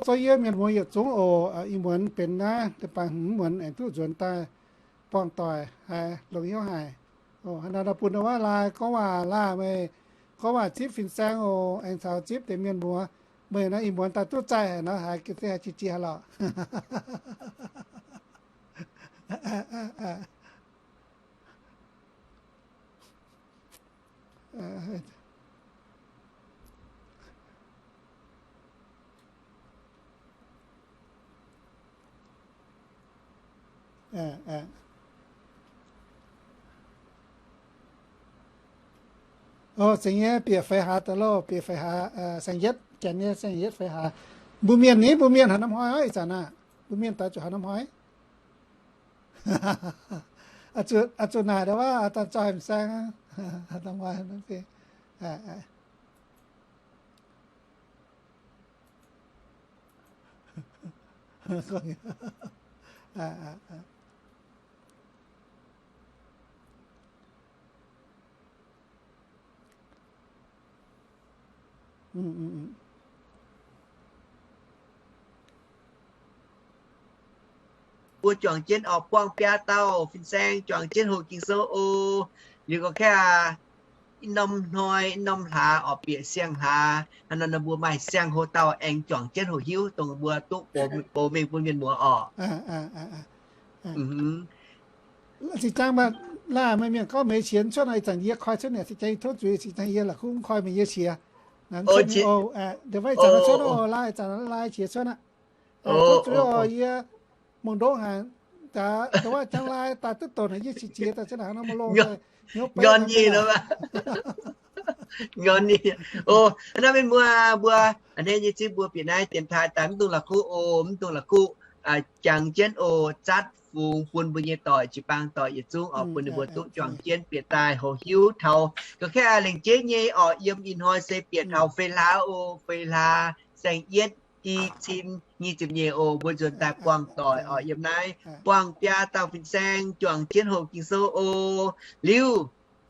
zorqv yie mienh muoz yietc zungv oc. Ih muonz benx naaiv deix baac hmz muonz aengx duqv nzuonx daaih buangh doic haic, longc hnyouv haic. Hnangv naaiv bun ndau wuov laai gorngv waac laai meih, gorngv waac zipv fin-saeng oc, aengx caux zipv deix mienh muoz. Meih naaiv ih muonz daaih duqv zaih haic nor, haiz ga'sie haiz qiex jiez haic lorqc. Ov, zeiz nyei, bieqc feix hlaax daaih loh, bieqc feix hlaax, saeng-yietv, janx nyei saeng-yietv feix hlaax. Mbuo mienh ni, mbuo mienh haaix norm hnoi oc, ih zanc aah? Mbuo mienh daaih zuqc haaix norm hnoi? Zuqc naaic ndau wuov, daaih zaux hemx saeng aqv. Mbuo juangc jienv oc, buangh biaa dauh fin-saeng juangc jienv hoqc Ging-Sou oc. Liuz gauh kaeqv aqv, norm hnoi norm hlaax oc, bieqc siang-hlaax hnangv nor, mbuo maaih siang-hoc dauh aengx juangc jienv hoqc hiuv dongh mbuo duqv box mengh bun mienh muoz oc. Zinh ziangx maaih laaic meih mienh gorngv meih qiex cuotv nor, ih zanc yie koi cuotv niaa, zinh ziangx yie tov zuiz, zinh ziangx yie la'kuqv mv koi meih nyei qiex. Ndongc wuov ih zanc cuotv oc, laaic ih zanc laaic qiex cuotv aqv. Tov zuiz oc, yie mongh ndoqv haic, ndongc wuov jangx laaic daaih duqv donx yie qiex jiez daaih cuotv haaix nor maiv longx, hnyouv beiv nor. Nyorn nyei. Ov, naaiv mienh muoz mbuo a'hneiv nyei zipv mbuo bieqc naaiv dienx taaih daaih mv dungx la'kuqv oc, mv dungx la'kuqv, jangx jienv oc, zatv fungx bun mbuo nyei doic, jiu-baang doic yietc zungv oc, bun ninh mbuo duqv juangc jienv bieqc daaih hoqc hiuv taux. Ga'kaeqv lengc jeiv nyei oc, yiem ih hnoi se bieqc taux feix hlaax oc, feix hlaax saeng-yietv i cin nyic ziepc nyeic oc, mbuo nzuonx daaih buangh doic oc, yiem naaiv buangh biaa dauh fin-saeng juangc jienv hoqc Ging-Sou oc. Liuz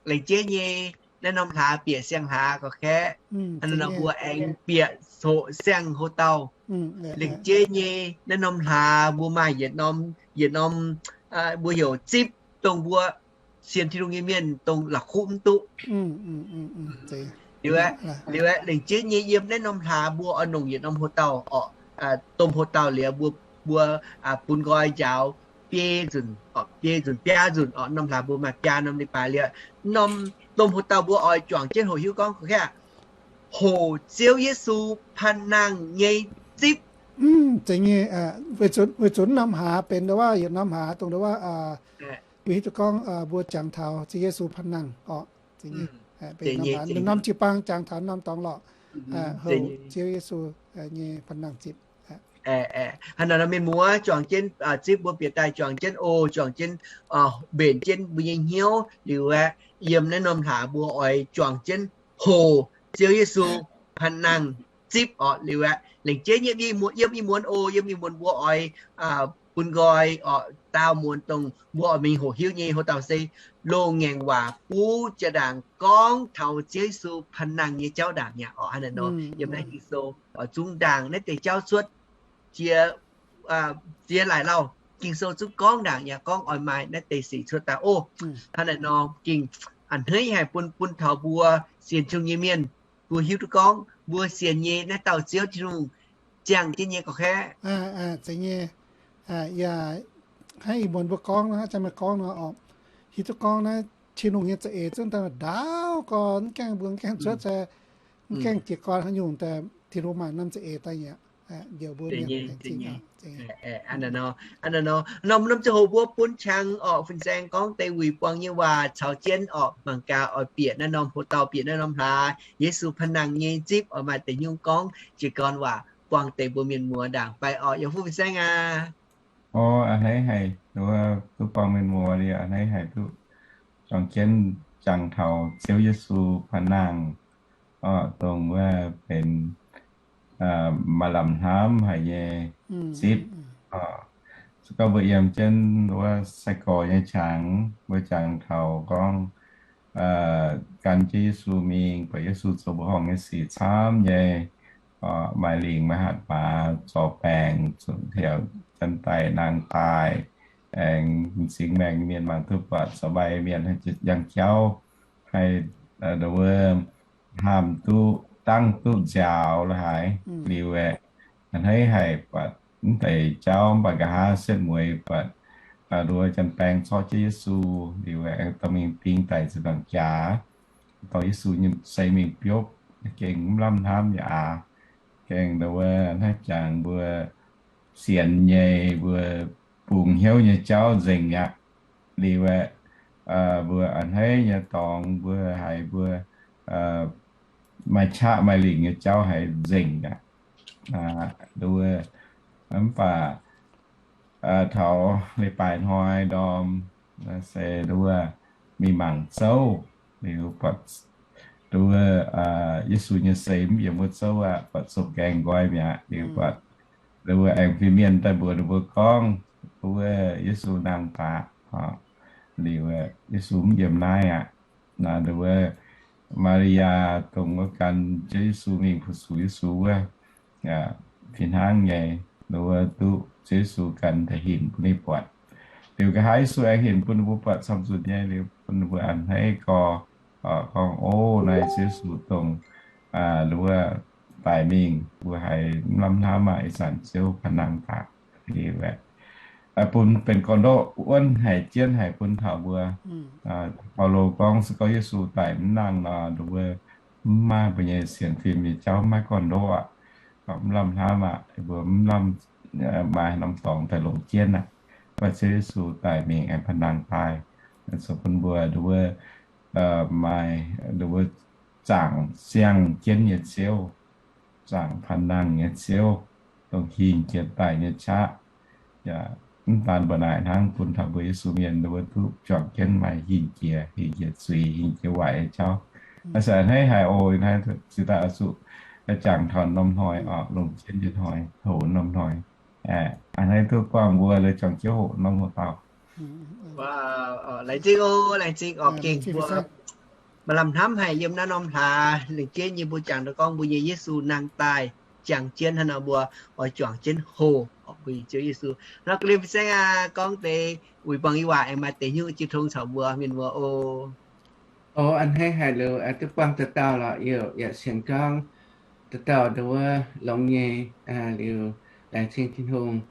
lengc jeiv nyei naaiv norm hlaax bieqc siang-hlaax gauh kaeqv, hnangv nor mbuo aengx bieqc hoqc siang-hoc dauh. Lengc jeiv nyei naaiv norm hlaax mbuo maaih yietc norm, yietc norm, mbuo heuc zipv dongh mbuo sienx Tin-Hungh nyei mienh dongh la'kuqv mv duqv. Liuz aeqv, lengc jeiv nyei yiem naaiv norm hlaax mbuo oix nongc yietc norm hoc dauh oc, domh hoc dauh liuz mbuo, mbuo bun nqoi njaaux biei nzunc, biei nzunc biaa nzunc oc, norm hlaax mbuo maaih biaa norm leiz-baaix liuz, norm domh hoc dauh mbuo oix juangc jienv hoqc hiuv gorngv ga'kaeqv, hoqc Ziouv Yesu panh nangh nyei zipv. Zeiz nyei, weic zuqc norm hlaax benx ndongc wuov yietc norm hlaax dongh ndongc wuov mbuo hiuv duqv gorngv mbuo jangx taux Ziouv Yesu panh nangh oc. Ninh norm jiu-baang jangx taux norm dorngx lorqc, hoqc Ziouv Yesu nyei panh nangh zipv. Hnangv naaiv nor mienh muoz juangc jienv zipv mbuo bieqc daaih juangc jienv oc, juangc jienv, mbenc jienv mbuo nyei hnyouv liuz aeqv, yiem naaiv norm hlaax mbuo oix juangc jienv hoqc Ziouv Yesu panh nangh zipv oc. Liuz aeqv, lengc jeiv nyei yiem ih muonz oc, yiem ih muonz mbuo oix bun nqoi oc, daauh muonz dongh mbuo oix mingh hoqc hiuv nyei hoc dauh se loz-ngaengc waac buv jaa-ndaangc gorngv taux Ziouv Yesu panh nangh nyei jauv ndaangc mi'aqv oc. Hnangv naaiv nor yiem naaiv Ging-Sou oix zungv ndaangc naaiv deix jauv cuotv. Ziex, ziex laaic lauh Ging-Sou zungv gorngv ndaangc yaac gorngv oix maaih naaiv deix sic cuotv daaih oc. Hnangv naaiv nor gengh a'hneiv haic bun, bun taux mbuo sienx Tin-Hungh nyei mienh, mbuo hiuv duqv gorngv mbuo sienx nyei naaiv dauh Ziouv Tin-Hungh ziangh jienv nyei gorqv-kaeqv. Zeiz nyei. Yaac hnangv ih muonz mbuo gorngv, hnangv jang meih gorngv nor oc, hiuv duqv gorngv naaiv Tin-Hungh nyei za'eix zungv daaih ndaauv gorn mv gaengh mbuo mv gaengh cuotv se mv gaengh jiez gorn haaix nyungc daaih Tin-Hungh maaih norm za'eix daaih yaac njoux mbuo mienh. Hnangv naaiv nor, norm, norm ziangh hoc mbuo bun qangx orqc, fin-saeng gorngv deix wuic buangh nyei waac caux jienv orqc, mangc gaax oix bieqc naaiv norm hoc dauh, bieqc naaiv norm hlaax, Yesu panh nangh nyei zipv oix maaih deix nyungc gorngv jiez gorn waac buangh deix mbuo mienh muoz ndaangc fai orqc, yiem fuqv fin-saeng aac. O, a'hneiv haic, duqv buangh mienh muoz liuz a'hneiv haic duqv juangc jienv jangx taux Ziouv Yesu panh nangh, dongh wuov benx maaih lamh hnamv haic nyei zipv. Se gorngv mbuo yiem jienv wuov sai-gorx nyei qangx, mbuo jangx taux gorngv gan jienv Yesu mingh, buatc Yesu zoux mbuoqc horngh nyei sic camv nyei, maaih lingc maaih hatc maaz, zorc baengc, zunc heuc janx daic nangh daaih, aengx m'zing maengh mienh mangc duqv buatc, caux maaih mienh yangh jauv haih nduov wuov hnamv duqv, dangv duqv nziaaux la'haaix liuz aeqv, a'hneiv haic buatc mv deix jauv mv baac nqa'haav setv mueiz buatc nduov janx-baeng corc jienv Yesu liuz aeqv, dorh mingh ding daic ziepc nzaangc jaax, dorh Yesu nyei seix mingh biopv, gengh mv lamh hnamv yaac aax, gengh nduov wuov hnangv jangx mbuo sienx nyei, mbuo bungx hnyouv nyei jauv nzengc aqv. Liuz aeqv, mbuo a'hneiv nyei dorngx mbuo haiz mbuo maaih qaqv maaih lingc nyei jauv haiz nzengc aqv. Nduov wuov, mv baac taux leiz-baaix hnoi ndorm se nduov wuov mingh mangc zouv, liuz buatc nduov wuov Yesu nyei seix mv yiem wuov zouv aqv, buatc sou-gaeng nqoi mi'aqv. Liuz buatc nduov wuov aengx fin-mienh daaih mbuox ninh mbuo gorngv nduov wuov Yesu nangh daaih. Liuz Yesu mv yiem naaiv aqv. Naaiv nduov wuov Maa^li^yaa dongh wuov gan Ziouv Yesu mingh fu-sux Yesu wuov, fih hnangv nyei nduov wuov duqv Ziouv Yesu gan daaih hinc bun ninh buatc. Liuz nqa'haav Yesu aengx hinc bun ninh mbuo buatc camv-nzunc nyei. Liuz bun ninh mbuo a'hneiv gorx, gorngv, O, naaiv Ziouv Yesu dongh nduov wuov daic mingh, mbuo haiz mv lamh hnamv aqv. Ih zanc Ziouv paan-nangh daaih. Liuz aeqv, bun benx gorn-ndoqv wuonv haic jienv haic bun taux mbuo. Baulo gorngv se gorngv Yesu daic mv nangh nor, nduov wuov mv maaih mbuo nyei sienx fim nyei jauv mv maaih gorn-ndoqv aqv, mv lamh hnamv aqv, mbuo mv lamh maaih norm dorngx daaih longc jienv aqv. Mv baac Ziouv Yesu daic mingh aengx paan-nangh daaih, zoux bun mbuo nduov wuov maaih nduov wuov zaangc siang jienv nyei Ziouv, zaangc paan-nangh nyei Ziouv, dongh hingh jiex daic nyei qaqv. Yaac mv daan mbuo naaic hnangv, bun taux mbuo Yesu mienh nduov wuov duqv juangc jienv maaih hingh jiex, hingh jiex zuiz, hingh jiex waaic nyei jauv. Aa, se a'hneiv haic oc. Ih hnoi ziouc daaih oix zuqc jangx taux norm hnoi oc, longc jienv nyei hnoi, hoc norm hnoi. Aa, a'hneiv duqv buangh mbuo la'jangx jienv hoc norm hoc dauh. Laengz zingh oc, laengz zingh oc, gengh mbuo maaih lamh hnamv haic yiem naaiv norm hlaax lengc jeiv nyei mbuo jangx daaih gorngv mbuo nyei Yesu nangh daaih jangx jienv hnangv nor mbuo oix juangc jienv hoc mbuo nyei Ziouv Yesu. Nor ga'lim fin-saeng aac, gorngv deix wuic buangh i waac aengx maaih deix hnyouv jiu tong caux mbuo mienh muoz oc. O, a'hneiv haic liuz duqv buangh dauh dauh lorqc, yaac sienx gorngv dauh dauh nduov wuov longx nyei. Liuz laengz zingh Tin-Hungh,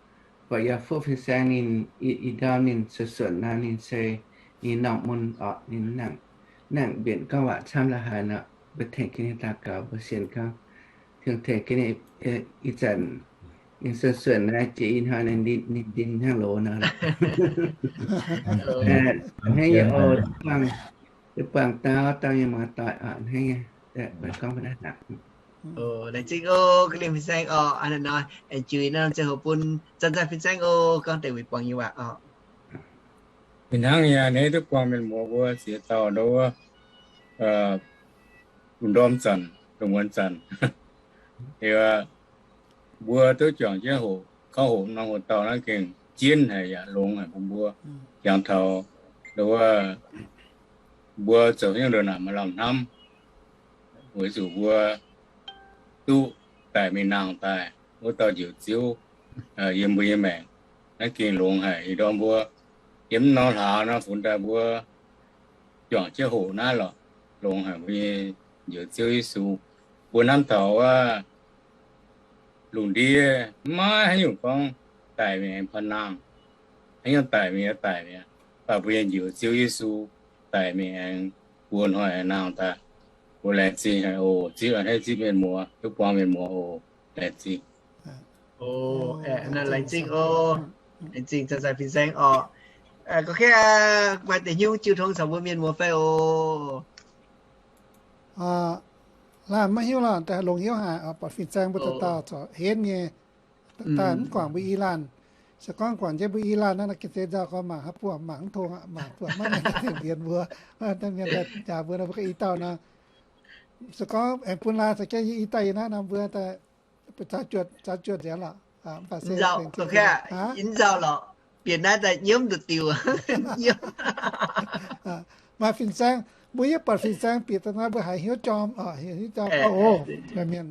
buatc yaac fuqv fin-saeng ninh, ih ndorm ninh suonc suonc nor ninh se ninh norm mun orqc, ninh nangc mbienc gorngv waac camv la'haaix nor, mbuo tengx ga'naaiv daux gaux, mbuo sienx gorngv Tin-Hungh tengx ga'naaiv. Ih zanc ninh suonc suonc naaiv jiex ih hnoi ninh ndin hnangv loz nor. A'hneiv yie oc, duqv buangh dauh dauh nyei muoz-doic a'hneiv nyei, buatc gorngv mv naaiv hnangv. Laengz zingh oc, ga'lim fin-saeng oc. Aa, naaiv nor aengx juix naaiv norm ziangh hoc bun zanc-zanc fin-saeng oc, gorngv deix wuic buangh nyei waac oc. Fih hnangv nyei, a'hneiv duqv buangh mienh muoz mbuo ziex dauh nduov wuov, lungh ndorm zanc, lungh muonz zanc, liuz mbuo duqv juangc jienv hoc, gorngv hoc norm hoc dauh naaiv gengh jienv haic yaac longx haic bun mbuo. Jangx taux nduov wuov mbuo zoux hnyouv ndongc naaic maaih lamh hnamv, weic zuqc mbuo duqv daic mingh nangh daaih wuov dauh Njoux Ziouv yiem mbuo nyei maengc, naaiv gengh longx haic. Ih ndorm mbuo yiem norm hlaax nor funx daaih mbuo juangc jienv hoc naaiv lorqc, longx haic mbuo nyei Njoux Ziouv Yesu. Mbuo hnamv taux wuov lungh ndiev maiv haaix nyungc gorngv daic mingh aengx paan-nangh, haaix nyungc daic mingh aengx daic mi'aqv. Mv baac mbuo nyei Njoux Ziouv Yesu daic mingh aengx buo hnoi aengx nangh daaih. Mbuo laengz zingh haic oc. Zipv a'hneiv zipv mienh muoz, duqv buangh mienh muoz oc. Laengz zingh. Laengz zingh oc. Laengz zingh zanc-zanc fin-saeng oc. Gorngv maaih deix hnyouv jiu tong caux mbuo mienh muoz fai oc. Laanh maiv hiuv lorqc, daaih longx hnyouv haic, buatc fin-saeng mbuo dauh dauh corc henv nyei. Daaih mv guangc mbuo i laanh. Se gorngv guangc jienv mbuo i laanh naaiv, ga'naaiv nzauh gorngv mangc haaix buonc mangc mv tong aqv, mangc buatc maiv maaih dien mbuo, mienh daaih njaaux mbuo nor, mbuo ga'naaiv i dauh nor. Se gorngv aengx bun laanh caux jienv i dauh yiem naaiv nor, mbuo daaih zaux juoz, zaux juoz nzengc lorqc. Mv baac se nzauh lorqc, bieqc naaiv daaih nyiemv nduqc diuc. Maaih fin-saeng, mbuo yie buatc fin-saeng bieqc daaih naaiv, mbuo haiz hnyouv jorm, haiz hnyouv jorm oc. Mienh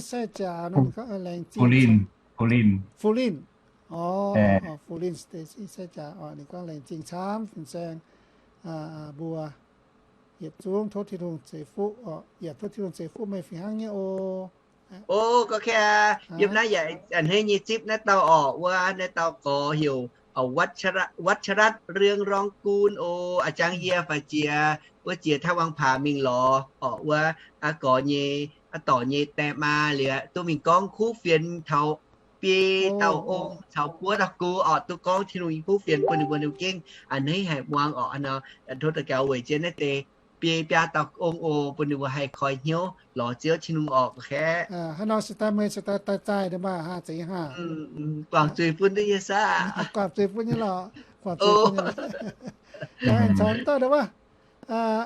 Stacy sai jaax nor, ninh gorngv laengz zingh. Fu Linh, Fu Linh. Orv, Fu Linh Stacy sai jaax orqc, ninh gorngv laengz zingh camv fin-saeng mbuo yietc zungv. Tov Tin-Hungh ceix fuqv orqc, yaac tov Tin-Hungh ceix fuqv meih fih hnangv nyei oc. O, gorx kaav, yiem naaiv yaac a'hneiv nyei zipv naaiv dauh orqc, wuov naaiv dauh gorx heuc วัชระ- วัชรัตน์ เรืองรองกูล o. A'jang yie faix jiex wuov jiex Taiv Wang Paax mingh lorz orqc, wuov aa gorx nyei, aa dorc nyei die maa liuz duqv mingh gorngv kuv fienx taux biei dauh ong caux buov dauh gux orqc, duqv gorngv Tin-Hungh nyei kuv fienx bun ninh mbuo, ninh mbuo gengh a'hneiv haic muangx orqc. Hnangv nor tov daux gaux weic jienv naaiv deix biei biaa dauh ong o, bun ninh mbuo haih koi hnyouv lorz Ziouv Tin-Hungh orqc, gorx kaav. Hnangv nor se daaih meih se daaih daaih zaih deix maah, haa, zeiz haa. Guangc zuiz bun duqv yie saah? Guangc zuiz bun nyei lorqc, guangc zuiz bun nyei lorqc. Aengx caux dauh deix wuov, aa,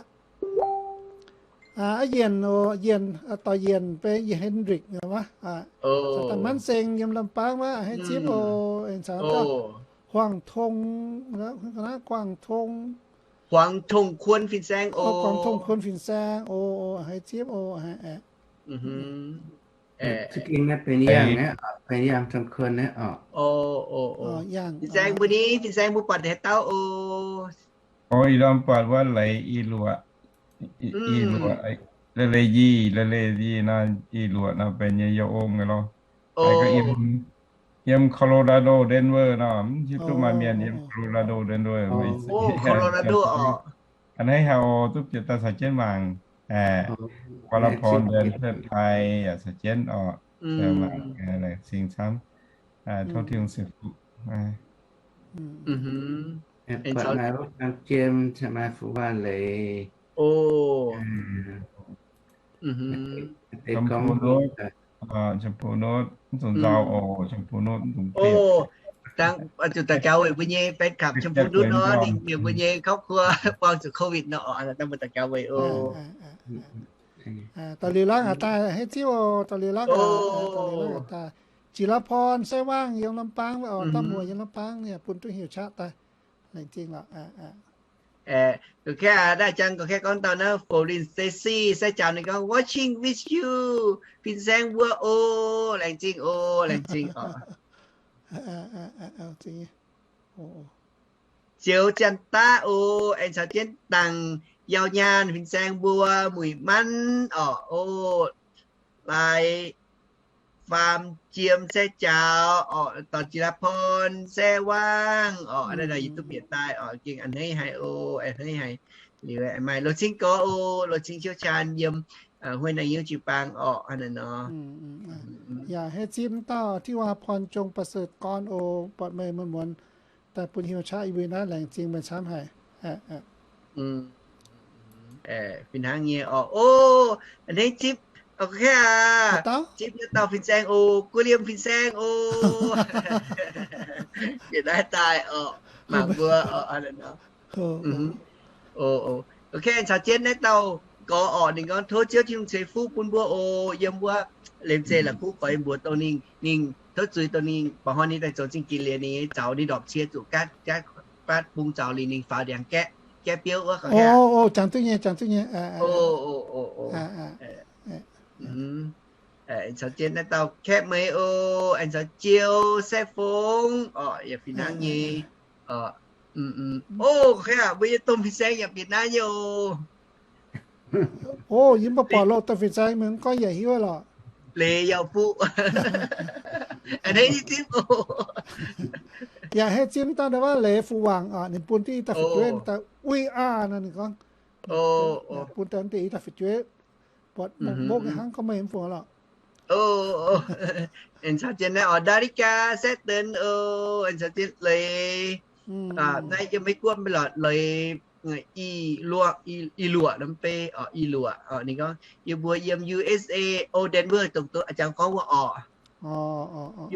Yienc, Yienc, dorh Yienc beiv Yienc Hendrik wuov, Manv Seng yiem Lam Baang wuov, hei zipv o. Aengx caux dauh Huangc Tong, Guangc Tong, Huangc Tong Kuon fin-saeng o, Guangc Tong Kuon fin-saeng o, hei zipv o. Za'gengh naaiv benx yangh, benx yangh Tong Kuon naaiv orqc. Fin-saeng mbuo ni, fin-saeng mbuo buatc haaix dauh o? O, ih ndorm buatc wuov Leiz I Luoqc, I Luoqc, Leiz Leiz Yie, Leiz Leiz Yie nor, I Luoqc nor benx nyei yie ong nyei lorqc. Yiem Colorado Denver nor, mv hiuv duqv maaih mienh yiem Colorado Denver. A'hneiv haic o, duqv bieqc daaih caux jienv mangc. Guaav Lam Porn Denver Taiv yaac caux jienv orqc. Laengz zingh camv. Tov Tin-Hungh ceix fuqv. Maaih Jiem, maaih Fu Waac Leiz. Champoo Notv, Champoo Notv, mv zuqc nzauh oc, Champoo Notv mv zuqc bieqc. Zuqc daux gaux weic mbuo nyei fan club Champoo Notv nor, ninh mbuo nyei ครอบครัว buangh zuqc COVID nor, dangh mbuo daux gaux weic oc. Dorh liuz laangh aqv daaih, hei zipv oc, dorh liuz laangh aqv, dorh liuz laangh aqv daaih. Jiex La'Porn Sai Wangh yiem Lam Baang oc, Da'muoc yiem Lam Baang yaac bun duqv heuc qaqv daaih. Laengz zingh lorqc. Gorngv kaav naaiv jangx gorngv kaav gorngv dauh naaiv Foreign Stacy sai jaax ninh gorngv watching with you, fin-saeng mbuo o, laengz zingh o, laengz zingh oc. Ziouc Janx-Daqv o, aengx caux jienv Dangc Yauh Nyaanh fin-saeng mbuo, Muic Manv orqc o, Lai Faam Jiem Sai Jaax orqc, dorh Jiex La'Porn Sai Wangh orqc, naaiv nor yie duqv bieqc daaih orqc, gengh a'hneiv haic o, a'hneiv haic. Liuz maaih Loz Cing Gorx o, Loz Cing เชี่ยวชาญ yiem Huai Nangh Yiuv jiu-baang orqc, hnangv naaiv nor. Yaac hei zipv dauh Tin-Hungh พรจงประเสริฐกร o, buatc meih muonz-muonz daaih bun heuc qaqv yie mbuo naaiv, laengz zingh meih camv haic. Fih hnangv nyei orqc. O, a'hneiv zipv, o, zipv naaiv dauh fin-saeng o, Guoqv Liemh fin-saeng o. Bieqc naaiv daaih orqc, mangc mbuo orqc. Gorngv caux jienv naaiv dauh gorx orqc, ninh gorngv tov Ziouv Tin-Hungh ceix fuqv bun mbuo oc, yiem wuov Liemh Zeih La'kuqv Goix mbuox dongh ninh, ninh tov zuiz dongh ninh ba'hnoi ninh daaih zoux zingh ginx liuz ninh nyei zaux ninh ndorpc cie zuqc gaatv, gaatv bung zaux liuz ninh faaux ndiangx gaeqv, gaeqv biouv wuov. O, jangx duqv nyei, jangx duqv nyei. Aengx caux jienv naaiv dauh Kaeqv Meih o, aengx caux Jiou Sai Fongx orqc, yaac fih hnangv nyei. O, mbuo nyei domh fin-saeng yaac bieqc naaiv nyei oc. O, yie mv baac buatc loz daaih fin-saeng mingh mv gorngv yaac hiuv lorqc. Leiz Yauh Fuqv. A'hneiv zipv oc. Yaac hei zipv daaih wuov Leiz Fu Wangc oc, ninh bun deix i daaih fu'jueiv daaih uix aqv nor ninh gorngv. Bun deix i daaih fu'jueiv buatc mbopv hnangv gorngv meih mv fungc lorqc. Aengx caux jienv naaiv orqc, Ndalikaa Saeqv Deix o, aengx caux jienv Leiz, naaiv yiem Meiv Guoqv mv baac lorqc, Leiz I Luoqc, I Luoqc nor mv bei orqc, I Luoqc orqc, ninh gorngv yie mbuo yiem U S A o, Denver dongh a'jangv gorngv wuov orqc.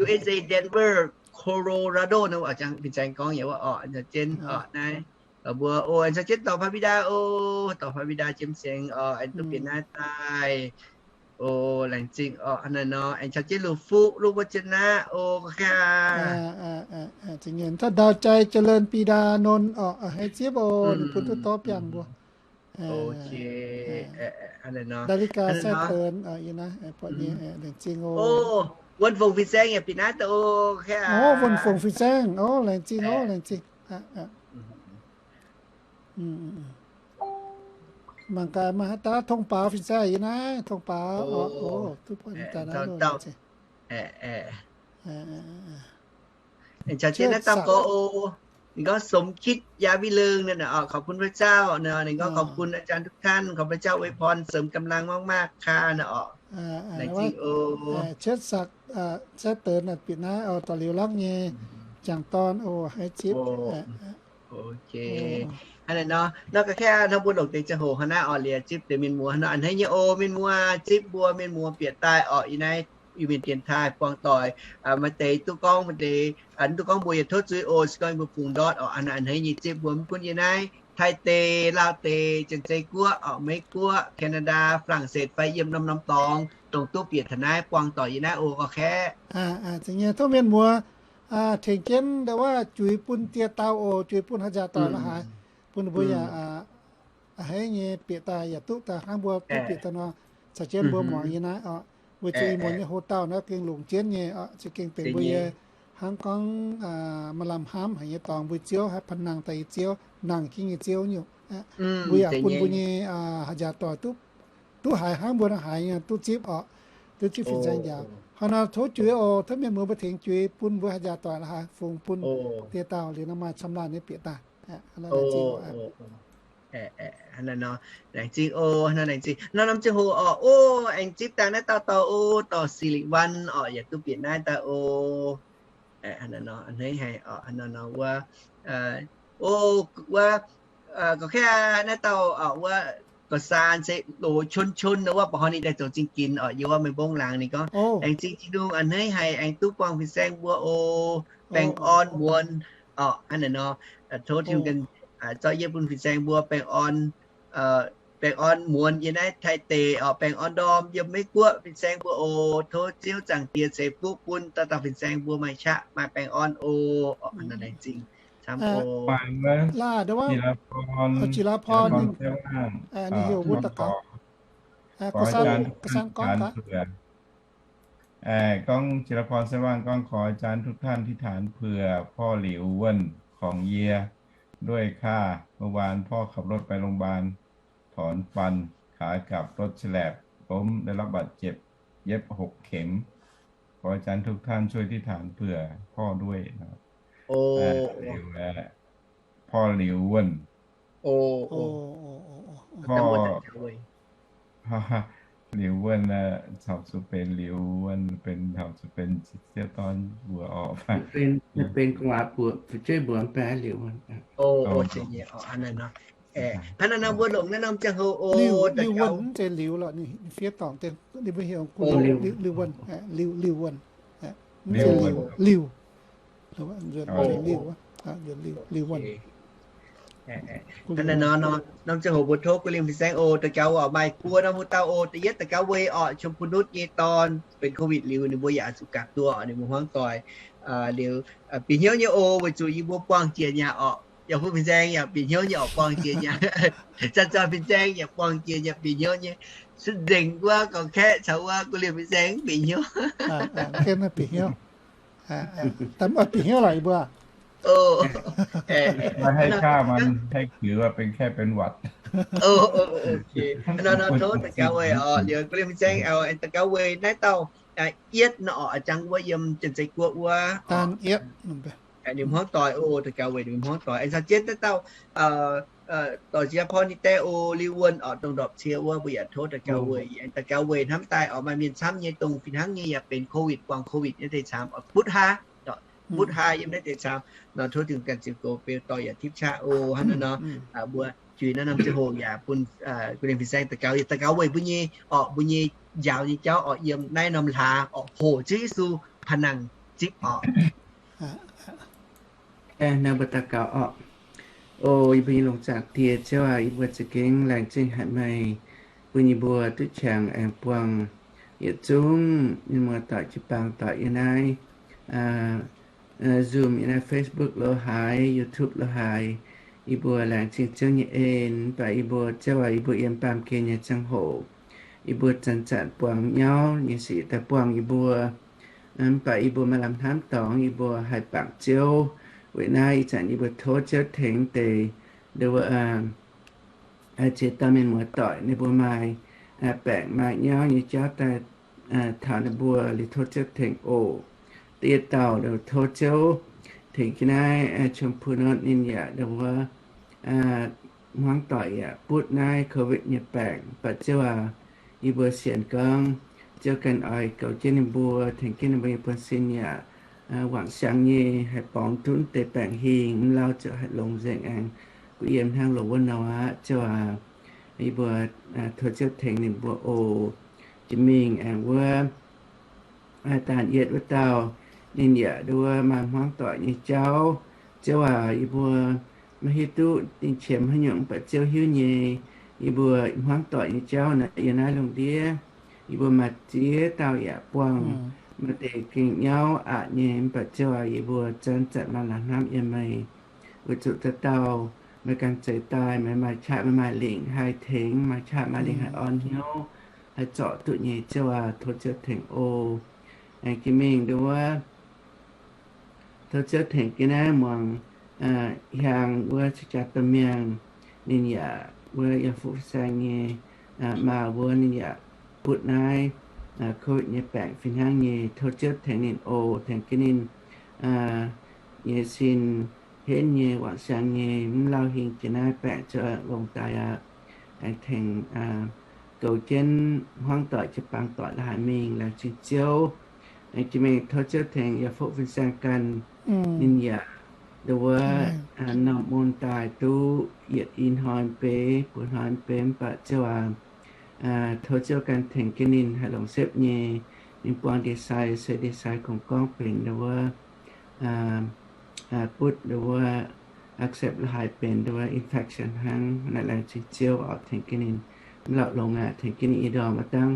U S A Denver, Colorado nor, a'jangv fin-saeng gorngv yaac wuov orqc, caux jienv orqc naaiv. Mbuo o, aengx caux jienv dorc Paa Mbi Ndaa o, dorc Paa Mbi Ndaa Jiem Sengx orqc, aengx duqv bieqc naaiv daaih. O, laengz zingh orqc, hnangv naaiv nor, aengx caux jienv Lu Fuqv, Lu Fuqv Jien Naqv o, gorngv kaav. Daux ndau jai เจริญ Pii Ndaa Nonx orqc, hei zipv o, ninh bun duqv dorv biangh mbuo. Ndalikaa Saeqv Deix, yie naaiv buatc nyei, laengz zingh o. Wuonh Fongc fin-saeng yaac bieqc naaiv daaih o, gorngv kaav. O, Wuonh Fongc fin-saeng o, laengz zingh o, laengz zingh. Mangc gaax maaih haaix dauh thông báo fin-saeng yie naaiv thông báo oc. Duqv buatc daaih naaiv. Caux jienv naaiv dauh gorx oc, ninh gorngv สมคิด ยาวิเริง naaiv oc, ขอบคุณพระเจ้า naaiv, ninh gorngv ขอบคุณอาจารย์ทุกท่าน ขอพระเจ้าอวยพรเสริมกำลังมากๆ ค่ะ naaiv oc. Laengz zingh oc. เช็ดศักดิ์ เช็ดเติน bieqc naaiv oc, da'liuz lakv nyei jangc dorn oc, haiz zipv. Ok. Hnangv naaiv nor, nor ga'kaaih hnangv mbuo longc deix ziangh hoc hnangv naaiv oc, liuz zipv deix mienh muoz nor, a'hneiv nyei oc, mienh muoz zipv mbuo, mienh muoz bieqc daaih oc, yie naaiv Iu-Mienh dienx taaih buangh doic, maaih deix duqv gorngv, maaih deix duqv gorngv mbuo yaac tov zuiz oc, se gorngv mbuo fungx ndortv oc, a'hneiv nyei zipv mbuo mv gunv yie naaiv Taiv deic, Laauv deic, Janx-Zei Guoqv oc, Meiv Guoqv, Canada, ฝรั่งเศส fai yiem norm-norm dorngx dongh duqv bieqc taux naaiv buangh doic yie naaiv oc, ga'kaaih. Tov mienh muoz tengx jienv ndau wuov juix bun die dauh oc, juix bun haaix nziaauc doic la'haaix, bun ninh mbuo yaac a'hneiv nyei bieqc daaih yaac duqv daaih hnangv mbuo duqv bieqc daaih nor, caux jienv mbuo muangx yie naaiv oc. Weic zuqc ih muonz nyei hoc dauh naaiv gengh longc jienv nyei oc, za'gengh benx mbuo yie hnangv gorngv maaih lamh hnamv haic nyei dorngx, mbuo Ziouv haiz panh nangh daaih nyei Ziouv, nangh jienv nyei Ziouv nyungc. Mbuo yaac bun mbuo nyei haaix nziaauc doic duqv, duqv haiz hnangv mbuo nor haiz nyei, duqv zipv oc, duqv zipv fin-saeng njaaux. Hnangv nor tov juix oc, tov mienh muoz mbuo tengx juix bun mbuo haaix nziaauc doic la'haaix fungx bun die dauh liuz nor maaih camv laanh nyei bieqc daaih. Laengz zingh oc, laengz zingh. Nor norm ziangh hoc oc, o, aengx zipv daaih naaiv dauh dorh oc, dorh สิริวัลย์ oc, yaac duqv bieqc naaiv daaih oc. A'hneiv haic oc, a'hneiv nor wuov, o, wuov, ga'kaaih naaiv dauh oc, wuov, ga'saan se loz ชลชล nor wuov, ba'hnoi ninh daaih zoux zingh ginx oc, yie wuov meih mbong laangz ninh gorngv, laengz zingh Tin-Hungh a'hneiv haic aengx duqv buangh fin-saeng mbuo oc, baengh orn muonz oc, hnangv naaic nor, tov Tin-Hungh zorqv yietv bun fin-saeng mbuo baengh orn, baengh orn muonz yiem naaiv Taiv deic oc, baengh orn ndorm yiem Meiv Guoqv fin-saeng mbuo oc. Tov Ziouv Zaangc Diex ceix fuqv bun dauh dauh fin-saeng mbuo maaih qaqv maaih baengh orn oc. Oc, laengz zingh camv oc. ขออาจารย์ทุกท่านที่ฐานเผื่อ เอ่อ ก้องจิรพร แซ่ว่าง ก้อง ขออาจารย์ทุกท่านที่ฐานเผื่อพ่อหลิวเวิ่นของเยียด้วยค่ะ เมื่อวานพ่อขับรถไปโรงพยาบาล ถอนฟัน ขากลับรถแฉลบล้มได้รับบาดเจ็บ เย็บหกเข็ม ขออาจารย์ทุกท่านช่วยอธิษฐานเผื่อพ่อด้วยนะครับ โอ้ อ่า หลิว เอ่อ พ่อหลิวเวิ่น โอ้ โอ้ โอ้ โอ้ โอ้ พ่อ แต่หมดแล้วเว้ย หลิวเวิ่นนะ เขาจะเป็นหลิวเวิ่น เป็น เขาจะเป็นเสี่ยวต้อนบัวออก มันเป็น มันเป็นจังหวะบวช ช่วยบวชแปลหลิวเวิ่น โอ้ โอ้ โอเค เนี่ย อ๋อ อันนั้นเนาะ เอ่อ อันนั้นนะ บัวหลง แนะนำจังโฮโอ Liu, แต่ Liu เขา Wen, mv zeiz Liu lorqc, ninh fiev dorngc deix, ninh mbuo heuc กู Liu, Liu, Liu Wen, Liu, Liu Wen, mv zeiz Liu, Liu, Liu, Liu, Liu, Liu Wen. Hnangv naaiv nor, norm ziangh hoc mbuo tov Guv Lingh Fin-Saeng oc, daux gaux oc, maaih buo norm wuov dauh oc, da'yietv daux gaux weic orqc, ชมพูนุช nyei dorn benx COVID liuz, ninh mbuo yaac zuqc gapv duqv oc, ninh mbuo hmuangv doic liuz, bieqc hnyouv nyei oc, weic zuqc yie mbuo buangh jiex nyei orqc, yaac bun fin-saeng yaac bieqc hnyouv nyei orqc, buangh jiex nyei, zanc-zanc fin-saeng yaac buangh jiex nyei, bieqc hnyouv nyei, se nzengc wuov gorngv kaeqv caux wuov Guv Lingh Fin-Saeng bieqc hnyouv. Bieqc hnyouv lorqc yie mbuo. ไม่ให้ฆ่ามัน ให้ถือว่าเป็นแค่เป็นหวัด Nor nor tov daux gaux weic oc, liuz Guv Lingh Fin-Saeng oc, daux gaux weic naaiv dauh yietv nor oc, a'jang wuov yiem Janx-Zei Guoqv wuov. Ninh hmuangv doic oc, daux gaux weic ninh hmuangv doic. Aengx caux jienv naaiv dauh dorh Ziepc Porv nyei die oc, Liu Wuonh oc, dongh ndorpc cie wuov, mbuo yaac tov daux gaux weic, aengx daux gaux weic hnamv daaih oc, maaih mienh camv nyei dongh fih hnangv nyei yaac benx COVID buangh COVID nyei deix camv, butv haav, butv haav yiem naaiv deix camv. Nor tov Tin-Hungh ganh ziux goux beu dorh yaac tipv qaqv oc. Hnangv naaiv nor, mbuo juix naaiv norm ziangh hoc yaac bun Guv Lingh Fin-Saeng daux gaux, daux gaux weic mbuo nyei orqc, mbuo nyei njaaux nyei jauv orqc, yiem naaiv norm hlaax orqc, hoqc Ziouv Yesu panh nangh zipv orqc. Naaiv mbuo daux gaux orqc. O yie mbuo nyei longc Zaangc Diex Ziouv aac, yie mbuo za'gengh laengz zingh haic meih bun yie mbuo duqv qangx aengx buangh yietc zungv mienh muoz-doic jiu-baang doic yiem naaiv Zoom, yiem naaiv Facebook lo haaix, YouTube lo haaix. Yie mbuo laengz zingh Ziouv nyei en, mv baac yie mbuo Ziouv aac, yie mbuo yiem baamh gen nyei ziangh hoc, yie mbuo zanc-zanc buangh nyauv nyei sic daaih buangh yie mbuo. Mv baac yie mbuo maaih lamh hnamv dorngx, yie mbuo haih bangc Ziouv. Weic naaiv ih zanc yie mbuo tov Ziouv tengx deix ziex dauh mienh muoz-doic ninh mbuo maaih baengc maaih nyauv nyei jauv daaih taux ninh mbuo liuz tov Ziouv tengx oc. Da'yietv dauh tov Ziouv tengx jienv naaiv Chong Pun nor ninh yaac ndau wuov hmuangv doic yaac butv naaiv COVID nyei baengc. Mv baac Ziouv aac, yie mbuo sienx gorngv Ziouv ganh oix goux jienv ninh mbuo, tengx jienv ninh mbuo nyei buonv-sin yaac wangc siangx nyei haih borngz duqv deix baengc hingh, mv lauh ziouc haih longx nzengc aengx guv yiem hnangv loz wuov nor aqv. Ziouv aac, yie mbuo tov Ziouv tengx ninh mbuo oc. Jiex mingh aengx wuov daan yietv wuov dauh, ninh yaac ndau wuov maaih hmuangv doic nyei jauv. Ziouv aac, yie mbuo maiv hiuv duqv ninh qiemx haaix nyungc, mv baac Ziouv hiuv nyei. Yie mbuo hmuangv doic nyei jauv naaiv yiem naaiv lungh ndiev yie mbuo maaih ziex dauh yaac buangh maaih deix gengh nyauv aqc nyei, mv baac Ziouv aac, yie mbuo zanc-zanc maaih lamh hnamv yiem meih, weic zuqc dauh dauh meih ganh zeix daaih, meih maaih qaqv, meih maaih lingc haih tengx, maaih qaqv maaih lingc haih orn hnyouv, haih zorc duqv nyei. Ziouv aac, tov Ziouv tengx oc. Aengx jiex mingh ndau wuov tov Ziouv tengx jienv naaiv muangx hiaang wuov cing-jaa domh mienh, ninh yaac wuov yiem fuqv fin-saeng nyei maa wuov ninh yaac butv naaiv COVID nyei baengc fih hnangv nyei. Tov Ziouv tengx ninh oc, tengx jienv ninh nyei sin henv nyei, wangc siangx nyei, mv lauh hingh jiex naaiv baengc ziouc longx daaih aqv. Aengx tengx goux jienv hmuangv doic, jiu-baang doic la'haaix mingh, laengz zingh Ziouv. Aengx jiex mingh tov Ziouv tengx yaac fuqv fin-saeng ganh, ninh yaac ndau wuov norm mun daaih duqv yietc i hnoi mbeix, buo hnoi mbeix, mv baac Ziouv aac, tov Ziouv ganh tengx jienv ninh haih longc sepv nyei. Ninh buangh ndie-sai se ndie-sai kungx gorngv benx ndau wuov butv ndau wuov accept la'haaix benx ndau wuov infection hnangv. Naaiv laengz zingh Ziouv oc, tengx jienv ninh mv lauh longx aqv, tengx jienv ninh i ndorm aav dangv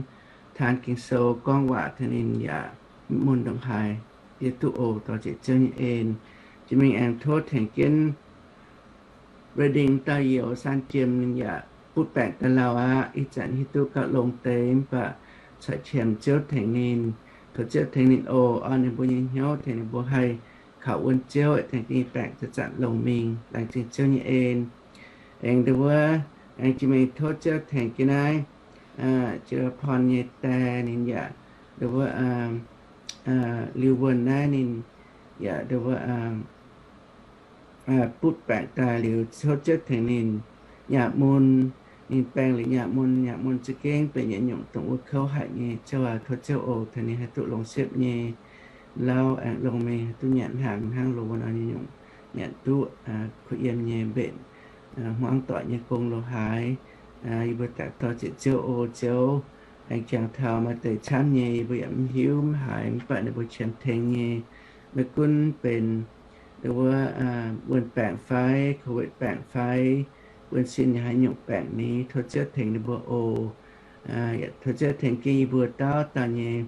taan Ging-Sou gorngv waac tengx ninh yaac mv mun ndongc haaix. Yie duqv oc, dorh ziec Ziouv nyei en. Jiex mingh aengx tov tengx jienv Reading dauh youz Saan Jiem, ninh yaac butv baengc daaih lauh aqv. Ih zanc hiuv duqv gauh longx deix, mv baac caux qiemx Ziouv tengx ninh, tov Ziouv tengx ninh oc, orn ninh mbuo nyei hnyouv, tengx ninh mbuo haih kaux wuonv Ziouv, tengx jienv baengc zanc-zanc longx mingh. Laengz zingh Ziouv nyei en. Aengx ndau wuov, aengx jiex mingh tov Ziouv tengx jienv naaiv Jiex Porn nyei die, ninh yaac ndau wuov liuz wuonh naaiv ninh yaac ndau wuov butv baengc daaih liuz, tov Ziouv tengx ninh nyaah mun. Ninh baeng liuz nyaah mun, nyaah mun za'gengh benx yietc nyungc dongh wuov kouv haic nyei. Ziouv aac, tov Ziouv oc, tengx ninh haih duqv longc siepv nyei lauh, aengx longx mingh haih duqv nyanc hnaangx hnangv loz wuov nor nyei nyungc, nyanc duqv kuh yiem nyei mbenc hmuangv doic nyei gong loz-haaix. Yie mbuo daaih dorh ziec Ziouv oc. Ziouv, aengx jangx taux maaih deix camv nyei, yie mbuo yaac mv hiuv mv haiz, mv baac ninh mbuo qiemx tengx nyei. Maiv gunv benx ndau wuov wuonh baengc fai, covid baengc fai, buonv-sin haaix nyungc baengc ni, tov Ziouv tengx ninh mbuo oc. Tov Ziouv tengx jienv yie mbuo dauh dauh nyei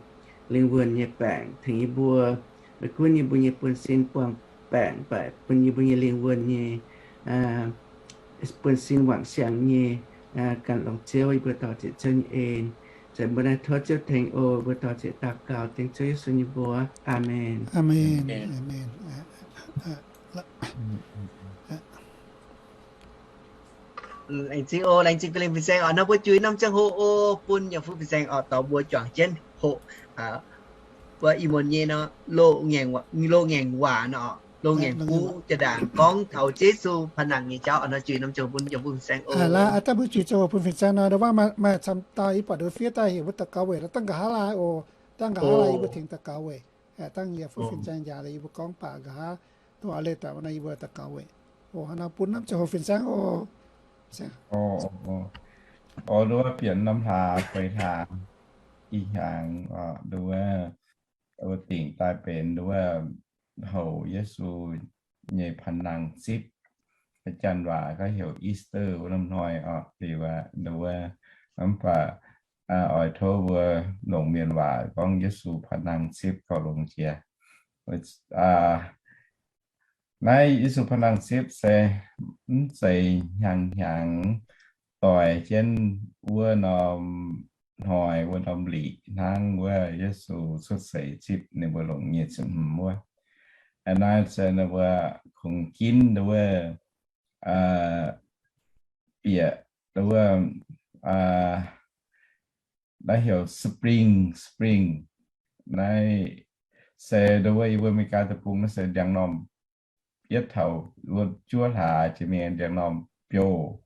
lingh wuonh nyei baengc, tengx yie mbuo, maiv gunv yie mbuo nyei buonv-sin buangh baengc, mv baac bun yie mbuo nyei lingh wuonh nyei buonv-sin wangc siangx nyei, ganh longc Ziouv. Yie mbuo dorh ziec Ziouv nyei en. Ziouc mbuo naaiv tov Ziouv tengx oc. Mbuo dorh ziec daux gaux dengv Ziouv Yesu nyei mbuox. Aamen. Aamen. Laengz zingh oc, laengz zingh ga'lengh fin-saeng oc. Nor mbuo juix norm ziangh hoc oc, bun yaac fuqv fin-saeng oc, dorh mbuo juangc jienv hoqc mbuo ih muonz nyei nor, loz-ngaengc waac nor, loz-ngaengc buv jaa-ndaangc gorngv taux Yesu paan nangh nyei jauv oc. Nor juix norm ziangh hoc bun yaac fuqv fin-saeng oc. Dangh mbuo juix ziangh hoc bun fin-saeng nor, ndau wuov maaih camv dauh yie buatc ndau fiev daaih heuc mbuo daux gaux weic, dangh nqa'haav laai oc. Dangh nqa'haav laai yie mbuo tengx daux gaux weic. Dangh yaac fuqv fin-saeng njaaux liuz yie mbuo gorngv baac nqa'haav dongh a'leih daaih nor yie mbuo daux gaux weic. Oc, hnangv nor bun norm ziangh hoc fin-saeng oc. Oc, ndau wuov bieqc norm hlaax feix hlaax, ih hnyangx oc, ndau wuov dingc daaih benx ndau wuov houc Yesu nyei paan nangh zipv. Janx waac gorngv heuc Easter wuov norm hnoi oc, liuz ndau wuov, mv baac oix tov mbuo longc mienh waac gorngv Yesu paan nangh zipv gauh longx jiex. Naaiv Yesu paan nangh zipv se mv zeiz hnyangx-hnyangx doix jienv wuov norm hnoi, wuov norm liqc hnangv wuov Yesu cuotv seix zipv ninh mbuo longc nyic ziepc hmz wuov. Naaiv se ninh mbuo kungx ginv ndau wuov bieqc wuov, naaiv heuc spring, spring. Naaiv se nduov wuov yie mbuo America deic-bung naaiv se ndiangx-normh yietv taux juov hlaax jiex mingh ndiangx-normh biouv.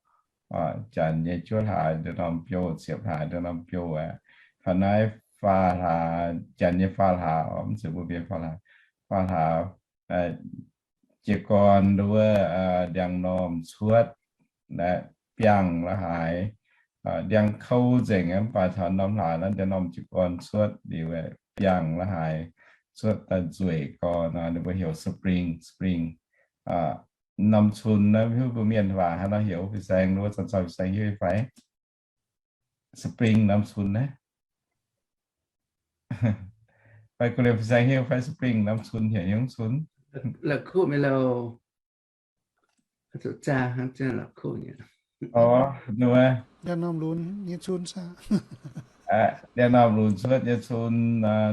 Janx nyei juov hlaax ndiangx-normh biouv, ziepc hlaax ndiangx-normh biouv aqv. Taux naaiv faam hlaax, janx nyei faam hlaax, mv zeiz mbuo mienh faam hlaax, faam hlaax jiez gorn nduov wuov ndiangx-normh cuotv, biangh la'haaix, ndiangx-kou nzengc, mv baac taux norm hlaax naaiv ndiangx-normh jiez gorn cuotv liuz, biangh la'haaix, cuotv daaih nzueic gorn, ninh mbuo heuc spring, spring. Norm cun naaiv, mv hiuv mbuo mienh waac haaix nor heuc, fin-saeng nduov wuov zanc caux fin-saeng hiuv fai? Spring norm cun naaiv. Fai gu'nyuoz fin-saeng hiuv fai spring norm cun heuc hnyouv cun? La'kuqv mingh loh. Ndiangx-normh lunx nyei cun, ndiangx-normh lunx cuotv nyei cun,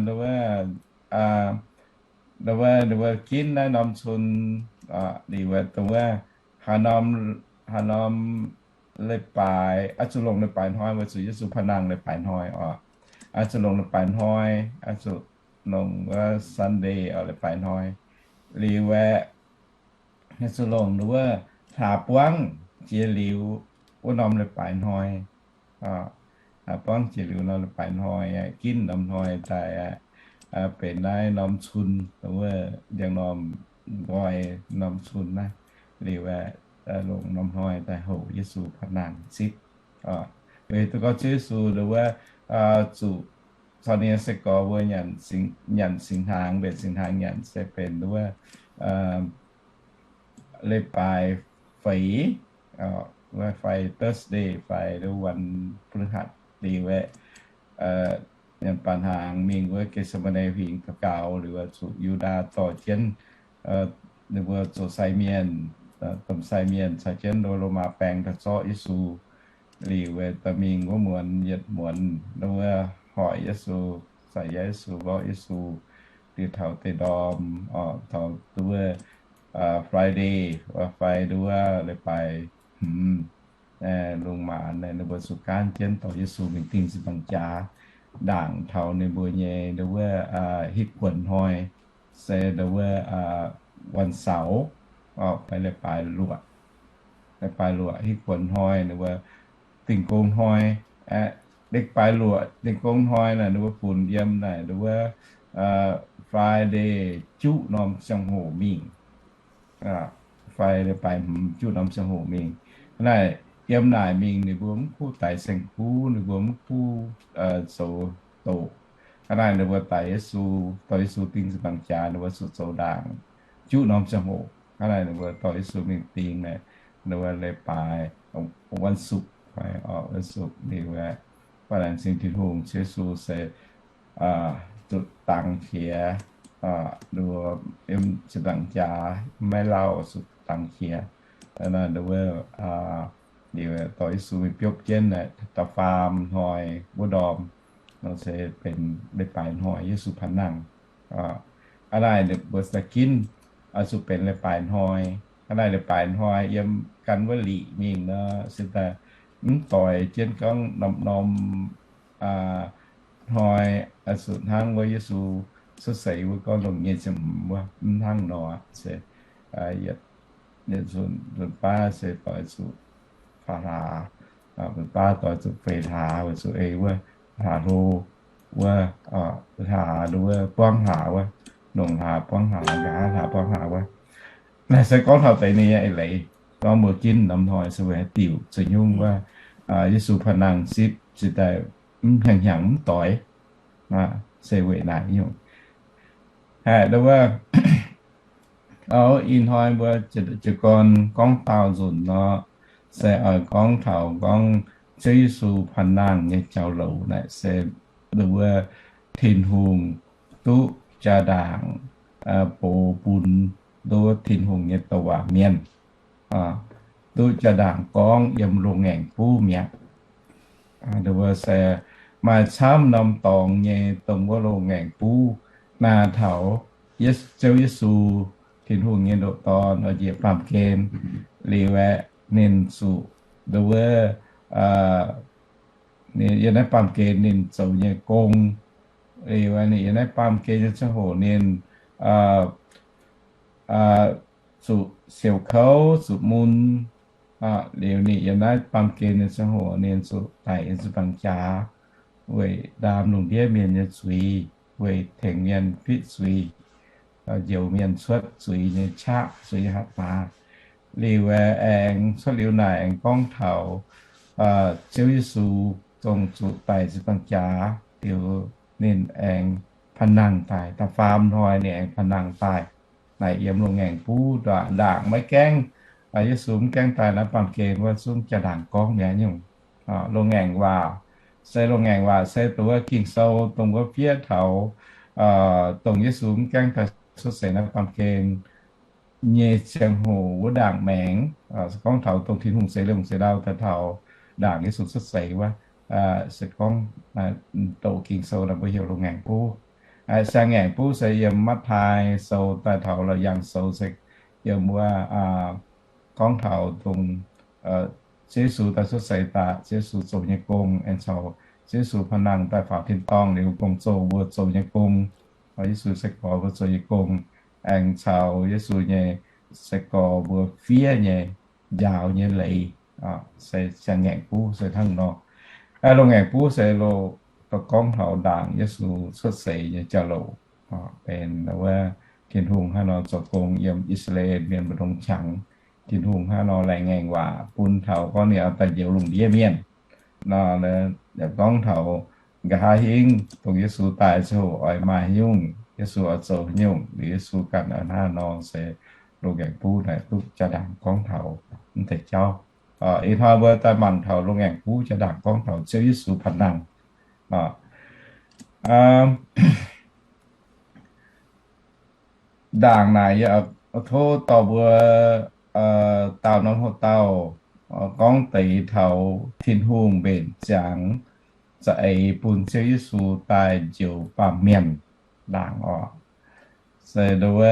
nduov wuov, nduov wuov ginv naaiv norm cun liuz, nduov wuov haaix norm, haaix norm leiz-baaix, oix zuqc longc leiz-baaix hnoi, weic zuqc Yesu paav nangh leiz-baaix hnoi oc. Oix zuqc longc leiz-baaix hnoi, oix zuqc longc wuov Sunday oc, leiz-baaix hnoi. Liuz aeqv, oix zuqc longc nduov wuov hlaax buangv jiex liuz wuov norm leiz-baaix hnoi. Hlaax buangv jiex liuz norm leiz-baaix hnoi, ginv norm hnoi daaih, benx naaiv norm cun, nduov wuov ndiangx-normh nqoi norm cun naaiv. Liuz aeqv, longc norm hnoi daaih houc Yesu paav nangh zipv. Weic zuqc gorngv Ziouv Yesu nduov wuov zuqc caux ninh nyei sai-gorx mbuo nyanc singx hnaangx, mbenc singx hnaangx nyanc se benx nduov wuov leiz-baaix feix, fai Thursday fai nduov wuov วันพฤหัส liuz aeqv, nyanc baac hnaangx mingh wuov Getc^se^maa^ne huingx daux gaux liuz, zuqc Yu^ndaa dorh jienv, ninh mbuo zoux sai mienh, domh sai mienh caux jienv nduov Lomaa baeng daaih zorqv Yesu. Liuz aeqv, dorh mingh wuov muonz yietc muonz nduov wuov hoic Yesu, za'yac Yesu, mborqv Yesu, liuz taux deix ndorm, taux nduov wuov Friday, fai nduov wuov leiz-baaix hmz, lungh maanz ninh mbuo zuqc gaanv jienv dorh Yesu mingh dingh zinh ndaangc jaax. Ndaangc taux ninh mbuo nyei nduov wuov hitv kuonx hnoi se nduov wuov วันเสาร์, fai leiz-baaix luoqc. Leiz-baaix luoqc hitv kuonx hnoi, ninh mbuo dingh gong hnoi, aeqv, leiz-baaix luoqc dingh gong hnoi naaic, ninh mbuo funx yiem naaic nduov wuov Friday juqv norm ziangh hoc mingh, fai leiz-baaix hmz juqv norm ziangh hoc mingh. Hnangv naaic yiem naaic mingh ninh mbuo mv kuv daix saeng-kuv, ninh mbuo mv kuv zoux doqc. Hnangv naaic ninh mbuo daix Yesu, dorh Yesu dingh zinh ndaangc jaax, ninh mbuo zuqc zoux ndaangc juqv norm ziangh hoc. Hnangv naaic ninh mbuo dorh Yesu mingh dingh naaic, ninh mbuo leiz-baaix วันศุกร์, วันศุกร์ liuz aeqv, baac laengz zingh Tin-Hungh, Ziouv Yesu se zuqc dangx qiex, nduov yiem zinh ndaangc jaax maiv lauh zuqc dangx qiex. Naaiv nduov wuov liuz dorh Yesu mingh biopv jienv da'faam hnoi wuov ndorm, nor se benx leiz-baaix hnoi Yesu paav nangh. Hnangv naaic ninh mbuo da'ginv zuqc benx leiz-baaix hnoi. Hnangv naaic leiz-baaix hnoi yiem gan wuov liqc mingh nor se daaih mv doix jienv gorngv norm-norm hnoi zuqc hnangv wuov Yesu cuotv seix wuov gorngv longc nyei ziepc hmz wuov, mv hnangv nor se yietc nzunc nzunc baav se doix zuqc faam hlaax, nzunc baav doix zuqc feix hlaax, weic zuqc ei wuov hlaax hlo wuov, hlaax nduov wuov buangv hlaax wuov, longc hlaax buangv hlaax, nqa'haav hlaax buangv hlaax wuov. Naaiv se gorngv taux deix ninh nyei eix leiz, gorngv mbuo ginv norm hnoi se weic haaix diuc, zoux nyungc wuov Yesu paav nangh zipv zinh daaih mv hnyangx-hnyangx mv doix, se weic naaic nyungc. Haiz nduov wuov, ih hnoi mbuo jiez gorn gorngv daauh nzunc nor, se oix gorngv taux gorngv Ziouv Yesu paav nangh nyei jauv-louc naaic se nduov wuov Tin-Hungh duqv jaa-ndaangc box bun nduov wuov Tin-Hungh nyei douc waac mienh, duqv jaa-ndaangc gorngv yiem loz-ngaengc buv mi'aqv. Nduov wuov se maaih camv norm dorngx nyei dongh wuov loz-ngaengc buv naaic taux Ziouv Yesu, Tin-Hungh nyei ndoqc Dorn, oix njiec baamh gen liuz aeqv, ninh zuqc nduov wuov yiem naaiv baamh gen ninh zoux nyei gong. Liuz ninh yiem naaiv baamh gen nyei ziangh hoc ninh zuqc siouc kouv, zuqc mun. Liuz ninh yiem naaiv baamh gen nyei ziangh hoc ninh zuqc daic yiem ziepc nzaangc jaax weic ndaam lungh ndiev mienh nyei zuiz, weic tengx mienh fiqv zuiz, njoux mienh cuotv zuiz nyei qaqv, zuiz nyei hatc maaz. Liuz aengx cuotv liuz naaic aengx gorngv taux Ziouv Yesu dongh zuqc daic ziepc nzaangc jaax liuz ninh aengx panh nangh daaih, da'faam hnoi ninh aengx panh nangh daaih. Naaic yiem loz-ngaengc buv ndaangc maiv gaengh, Yesu mv gaengh daaih naaiv baamh gen wuov zungv jaa-ndaangc gorngv mi'aqv nyungc. Loz-ngaengc waac se, loz-ngaengc waac se dongh wuov Ging-Sou dongh wuov fiev taux dongh Yesu mv gaengh daaih cuotv seix naaiv baamh gen nyei ziangh hoc wuov ndaangc maengx. Gorngv taux dongh Tin-Hungh zeix lungh zeix ndau daaih taux ndaangc Yesu cuotv seix wuov, se gorngv doqc Ging-Sou naaic mbuo heuc loz-ngaengc buv. Siang-ngaengc buv se yiem Matv^taai Sou daaih taux Laauc Yaangh Sou se yiem wuov gorngv taux dongh Ziouv Yesu daaih cuotv seix daaih, Ziouv Yesu zoux nyei gong, aengx caux Ziouv Yesu panh nangh daaih faaux tin-dorngh liuz, gong-zoh mbuo zoux nyei gong, Yesu sai-gorx mbuo zoux nyei gong, aengx caux Yesu nyei sai-gorx mbuo fiev nyei njaaux nyei leiz, se siang-ngaengc buv se hnangv nor. Loz-ngaengc buv se loz, gorngv taux ndaangc Yesu cuotv seix nyei jauv-louc, benx wuov Tin-Hungh hnangv nor zoux gong yiem I^saa^laa^en Mienh mbu'ndongx qangx. Tin-Hungh hnangv nor laengz ngaengc waac bun taux gorngv ninh oix daaih njoux lungh ndiev mienh. Nor yaac gorngv taux nqa'haav hingv dongh Yesu daaih ziouc oix maaih haaix nyungc, Yesu oix zoux haaix nyungc, liuz Yesu ganh oix hnangv nor se loz-ngaengc buv naaic duqv jaa-ndaangc gorngv taux mv deix jauv. Ih hnoi mbuo daaih mangc taux loz-ngaengc buv jaa-ndaangc gorngv taux Ziouv Yesu panh nangh. Ndaangc naaic yie tov dorh mbuo daauh norm hoc-dauh gorngv deix taux Tin-Hungh mbenc ziangx za'eix bun Ziouv Yesu daaih njoux baamh mienh ndaangc oc. Se nduov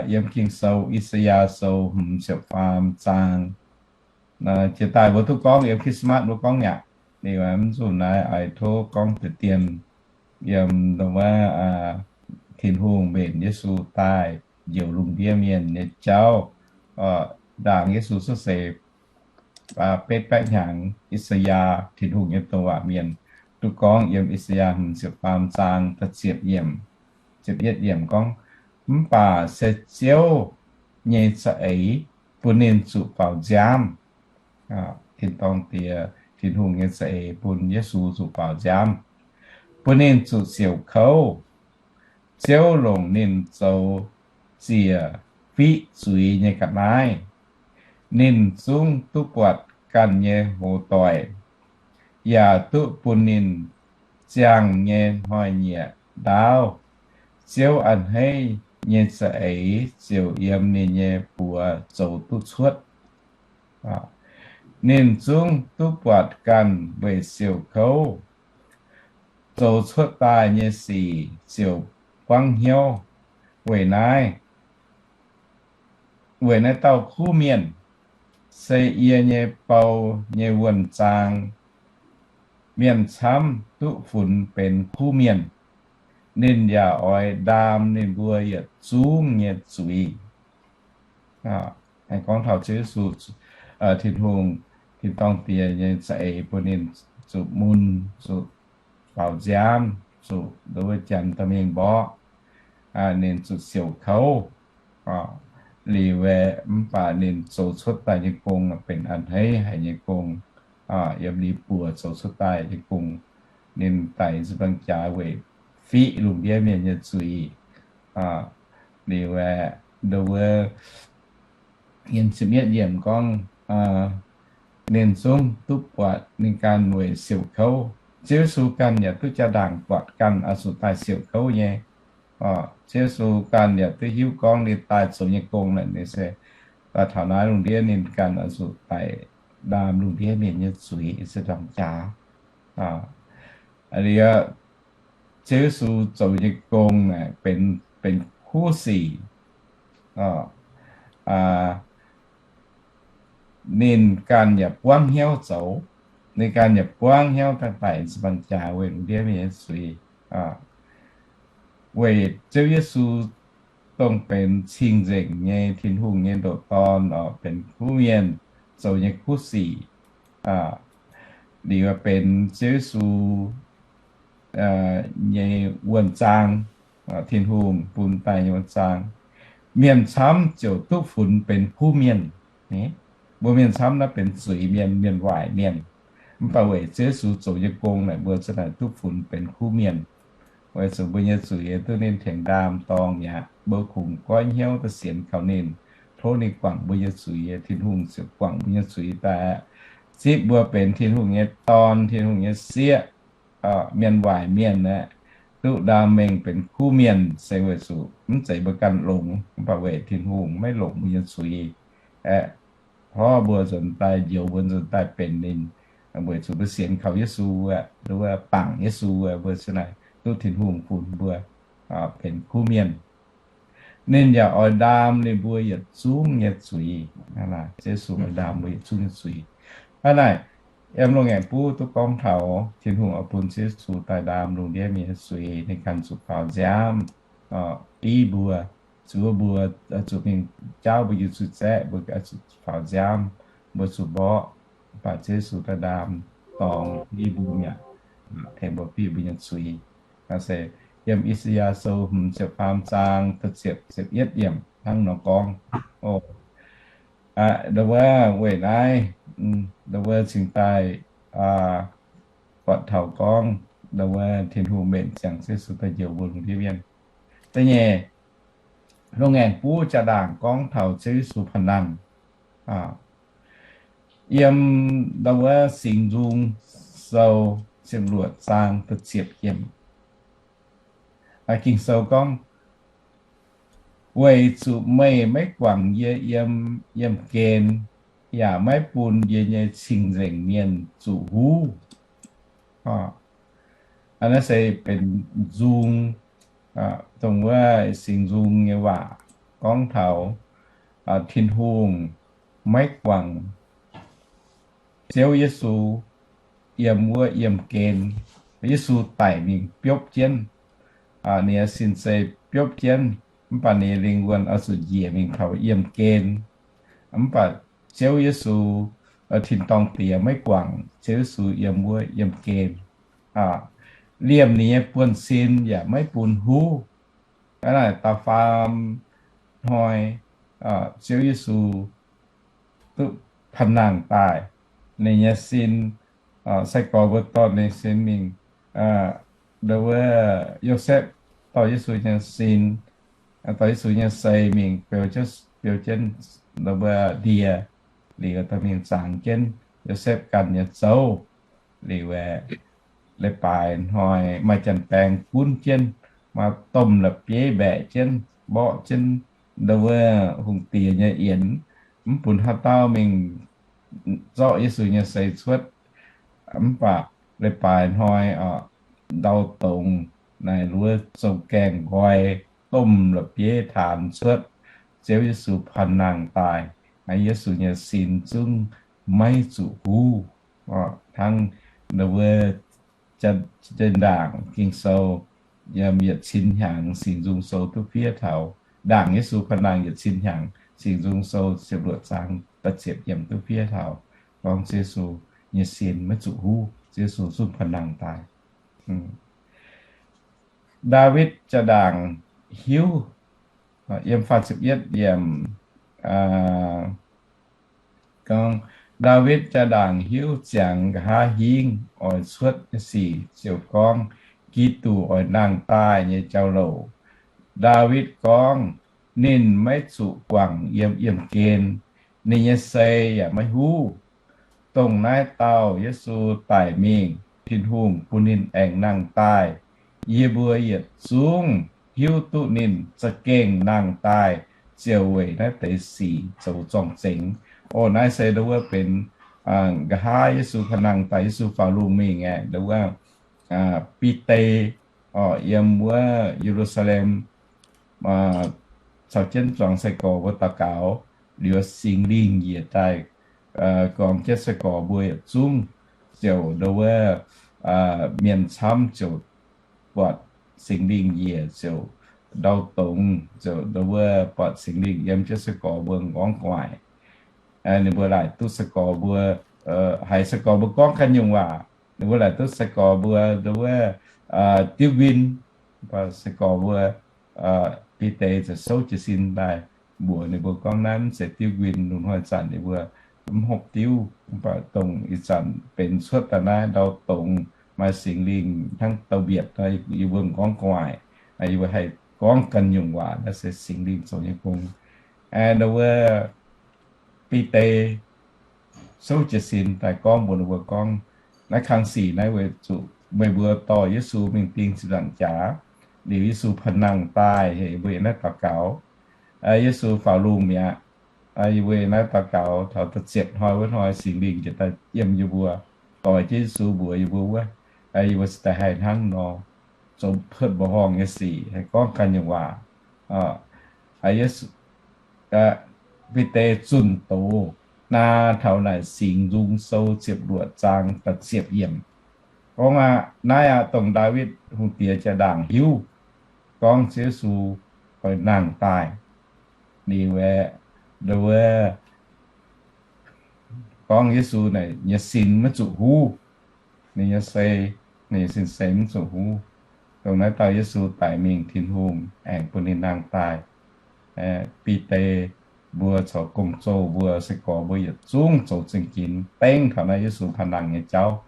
yiem Ging-Sou I^saa^yaa Sou hmz ziepc faam zaang. Jiex daaih mbuo duqv gorngv yiem Christmas mbuo gorngv mi'aqv. Liuz mv zuqc naaiv oix tov gorngv deix dien yiem wuov Tin-Hungh mbenc Yesu daaih njoux lungh ndiev mienh nyei jauv, ndaangc Yesu cuotv seix betv baeqv hnyangx, I^saa^yaa, Tin-Hungh nyei douc waac mienh, duqv gorngv yiem I^saa^yaa hmz ziepc faam zaang da'ziepc yiemc, ziepc yietv yiemc gorngv, mv baac se Ziouv nyei za'eix bun ninh zuqc faaux nziaamv. Tin-dorngh Diex, Tin-Hungh nyei za'eix bun Yesu zuqc faaux nziaamv, bun ninh zuqc siouc kouv. Ziouv longc ninh zoux ziec fiqv zuiz nyei ga'naaiv. Ninh zungv duqv buatc ganh nyei hoz doic, yaac duqv bun ninh ziangh nyei hnoi-nyieqc ndaauv. Ziouv a'hneiv nyei za'eix ziouc yiem ninh nyei buoz zoux duqv cuotv. Ninh zungv duqv buatc ganh weic siouc kouv zoux cuotv daaih nyei sic ziouc buangv hnyouv. Weic naaiv, weic naaiv dauh kuv mienh se yie nyei bou nyei wuonh zaang. Mienh camv duqv funx benx kuv mienh, ninh yaac oix ndaam ninh mbuo yietc zungv nyei zuiz. Gorngv taux Ziouv Yesu, Tin-Hungh, Tin-dorngh Diex nyei za'eix bun ninh zuqc mun, zuqc faaux nziaamv, zuqc nduov wuov janx dorh mingh mborqv, ninh zuqc siouc kouv. Liuz aeqv, mv baac ninh zoux cuotv daaih nyei gong benx a'hneiv haic nyei gong, yiem ninh buoz zoux cuotv daaih nyei gong. Ninh daic ziepc nzaangc jaax weic fiqv lungh ndiev mienh nyei zuiz. Liuz aeqv, nduov wuov, yiem ziepc yietv yiemc gorngv, ninh zungv duqv buatc ninh ganh weic siouc kouv. Ziouv Yesu ganh yaac duqv jaa-ndaangc buatc ganh oix zuqc daaih siouc kouv nyei. Ziouv Yesu ganh yaac duqv hiuv gorngv ninh daaih zoux nyei gong naaic, ninh se daaih taux naaiv lungh ndiev ninh ganh oix zuqc daaih ndaam lungh ndiev mienh nyei zuiz ziepc nzaangc jaax. Liuz, Ziouv Yesu zoux nyei gong naaic benx, benx kuv sic. Ninh ganh yaac buangv hnyouv zoux. ninh ganh yaac buangv hnyouv daaih daic ziepc nzaangc jaax weic lungh ndiev mienh nyei zuiz. Weic Ziouv Yesu dongh benx cing-nzengc nyei Tin-Hungh nyei ndoqc Dorn, benx kuv mienh zoux nyei kuv sic, liuz benx Ziouv Yesu nyei wuonh zaang, Tin-Hungh bun daaih nyei wuonh zaang, mienh camv ziouc duqv funx benx kuv mienh. Mbuo mienh camv naaiv benx zuiz-mienh, mienh waaic mienh. Mv baac weic Ziouv Yesu zoux nyei gong naaic, mbuo za'naaic duqv funx benx kuv mienh. Weic zuqc mbuo nyei zuiz duqv ninh tengx ndaam dorngx mi'aqv. Mbuo kungx goiv hnyouv daaih sienx kaux ninh, tov ninh guangc mbuo nyei zuiz. Tin-Hungh ziouc guangc mbuo nyei zuiz daaih aqv, zipv mbuo benx Tin-Hungh nyei dorn, Tin-Hungh nyei sieqv, mienh waaic mienh aeqv, duqv ndaam mengh benx kuv mienh se weic zuqc mv zeiz mbuo ganh longx, mv baac weic Tin-Hungh maiv longc mbuo nyei zuiz aeqv, porv mbuo nzuonx daaih, njoux mbuo nzuonx daaih benx ninh, weic zuqc mbuo sienx kaux Yesu, wuov bangc Yesu, mbuo za'naaic duqv Tin-Hungh funx mbuo benx kuv mienh. Ninh yaac oix ndaam ninh mbuo yietc zungv nyei zuiz. Ziouv Yesu oix ndaam mbuo yietc zungv nyei zuiz. Hnangv naaic, yiem loz-ngaengc buv duqv gorngv taux Tin-Hungh oix bun Ziouv Yesu daaih ndaam lungh ndiev mienh nyei zuiz, ninh ganh zuqc faaux nziaamv, div mbuo, zuov mbuo, zuqc mingh jaauv mbuo nyei zuiz zaeqv, mbuo zuqc faaux nziaamv, mbuo zuqc mborqv, mv baac Ziouv Yesu daaih ndaam dorngx div mbuo mi'aqv, tengx mbuo bieqc mbuo nyei zuiz. Naaiv se yiem I^saa^yaa Sou hmz ziepc faam zaang da'ziepc, ziepc yietv yiemc hnangv nor gorngv, o, ndau wuov weic naaiv, ndau wuov cingx daaih buatc taux gorngv, ndau wuov Tin-Hungh mbenc ziangx Ziouv Yesu daaih njoux mbuo lungh ndiev mienh. Da'nyeic, loz-ngaengc buv jaa-ndaangc gorngv taux Ziouv Yesu pa'nangh. Yiem ndau wuov Singx Nzung Sou ziepc luoqc zaang da'ziepc yiemc, Ging-Sou gorngv, weic zuqc meih maiv guangc yie yiem yiemh gen, yaac maiv bun yie nyei cing-nzengc mienh zuqc huv. Naaiv se benx nzung, dongh wuov Singx Nzung nyei waac gorngv taux Tin-Hungh maiv guangc Ziouv Yesu yiem wuov yiemh gen. Yesu daic mingh biopv jienv, ninh nyei sin se biopv jienv, mv baac ninh nyei lingh wuonh oix zuqc njiec mingh taux yiemh gen. Mv baac Ziouv Yesu, tin-dorngh Diex maiv guangc Ziouv Yesu yiem wuov yiemh gen. Liemh ninh nyei buonv-sin yaac maiv bun huv. Hnangv naaic da'faam hnoi, Ziouv Yesu duqv pa'nangh daaih. Ninh nyei sin, sai-gorx mbuo dorh ninh sin mingh, ndau wuov Yosepv dorh Yesu nyei sin, dorh Yesu nyei sei mingh beu, beu jienv ndau wuov ndie, liuz dorh mingh zangx jienv Yosepv ganh nyei zouv. Liuz aeqv, leiz-baaix hnoi maaih janx-baeng gunv jienv, maaih domh la'bieiv mbaeqc jienv, mborqv jienv ndau wuov hungh diex nyei yienx, mv bun haaix dauh mingh zorqv Yesu nyei sei cuotv. Mv baac leiz-baaix hnoi ndau dongz naaic, luov zong gaengh nqoi, domh la'bieiv taanx cuotv, Ziouv Yesu pa'nangh daaih, Yesu nyei sin zungv maiv zuqc huv. Hnangv ndau wuov jaa-ndaangc Ging-Sou yiem yietc cin hnyangx Singx Nzung Sou duqv fiev taux, ndaangc Yesu pa'nangh yietc cin hnyangx Singx Nzung Sou ziepc luoqc zaang da'ziepc yiemc duqv fiev taux, gorngv Ziouv Yesu nyei sin maiv zuqc huv, Ziouv Yesu zungv pa'nangh daaih. Ndaawitv jaa-ndaangc hiuv, yiem faah ziepc yietv yiemc gorngv, Ndaawitv jaa-ndaangc hiuv ziangx nqa'haav hingv oix cuotv nyei sic ziouc gorngv, Giduc oix nangh daaih nyei jauv-louc. Ndaawitv gorngv, Ninh maiv zuqc guangc yiem yiemh gen, ninh nyei sei yaac maiv huv. Dongh naaiv dauh Yesu daic mingh, Tin-Hungh bun ninh aengx nangh daaih. Yie mbuo yietc zungv hiuv duqv ninh za'gengh nangh daaih ziouc weic naaiv deix sic zoux zorng-zengx. O, naaiv se ndau wuov benx nqa'haav Yesu ka'nangh daaih, Yesu faaux lungh mingh aeqv, ndau wuov Bide, o, yiem wuov Ye^lu^saa^lem caux jienv zuangx sai-gorx mbuo daux gaux, liuz Singx Lingh njiec daaih gorngv jienv sai-gorx mbuo yietc zungv ziouc ndo wuov mienh camv ziouc buatc Singx Lingh njiec ziouc ndau dongz, ziouc ndo wuov buatc Singx Lingh yiem jienv sai-gorx mbuo m'nqorngv gu'nguaaic. Ninh mbuo laaic duqv sai-gorx mbuo, haiz sai-gorx mbuo gorngv ganh nyungc waac, ninh mbuo laaic duqv sai-gorx mbuo ndo wuov diuv nquin. Mv baac sai-gorx mbuo, Bide ziouc souv jiez sin daaih mbuox ninh mbuo gorngv, naaiv mv zeiz diuv nquin. Lungh hnoi zanc ninh mbuo mv hopv diuv, mv baac dongh ih zanc benx cuotv daaih naaiv ndau dongz, maaih Singx Lingh hnangv douz-mbietc nor, yie mbuo m'nqorngv gu'nguaaic, yie mbuo haih gorngv ganh nyungc waac, naaiv se Singx Lingh zoux nyei gong. Ndo wuov Bide souv jiez sin daaih gorngv mbuox ninh mbuo gorngv, naaiv kang sic naaiv weic zuqc meih mbuo dorh Yesu mingh ding ziepc nzaangc jaax, liuz Yesu panh nangh daaih, mbuo yiem naaiv daux gaux. Yesu faaux lungh mi'aqv. Yie mbuo yiem naaiv daux gaux taux da'ziepc hnoi wuov hnoi Singx Lingh njiec daaih yiem yie mbuo, doix jienv Yesu mbuox yie mbuo wuov, yie mbuo se daaih haih hnangv nor zoux cuotv mbuoqc horngh nyei sic, haih gorngv ganh nyungc waac. Bide zunh doz naa taux naaic Singx Nzung Sou ziepc luoqc zaang da'ziepc yiemc. Gorngv aqv, naaiv aqv, dongh Ndaawitv Hungh Diex jaa-ndaangc hiuv gorngv Ziouv Yesu oix nangh daaih. Ninh wuov, wuov gorngv Yesu naaic nyei sin maiv zuqc huv. Ninh nyei sei, ninh nyei sin-sei mv zuqc huv. Dongh naaiv dauh Yesu daic mingh, Tin-Hungh aengx bun ninh nangh daaih. Bide mbuo caux gong-zoh mbuo, sai-gorx mbuo yietc zungv zoux zingh ginx dengv taux naaiv Yesu panh nangh nyei jauv.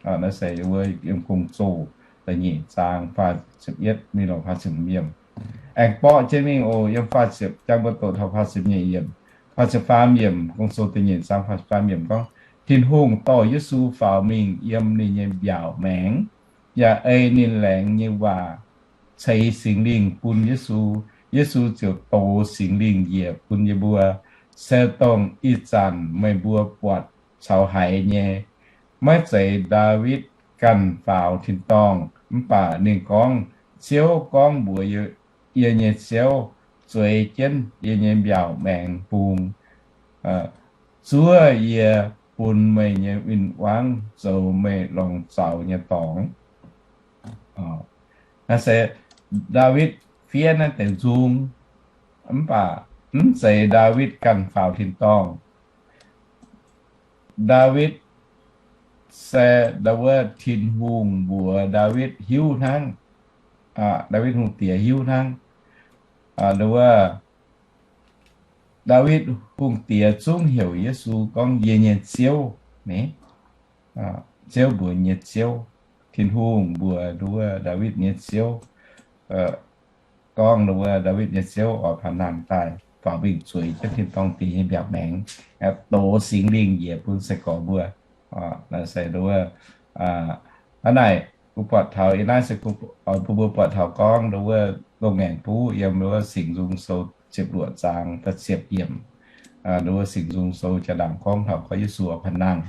Naaiv se wuov yiem Gong-Zoh da'nyeic zaang faah ziepc yietv mingh lorz faah ziepc hmz yiemc. Aengx borqv jienv mingh oc, yiem faah ziepc, jang mbuo doqc taux faah ziepc nyeic yiemc, faah ziepc faam yiemc, Gong-Zoh da'nyeic zaang faah ziepc faam yiemc gorngv, Tin-Hungh dorh Yesu faaux mingh yiem ninh nyei mbiaauc maengx, yaac ei ninh laengz nyei waac ceix Singx Lingh bun Yesu. Yesu ziouc dox Singx Lingh njiec bun yie mbuo, se dongh ih zanc meih mbuo buatc caux haiz nyei. Maiv zeiz Ndaawitv ganh faaux tin-dorngh, mv baac ninh gorngv, Ziouv gorngv mbuox yie nyei Ziouv, Zueiz jienv yie nyei mbiaauc maengx bung, zuov yie bun meih nyei win-wangv zoux meih longc zaux nyei dorngx. Naaiv se Ndaawitv fiev naaiv deix nzung, mv baac mv zeiz Ndaawitv ganh faaux tin-dorngh. Ndaawitv se ndo wuov Tin-Hungh mbuox Ndaawitv hiuv hnangv. Ndaawitv Hungh Diex hiuv hnangv. Ndo wuov Ndaawitv Hungh Diex zungv heuc Yesu gorngv yie nyei Ziouv, Ziouv mbuox nyei Ziouv. Tin-Hungh mbuox ndo wuov Ndaawitv nyei Ziouv, gorngv ndo wuov Ndaawitv nyei Ziouv oix panh nangh daaih faaux mingh zueiz jienv tin-dorngh diex nyei mbiaauc maengx, dox Singx Lingh njiec bun sai-gorx mbuo. Naaiv se ndo wuov, hnangv naaic, mbuo buatc taux, ih naaiv se bun mbuo buatc taux gorngv ndo wuov loz-ngaengc buv yiem ndo wuov Singx Nzung Sou ziepc luoqc zaang da'ziepc yiemc, ndo wuov Singx Nzung Sou jaa-ndaangc gorngv taux gorngv Yesu oix panh nangh.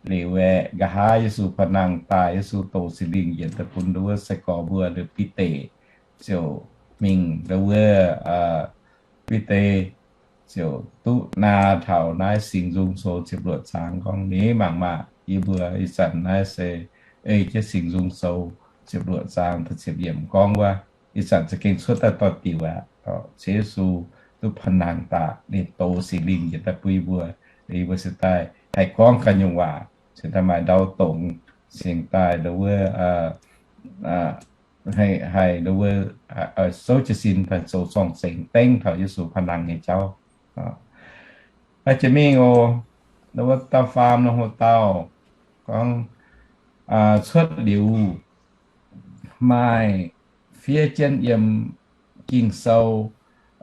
Liuz aeqv, nqa'haav Yesu panh nangh daaih, Yesu dox Singx Lingh yienc daaih bun ndo wuov sai-gorx mbuo, Bide ziouc mingh ndo wuov, Bide ziouc duqv naa taux naaiv Singx Nzung Sou ziepc luoqc zaang gorngv, Ninh mangc maah! Yie mbuo ih zanc naaiv se ei jienv Singx Nzung Sou ziepc luoqc zaang da'ziepc yiemc gorngv wuov, ih zanc za'gengh cuotv daaih doix-diuc aqv. Ziouv Yesu duqv panh nangh daaih, ninh dox Singx Lingh yienc daaih bun yie mbuo, yie mbuo se daaih haih gorngv ganh nyungc waac, se daaih maaih ndau dongz, cingx daaih ndo wuov haih ndo wuov souv jiez sin daaih zoux zorng-zengx dengv taux Yesu panh nangh nyei jauv. Jiex mingh oc, ndo wuov dauh faam nor, hlo dauh gorngv, cuotv liuz maaih fiev jienv yiem Ging-Sou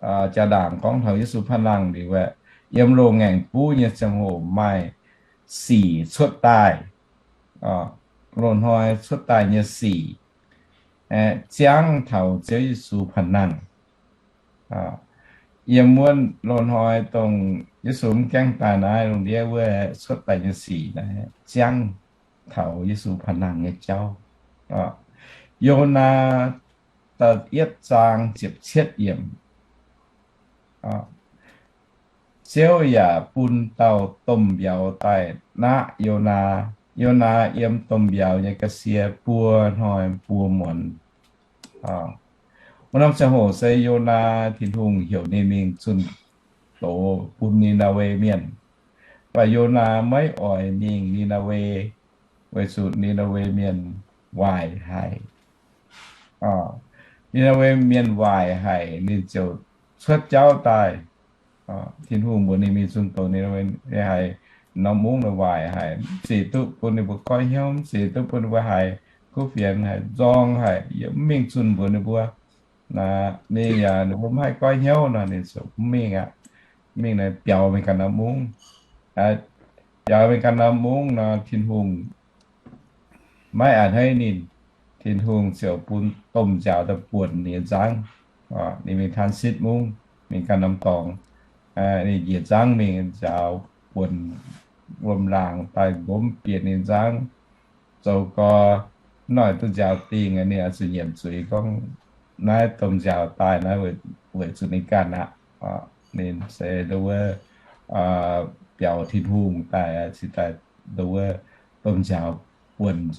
jaa-ndaangc gorngv taux Yesu panh nangh liuz aeqv, yiem loz-ngaengc buv nyei ziangh hoc maaih sic cuotv daaih. Loz-hnoi cuotv daaih nyei sic ziangv taux Ziouv Yesu panh nangh. Yiem wuov loz-hnoi dongh Yesu mv gaengh daaih naaiv lungh ndiev wuov cuotv daaih nyei sic naaiv ziangv taux Yesu panh nangh nyei jauv. Yonaa da'yietv zaang ziepc cietv yiemc. Ziouv yaac bun dauh domh mbiauz daaih naqv Yonaa. Yonaa yiem domh mbiauz nyei ga'sie buo hnoi buo muonz. Wuov norm ziangh hoc se Yonaa, Tin-Hungh heuc ninh mingh zunh doz bun Ni^naa^we Mienh. Mv baac Yonaa maiv oix mingh Ni^naa^we, weic zuqc Ni^naa^we Mienh waaic haic. Ni^naa^we Mienh waaic haic, ninh ziouc cuotv jauv daaih. Tin-Hungh mbuox ninh mingh zunh doz Ni^naa^we, haiz norm mungv waaic haic, mv zeiz duqv bun ninh mbuo goiv hnyouv, mv zeiz duqv bun ninh mbuo haiz kuv fienx, haiz nzorng haic, yaac mv mingh zunh mbuox ninh mbuo. Ninh yaac, ninh mbuo mv haih goiv hnyouv nor, ninh ziouc mv mingh aqv. Mingh naaic biaux mingh ganh norm mungv. Biaux mingh ganh norm mungv nor, Tin-Hungh maiv a'hneiv ninh. Tin-Hungh ziouc bun domh nziaaux daaih buonc ninh nyei nzangv. Ninh mingh transit mungv, mingh ganh norm dorngx. Ninh njiec nzangv mingh, nziaaux buonc wuom-laangc daaih nqomv bieqc ninh nzangv. Zoux gau, hnoi duqv nziaaux dingh, ninh oix zuqc nyiemc zuiz gorngv naaiv domh nziaaux daaih naaiv weic zuqc ninh ganh aqv. Ninh se ndo wuov biaux Tin-Hungh daaih, cingx daaih ndo wuov domh nziaaux buonc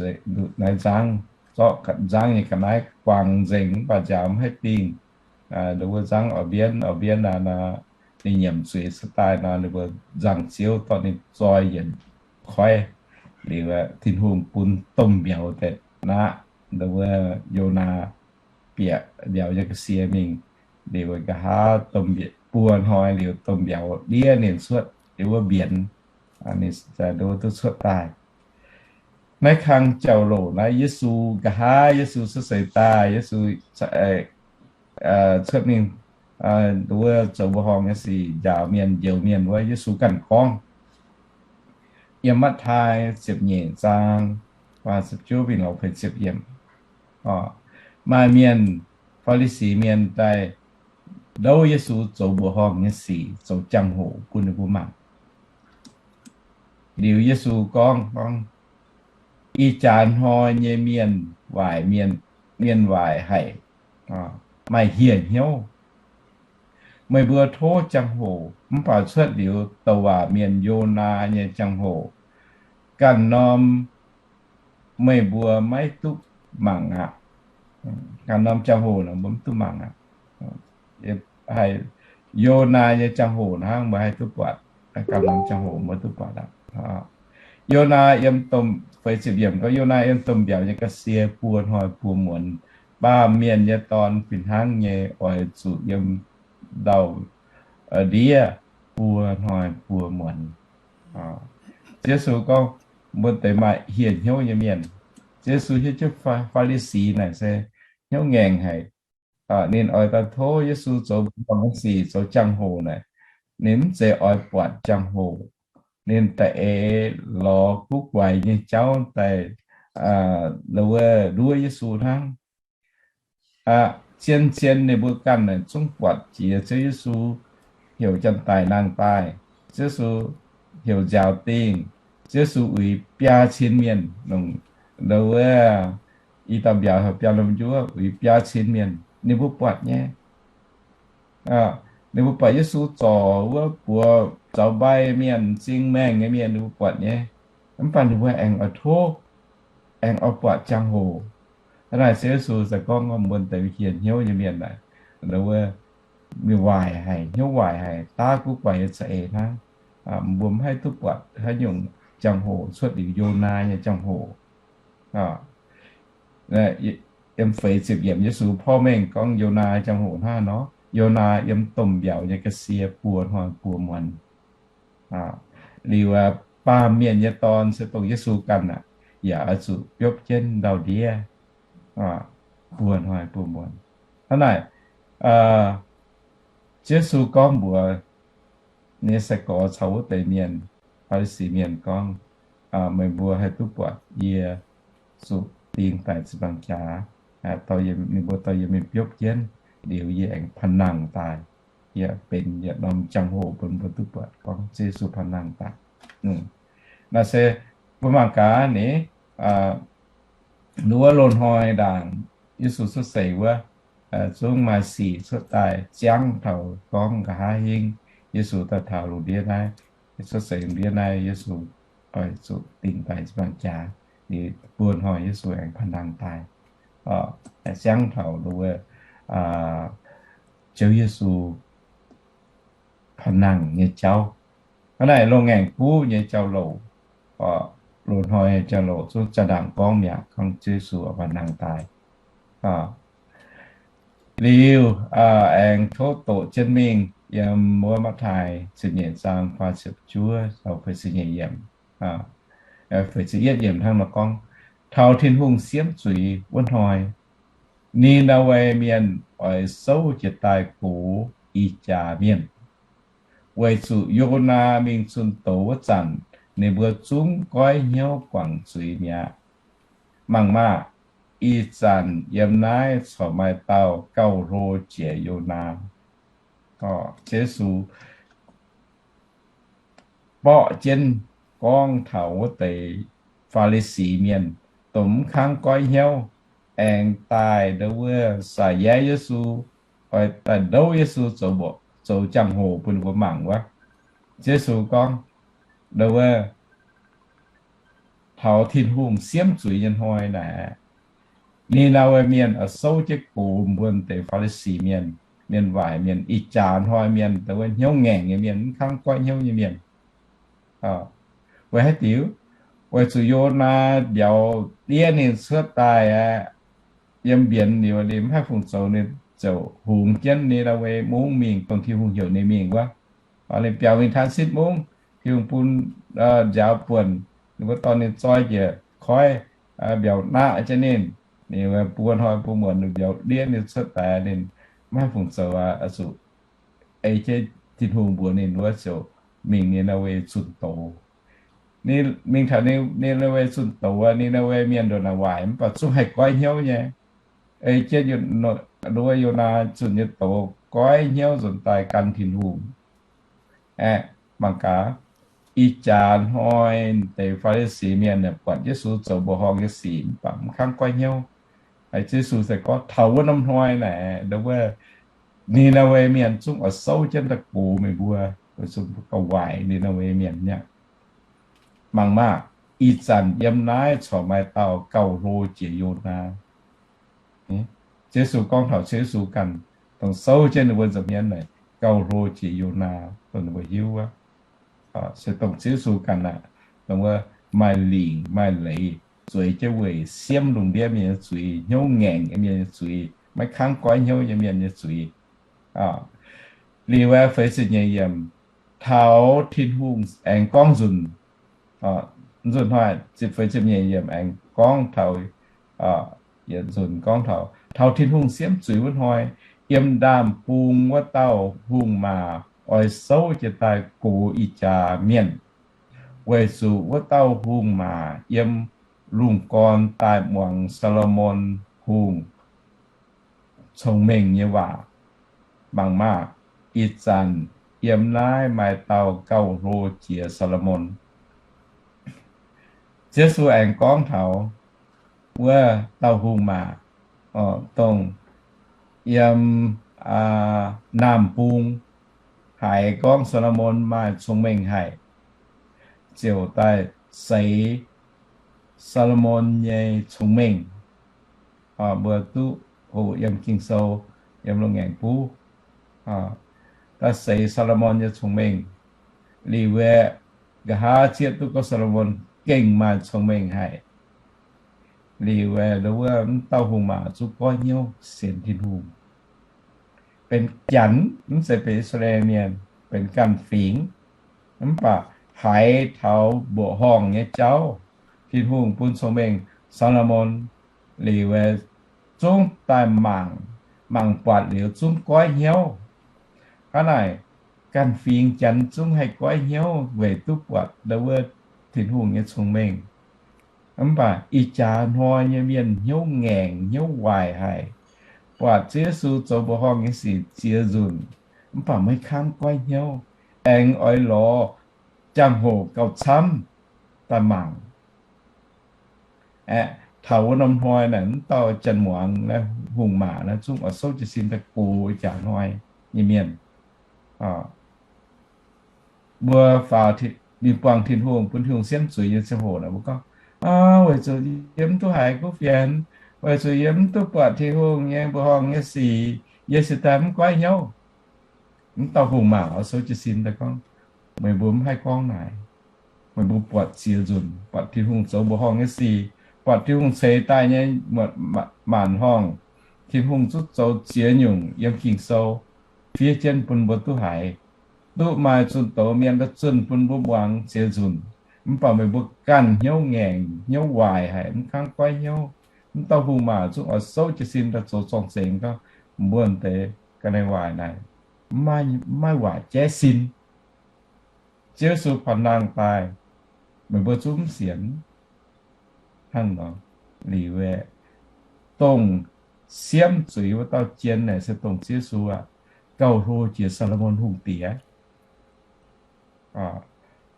naaiv nzangv, zorqv nzangv nyei ga'naaiv guangc nzengc, mv baac nziaaux mv haih dingh. Ndo wuov nzangv oix mbienv oix mbienv aqv nor, ninh nyiemc zuiz cuotv daaih nor, ninh mbuo nzangc-ziouv dorh ninh zoi yienc koiv. Liuz Tin-Hungh bun domh mbiauz daaih naqv ndo wuov Yonaa bieqc mbiauz nyei ga'sie mingh. Liuz nqa'haav domh mbiauz, buo hnoi liuz domh mbiauz ndiev ninh cuotv ndo wuov mbienx, ninh ndo wuov duqv cuotv daaih. Naaiv kang jauv-louc naaiv Yesu, nqa'haav Yesu cuotv seix daaih, Yesu cuotv mingh ndo wuov zoux mbuoqc horngh nyei sic, njaaux mienh, njoux mienh wuov, Yesu ganh gorngv. Yiem Matv^taai ziepc nyeic zaang, maaih mienh Faa^li^si Mienh daaih ndouv Yesu zoux mbuoqc horngh nyei sic, zoux jangx-hoc bun ninh mbuo mangc. Liuz Yesu gorngv, gorngv, Ih jaax hnoi nyei mienh waaic, mienh, mienh waaic haic, maaih hieh hnyouv. Meih mbuo tov jangx-hoc, mv baac cuotv liuz douc waac mienh Yonaa nyei jangx-hoc, ganh norm meih mbuo maiv duqv mangc aqv. Ganh norm jangx-hoc mbuo mv duqv mangc aqv. Haiz Yonaa nyei jangx-hoc hnangv mbuo haih duqv buatc, ganh norm jangx-hoc mbuo duqv buatc aqv. Yonaa yiem domh, feix ziepc yiemc gorngv, Yonaa yiem domh mbiauz nyei ga'sie buo hnoi buo muonz. Baamh mienh nyei dorn fih hnangv nyei oix zuqc yiem ndau-ndiev buo hnoi buo muonz. Ziouv Yesu gorngv, mbuo deix maaih hieh hnyouv nyei mienh. Ziouv Yesu hiuv jienv Faa^li^si naaic se hnyouv ngaengc haic. Ninh oix daaih tov Yesu zoux mbuoqc horngh nyei sic, zoux jangx-hoc naaic, ninh mv zeiz oix buatc jangx-hoc. Ninh da'eix lorz guv guaix nyei jauv daaih, wuov, nduov Yesu hnangv. Zien-zien ninh mbuo ganh naaic zungv buatc jiex Ziouv Yesu heuc janx-daic nangh daaih, Ziouv Yesu heuc nziaaux dingh, Ziouv Yesu uix biaa cin mienh, wuov, i dauh mbiauz heuc biaa lomh njuov, uix biaa cin mienh, ninh mbuo buatc nyei. Ninh mbuo buatc Yesu zorc wuov buoz zaux mbai mienh, m'zing maengh nyei mienh, ninh mbuo buatc nyei. Mv baac ninh mbuo aengx oix tov, aengx oix buatc jangx-hoc. Hnangv naaic Ziouv Yesu se gorngv mbuo deix hieh hnyouv nyei mienh naaic, wuov, mienh waaic haic, hnyouv waaic haic, daav guv guaix nyei za'eix hnangv. Mbuo mv haih duqv buatc haaix nyungc jangx-hoc cuotv liuz Yonaa nyei jangx-hoc. Yiem feix ziepc yiemc Yesu porv mengh gorngv Yonaa jangx-hoc hnangv nor, Yonaa yiem domh mbiauz nyei ga'sie buo hnoi buo muonz. Liuz baamh mienh nyei dorn se dongh Yesu ganh aqv, yaac oix zuqc biopv jienv ndau-ndiev buo hnoi buo muonz. Hnangv naaic, Ziouv Yesu gorngv mbuox ninh nyei sai-gorx caux wuov deix mienh, Faa^li^si Mienh gorngv, meih mbuo haih duqv buatc yie zuqc ding daaih ziepc nzaangc jaax, dorh yie, ninh mbuo dorh yie mingh biopv jienv, liuz yie aengx panh nangh daaih, yie benx yietc norm jangx-hoc bun mbuo duqv buatc gorngv Ziouv Yesu panh nangh daaih. Naaiv se mbuo mangc gaax ni, wuov loz-hnoi ndaangc Yesu cuotv seix wuov, zungv maaih sic cuotv daaih ziangv taux gorngv nqa'haav hingv Yesu daaih taux lungh ndiev naaiv, cuotv seix lungh ndiev naaiv Yesu oix zuqc dingc daaih jiu-baang jaax, liuz buo hnoi Yesu aengx pa'nangh daaih. Ziangv taux wuov Ziouv Yesu pa'nangh nyei jauv. Hnangv naaic, loz-ngaengc buv nyei jauv-louc, loz-hnoi jauv-louc zungv za'ndaangc gorngv mi'aqv, gorngv Ziouv Yesu pa'nangh daaih. Liuz aengx tov doqc jienv mingh yiem wuov Matv^taai ziepc nyeic zaang faah ziepc juov, feix ziepc nyeic yiemc, feix ziepc yietv yiemc hnangv nor gorngv, taux Tin-Hungh siemv zuiz wuov hnoi, Ni^naa^we Mienh oix souv jiez daaih gox ih jaax mienh, weic zuqc Yonaa mingh zunh doz wuov zanc, ninh mbuo zungv goiv hnyouv guangc zuiz mi'aqv. Mangc maah! Ih zanc yiem naaiv corc maaih dauh gauh hlo jiex Yonaa. Yesu borqv jienv gorngv taux wuov deix Faa^li^si Mienh, dongh mv kangv goiv hnyouv, aengx daaih ndau wuov saac yaev Yesu, oix daaih ndouv Yesu zoux, zoux jangx-hoc bun ninh mbuo mangc wuov. Yesu gorngv, ndau wuov, taux Tin-Hungh siemv zuiz nyei hnoi naaic, Ni^naa^we Mienh oix souv jienv gox mbuo deix Faa^li^si Mienh, mienh waaic mienh, ih jaax hnoi mienh, ndau wuov hnyouv ngaengc nyei mienh, mv kangv goiv hnyouv nyei mienh. Weic haaix diuc? Weic zuqc Yonaa mbiauz ndiev ninh cuotv daaih aqv, yiem mbienx liuz ninh mv haih fungc zoux, ninh ziouc hungx jienv Ni^naa^we Mungv mingh, dongh Tin-Hungh heuc ninh mingh wuov. Ninh biaux mingh Taansitv Mungv, Tin-Hungh bun nziaaux buonc, ninh mbuo dorh ninh zoi njiec koiv, mbiauz naqv jienv ninh. Ninh mbuo hnoi mbuo muonz ninh mbiauz ndiev ninh cuotv daaih, ninh mv haih fungc zoux aqv, zuqc ei jienv Tin-Hungh mbuox ninh wuov ziouc mingh Ni^naa^we zunh doz. Ninh mingh taux Ni^naa^we zunh doz, Ni^naa^we Mienh ndongc naaic waaic mv baac zungv haih goiv hnyouv nyei. Ei jienv Yonaa zunh nyei doz, goiv hnyouv nzuonx daaih gan Tin-Hungh. Aeqv, mangc gaax, ih jaax hnoi deix Faa^li^si Mienh buatc Yesu zoux mbuoqc horngh nyei sic mv baac mv kangv goiv hnyouv. Yesu se gorngv taux wuov norm hnoi naaic, ndau wuov Ni^naa^we Mienh zungv oix souv jienv daaih gox meih mbuo, gauh waaic Ni^naa^we Mienh nyei. Mangc maah! Ih zanc yiem naaiv corc maaih dauh gauh hlo jiex Yonaa. Yesu gorngv taux Ziouv Yesu ganh, dongh souv jienv ninh mbuo nza'hmien naaic, gauh hlo jiex Yonaa, dongh ninh mbuo hiuv wuov. Se dongh Ziouv Yesu ganh aqv, dongh wuov maaih lingc maaih leiz zueiz jienv weic siemv lungh ndiev mienh nyei zuiz, hnyouv ngaengc nyei mienh nyei zuiz, maiv kangv goiv hnyouv nyei mienh nyei zuiz. Liuz aeqv, feix ziepc nyeic yiemc, taux Tin-Hungh aengx gorngv nzunc, nzunc hnoi, feix ziepc nyeic yiemc aengx gorngv taux, yietc nzunc gorngv taux, taux Tin-Hungh siemv zuiz wuov hnoi, yiem ndaamv-bung wuov dauh hungh maac oix souv jiez daaih gox ih jaax mienh, weic zuqc wuov dauh hungh maac yiem lungh gorn daaih muangx Saa^lo^morn Hungh cong-mengh nyei waac. Mangc maah! Ih zanc yiem naaiv maaih dauh gauh hlo jiex Saa^lo^morn. Ziouv Yesu aengx gorngv taux wuov dauh hungh maac, dongh yiem ndaamv-bung haiz gorngv Saa^lo^morn maaih cong-mengh haic, ziouc daaih seix Saa^lo^morn nyei cong-mengh. Mbuo duqv hoqc yiem Ging-Sou, yiem loz-ngaengc buv, daaih seix Saa^lo^morn nyei cong-mengh. Liuz aeqv, nqa'haav zieqv duqv gorngv Saa^lo^morn gengh maaih cong-mengh haic. Liuz aeqv, wuov dauh hungh maac zungv goiv hnyouv sienx Tin-Hungh. Benx Janx, mv zeiz benx I^saa^laa^en Mienh, benx ganh fingx. Mv baac haiz taux mbuoqc horngh nyei jauv, Tin-Hungh bun cong-mengh Saa^lo^morn, liuz zungv daaih mangc, mangc buatc liuz zungv goiv hnyouv. Hnangv naaic, ganh fingx Janx zungv haih goiv hnyouv weic duqv buatc ndau wuov Tin-Hungh nyei cong-mengh. Mv baac ih jaax hnoi nyei mienh hnyouv ngaengc, hnyouv waaic haic, buatc Ziouv Yesu zoux mbuoqc horngh nyei sic ziex nzunc, mv baac maiv kangv goiv hnyouv, aengx oix lorz jangx-hoc gauh camv daaih mangc. Aeqv, taux wuov norm hnoi naaic, mv dauh janx-muangz naaiv, hungh maac naaiv zungv oix souv jiez sin daaih gox ih jaax hnoi nyei mienh. Mbuo faaux mingh buangh Tin-Hungh, bun Tin-Hungh siemv zuiz nyei ziangh hoc naaic, mbuo gorngv, Aa, weic zuqc yie mv duqv haiz kuv fienx, weic zuqc yie mv duqv buatc Tin-Hungh nyei mbuoqc horngh nyei sic, yie se daaih mv goiv hnyouv. Mv dauh hungh maac oix souv jiez sin daaih gorngv, Meih mbuo mv haih gorngv naaic. Meih mbuo buatc ziex nzunc, buatc Tin-Hungh zoux mbuoqc horngh nyei sic, buatc Tin-Hungh ceix daaih nyei maanc horngh, Tin-Hungh zungv zoux ziex nyungc yiem Ging-Sou fiev jienv bun mbuo duqv haiz. Duqv maaih zunh doz mienh daaih zunh bun mbuo muangx ziex nzunc. Mv baac meih mbuo ganh hnyouv ngaengc, hnyouv waaic haic, mv kangv goiv hnyouv. Mv dauh hungh maac zungv oix souv jiez sin daaih zoux zorng-zengx gorngv, Mbuo deix ga'naaiv waaic naaic, mv maaih waaic jaiv sin. Ziouv Yesu panh nangh daaih, meih mbuo zungv mv sienx. Hnangv nor, liuz aeqv, dongh siemv zuiz wuov dauh jien naaic se dongh Ziouv Yesu aqv, gauh hlo jiex Saa^lo^morn Hungh Diex.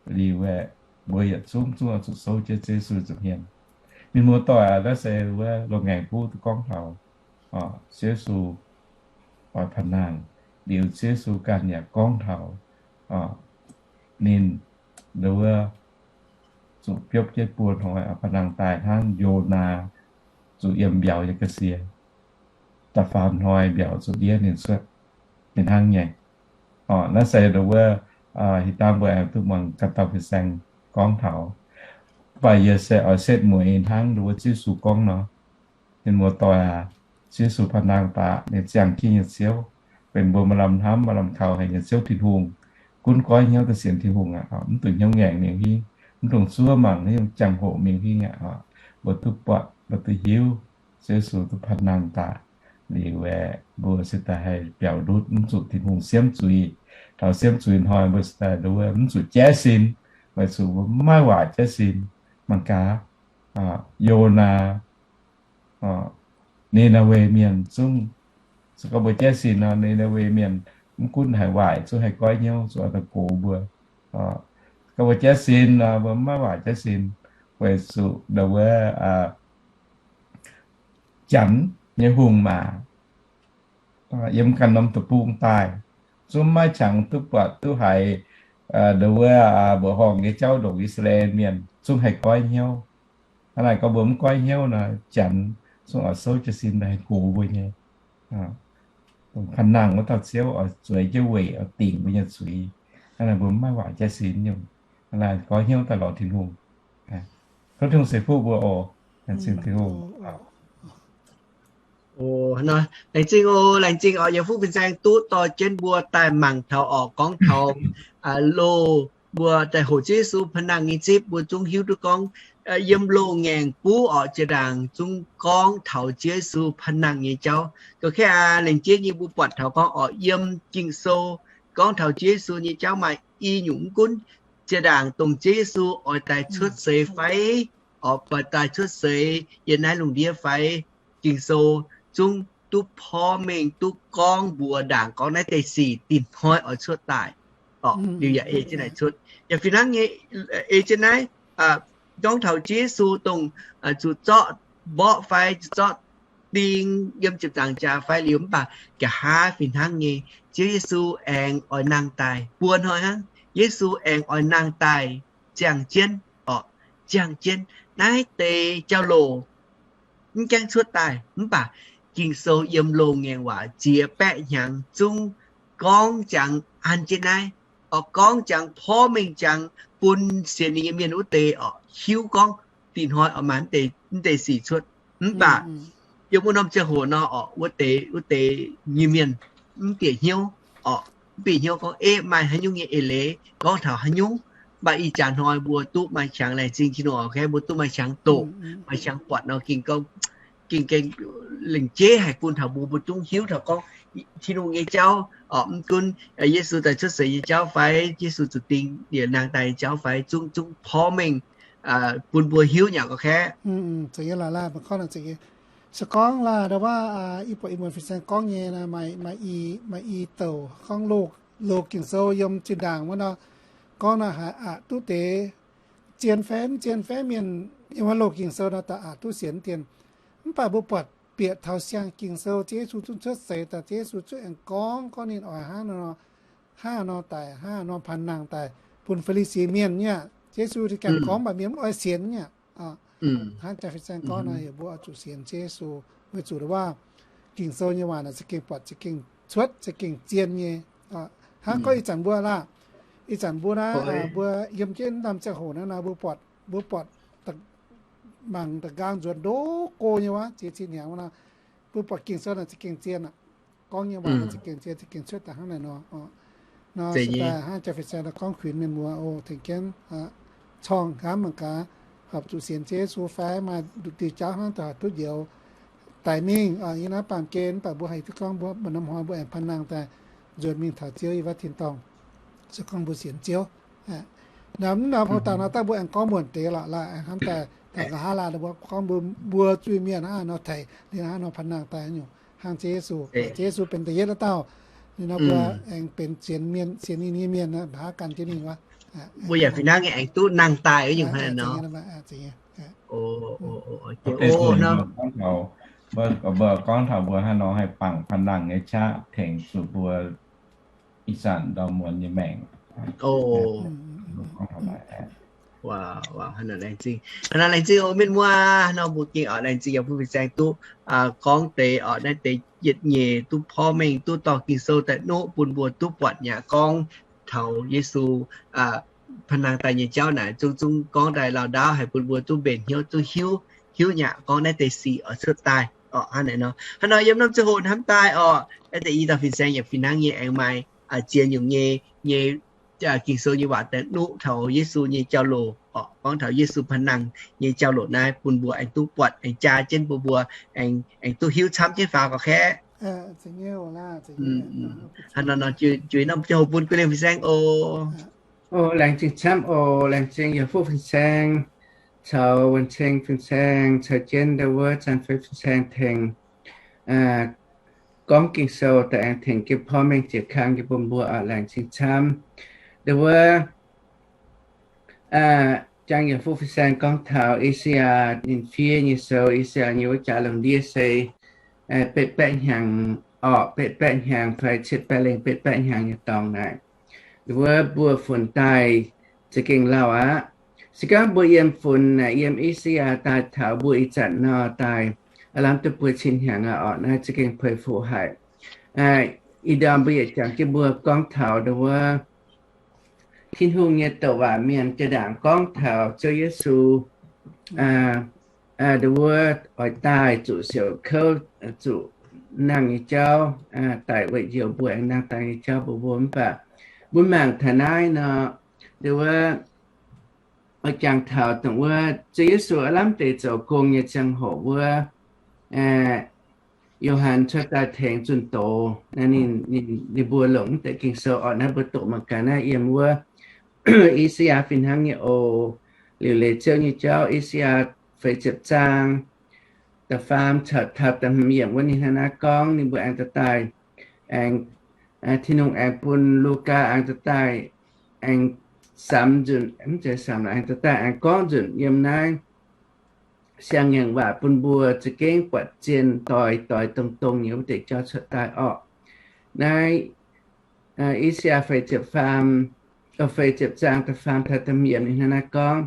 Liuz aeqv, mbuo yietc zungv zungv oix zuqc souv jienv Ziouv Yesu nza'hmien. Mienh muoz-doic aac, naaiv se wuov loz-ngaengc buv duqv gorngv taux Ziouv Yesu oix panh nangh, liuz Ziouv Yesu ganh yaac gorngv taux ninh nduov zuqc biopv jienv buo hnoi oix panh nangh daaih hnangv Yonaa zuqc yiem mbiauz nyei ga'sie, da'faam hnoi mbiauz zuqc ndiev ninh cuotv, ninh hnangv nyei. Naaiv se nduov wuov, hih dangh mbuo aengx duqv muangx ganh dauh fin-saeng gorngv taux. Mv baac yie se oix setv mueiz hnangv nduov wuov Ziouv Yesu gorngv nor, Mienh muoz-doic aac, Ziouv Yesu panh nangh daaih, ninh ziangh jienv nyei Ziouv, benx mbuo maaih lamh hnamv maaih lamh kaux haic nyei Ziouv Tin-Hungh. Gunv goiv hnyouv daaih sienx Tin-Hungh aqv, mv dungx hnyouv ngaengc mingh huingv, mv dungx zuov mangc naaiv nyungc jangx-hoc mingh huingv aqv. Mbuo duqv buatc, mbuo duqv hiuv, Ziouv Yesu duqv panh nangh daaih. Liuz aeqv, mbuo se daaih haih biaux ndutv, mv zuqc Tin-Hungh siemv zuiz. Taux siemv zuiz hnoi mbuo se daaih nduov mv zuqc jaiv sin, weic zuqc mbuo mv maaih waac jaiv sin. Mangc gaax, Yonaa, Ni^naa^we Mienh zungv, se gorngv mbuo jaiv sin nor, Ni^naa^we Mienh mv gunv haiz waaic zungv haih goiv hnyouv, zuqc oix daaih gox mbuo. Gorngv mbuo jaiv sin nor, mbuo mv maaih waac jaiv sin, weic zuqc nduov wuov Janx nyei hungh maac yiem ganh norm deic-bung daaih, zungv maiv qangx duqv buatc duqv haiz nduov wuov mbuoqc horngh nyei jauv ndongc I^saa^laa^en Mienh zungv haih goiv hnyouv. Hnangv naaic gorngv mbuo mv goiv hnyouv nor, Janx zungv oix souv jiez sin daaih haih gox mbuo nyei. Dongh panh nangh wuov dauh Ziouv oix zueiz jienv weic oix dingc mbuo nyei zuiz. Hnangv naaic mbuo mv maaih waac jaiv sin nyungc. Hnangv naaic goiv hnyouv daaih lorz Tin-Hungh. Tov Tin-Hungh ceix fuqv mbuo oc. Laengz zingh Tin-Hungh. Laengz zingh oc, laengz zingh oc, yietc fuqv fin-saeng duqv dorh jienv mbuo daaih mangc taux orqc, gorngv taux loz mbuo daaih hoqc Ziouv Yesu panh nangh nyei zipv, mbuo zungv hiuv duqv gorngv yiem loz-ngaengc buv orqc, zinh ndaangc zungv gorngv taux Ziouv Yesu panh nangh nyei jauv. Ga'kengx aac, laengz zingh nyei mbuo buatc taux gorngv orqc, yiem Ging-Sou gorngv taux Ziouv Yesu nyei jauv maaih i nyungc mv gunv zinh ndaangc dongh Ziouv Yesu oix daaih cuotv seix fai orqc, oix daaih cuotv seix yiem naaiv lungh ndiev fai, Ging-Sou zungv duqv porv mengh duqv gorngv mbuox ndaangc gorngv naaiv deix sic dinh hnoi oix cuotv daaih orqc, liuz yaac ei jienv naaic cuotv. Yaac fih hnangv nyei, ei jienv naaiv gorngv taux Ziouv Yesu dongh zuqc zorqv mborqv fai zuqc zorqv ding yiem ziepc nzaangc jaax fai liuz, mv baac nqa'haav fih hnangv nyei, Ziouv Yesu aengx oix nangh daaih buo hnoi hnangv. Yesu aengx oix nangh daaih ziangh jienv orqc, ziangh jienv naaiv deix jauv-louc mv gaengh cuotv daaih. Mv baac Ging-Sou yiem loz-ngaengc waac ziex baeqv hnyangx zungv gorngv jangx an jienv naaiv, orqc, gorngv jangx porv mengh jangx bun sienx ninh nyei mienh wuov deix orqc hiuv gorngv dinh hnoi oix maaih mv deix sic cuotv. Mv baac yiem wuov norm ziangh hoc nor orqc, wuov deix, wuov deix nyei mienh mv bieqc hnyouv orqc, mv bieqc hnyouv gorngv, Ei, maaih haaix nyungc nyei eix leiz gorngv taux haaix nyungc? Mv baac ih jaax hnoi mbuo duqv maaih qangx, laengz zingh Tin-Hungh orqc, mbuo duqv maaih qangx doqc, maaih qangx buatc nor, gengh gorngv, gengh, gengh lengc jeiv haic bun taux mbuo, mbuo zungv hiuv taux gorngv Tin-Hungh nyei jauv orqc, mv gunv Yesu daaih cuotv seix nyei jauv fai, Yesu zuqc ding liuz nangh daaih nyei jauv fai, zungv, zungv porv mengh bun mbuo hiuv nyei orqc, ga'kengx. Se gorngv laaix ndau wuov i buatc i muonz fin-saeng gorngv nyei, maaih i douc gorngv loz Ging-Sou yiem zinh ndaangc wuov nor, gorngv nor haiz aqc duqv deix, zien fai mv zien fai mienh yiem wuov loz Ging-Sou nor daaih aqc duqv sienx dien. Mv baac mbuo buatc bieqc taux siang Ging-Sou, Ziouv Yesu zungv cuotv seix daaih, Ziouv Yesu zungv aengx gorngv, gorngv ninh oix hnangv nor, hnangv nor daic, hnangv nor panh nangh daaih. bun Faa^li^si Mienh nyei aqv. Yesu ninh ganh gorngv mv baac mienh mv oix sienx nyei aqv. Hnangv jaa fin-saeng gorngv nor, yie mbuo oix zuqc sienx Yesu, weic zuqc waac Ging-Sou nyei waac naaic za'gengh buatc, za'gengh cuotv, za'gengh zien nyei. Hnangv gorngv ih zanc mbuo laah, ih zanc mbuo naaiv, mbuo yiem jienv norm ziangh hoc naaiv nor, mbuo buatc, mbuo buatc mangc da'nqaang nzuonx ndo go nyei waac, ziex zinh hnyangx nor, mbuo buatc Ging-Sou naaic za'gengh zien aqv. Gorngv nyei waac naaic za'gengh zien, za'gengh cuotv daaih hnangv naaic nor. Nor se daaih hnangv jaa fin-saeng nor gorngv kuinx mienh muoz oc, tengx jienv corng nqamv mangc gaax, horpc zuqc sienx Ziouv Yesu fai maaih nduqc diuh jauv hnangv daaih horpc duqv njoux daic mingh. Yie naaiv baamh gen mv baac mbuo haih duqv gorngv mbuo, mbuo norm hnoi mbuo aengx panh nangh daaih nzuonx mingh taux Ziouv nyei wuov tin-dorngh, se gorngv mbuo sienx Ziouv. Nor mv nor pou daaih nor daaih mbuo aengx gorngv muonc deix lorqc, laaix aengx hnamv daaih, daaih nqa'haav laanh mbuo gorngv mbuo, mbuo zuiz-mienh hnangv nor taux liuz hnangv nor panh nangh daaih nyungc hnangv Ziouv Yesu. Ziouv Yesu benx da'yietv wuov dauh. Liuz nor mbuo aengx benx sienx mienh, sienx ninh nyei mienh nor, mbuo haav gan jienv ninh wuov. Mbuo yaac fih hnangv nyei aengx duqv nangh daaih nyungc hnangv nor. Mbuo gorngv taux mbuo, mbuo gorngv taux mbuo hnangv nor haih bangc panh nangh nyei qaqv tengx zuqc mbuo ih zanc ndorm muonz nyei maengc. Hnangv nor laengz zingh, hnangv nor laengz zingh oc mienh muoz. Nor mbuo gengh oix laengz zingh yaac bun fin-saeng duqv gorngv deix oc, naaiv deix yietc nyeic duqv porv mengh duqv dorh Ging-Sou daaih nuqv bun mbuo duqv buatc yaac gorngv taux Yesu panh nangh daaih nyei jauv naaic zungv zungv gorngv daaih lauh ndaauv haic bun mbuo duqv mbenc hnyouv duqv hiuv, hiuv yaac gorngv naaiv deix sic oix cuotv daaih oc. Hnangv naaiv nor, hnangv nor yiem norm ziangh hoc hnamv daaih oc, naaiv deix i dauh fin-saeng yaac fih hnangv nyei aengx maaih ziex nyungc nyei, nyei Ging-Sou nyei waac daaih nuqv taux Yesu nyei jauv-louc oc, gorngv taux Yesu panh nangh nyei jauv-louc naaiv bun mbuo aengx duqv buatc aengx jaa jienv bun mbuo aengx, aengx duqv hiuv camv jienv faaux gauh kaeqv. Hnangv nor nor juix norm ziangh hoc bun guei lengh fin-saeng oc. Oc, laengz zingh camv oc. Laengz zingh yaac fuqv fin-saeng caux wuonh ceng fin-saeng caux jienv ndau wuov zanc feix fin-saeng tengx gorngv Ging-Sou daaih aengx tengx jienv porv mengh jiex kang jienv bun mbuo oc. Laengz zingh camv. Ndau wuov jangx yaac fuqv fin-saeng gorngv taux I^saa^yaa ninh fiev nyei sou, I^saa^yaa nyei wuov jaax lungh ndiev se betv baeqv hnyangx orqc, betv baeqv hnyangx fai cietv baeqv lengh betv baeqv hnyangx nyei dorngx naaic. Ndau wuov mbuo funx daaih za'gengh lauh aqv. Se gorngv mbuo yiem funx naaic yiem I^saa^yaa daaih taux mbuo ih zanc nor daaih aav lamh duqv buo cin hnyangx aqv orqc, naaiv za'gengh peix fuqv haic. Ih ndorm mbuo yietc jangx jienv mbuo gorngv taux ndau wuov Tin-Hungh nyei douc waac mienh jaa-ndaangc gorngv taux Ziouv Yesu ndau wuov oix daaih zuqc siouc kouv, zuqc nangh nyei jauv, daic weic njoux mbuo aengx nangh daaih nyei jauv mbuo mbuo mv baac mbuo mangc taux naaiv nor, ndau wuov oix jangx taux dongh wuov Ziouv Yesu aav lamh deix zoux gong nyei ziangh hoc wuov, Yo^han cuotv daaih tengx zunh doz, ninh, ninh mbuo longc mv deix Ging-Sou orqc, naaiv mbuo doqc mangc gaax naaiv yiem wuov I^saa^yaa fih hnangv nyei oc. Liuc leiz Ziouv nyei jauv, I^saa^yaa feix ziepc zaang, da'faam caux taux da'hmz yiemc wuov ninh hnangv naaiv gorngv, ninh mbuo aengx daaih, aengx, Tin-Hungh aengx bun Lugaa aengx daaih, aengx samx nzunc, mv zeiz samx, aengx daaih aengx gorngv nzunc yiem naaiv siang-ngaengc waac bun mbuo za'gengh buatc zien doix, doix dongh dongh nyei wuov deix jauv cuotv daaih orqc. Naaiv I^saa^yaa feix ziepc faam, feix ziepc zaang da'faam taux da'hmz yiemc ninh hnangv naaiv gorngv,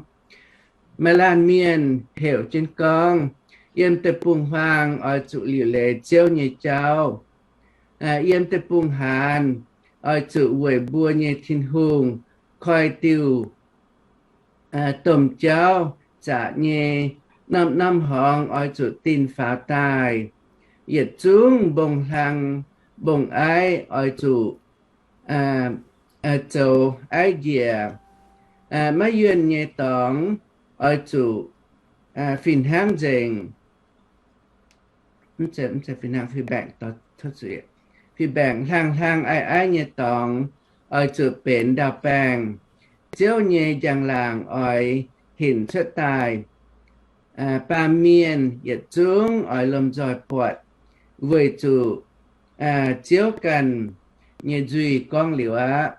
Maaih laanh mienh heuc jienv gorngv, Yiem deic-bung-huaang oix zuqc liuc leiz Ziouv nyei jauv. Yiem deic-bung-haanz oix zuqc weic mbuo nyei Tin-Hungh koi diuh domh jauv zaqc nyei. Norm-norm horngz oix zuqc dinh faaux daaih. Yietc zungv mbong-hlang mbong-aiv oix zuqc zoux aiv njiec. Maiv yuonh nyei dorngx oix zuqc fih hnangv nzengc. Fih mbaengc, fih mbaengc hlang-hlang aiv-aiv nyei dorngx oix zuqc benx ndau-baengh. Ziouv nyei njang-laangc oix hinc cuotv daaih. Baamh mienh yietc zungv oix lomh nzoih buatc, weic zuqc Ziouv ganh nyei nzuih gorngv liuz aqv.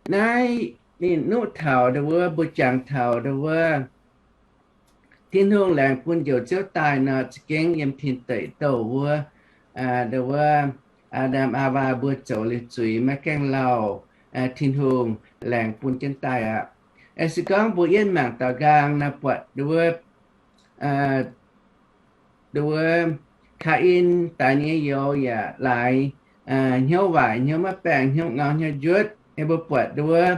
Naaiv ninh nuqv taux ndau wuov, mbuo jangx taux ndau wuov, Tin-Hungh laengz bun Njoux Ziouv daaih nor, za'gengh yiem tin deic douh wuov, ndau wuov, Aa^ndam Aawaa mbuo zoux liuz zuiz maiv gaengh lauh. Tin-Hungh laengz bun jienv daaih aqv. Se gorngv mbuo yiem mangc daux nqaang nor buatc nduov, nduov Kaa^in daaih nyei youz yaac laaix hnyouv waaic, hnyouv maiv baengh, hnyouv ngau, hnyouv njuotv. Mbuo buatc nduov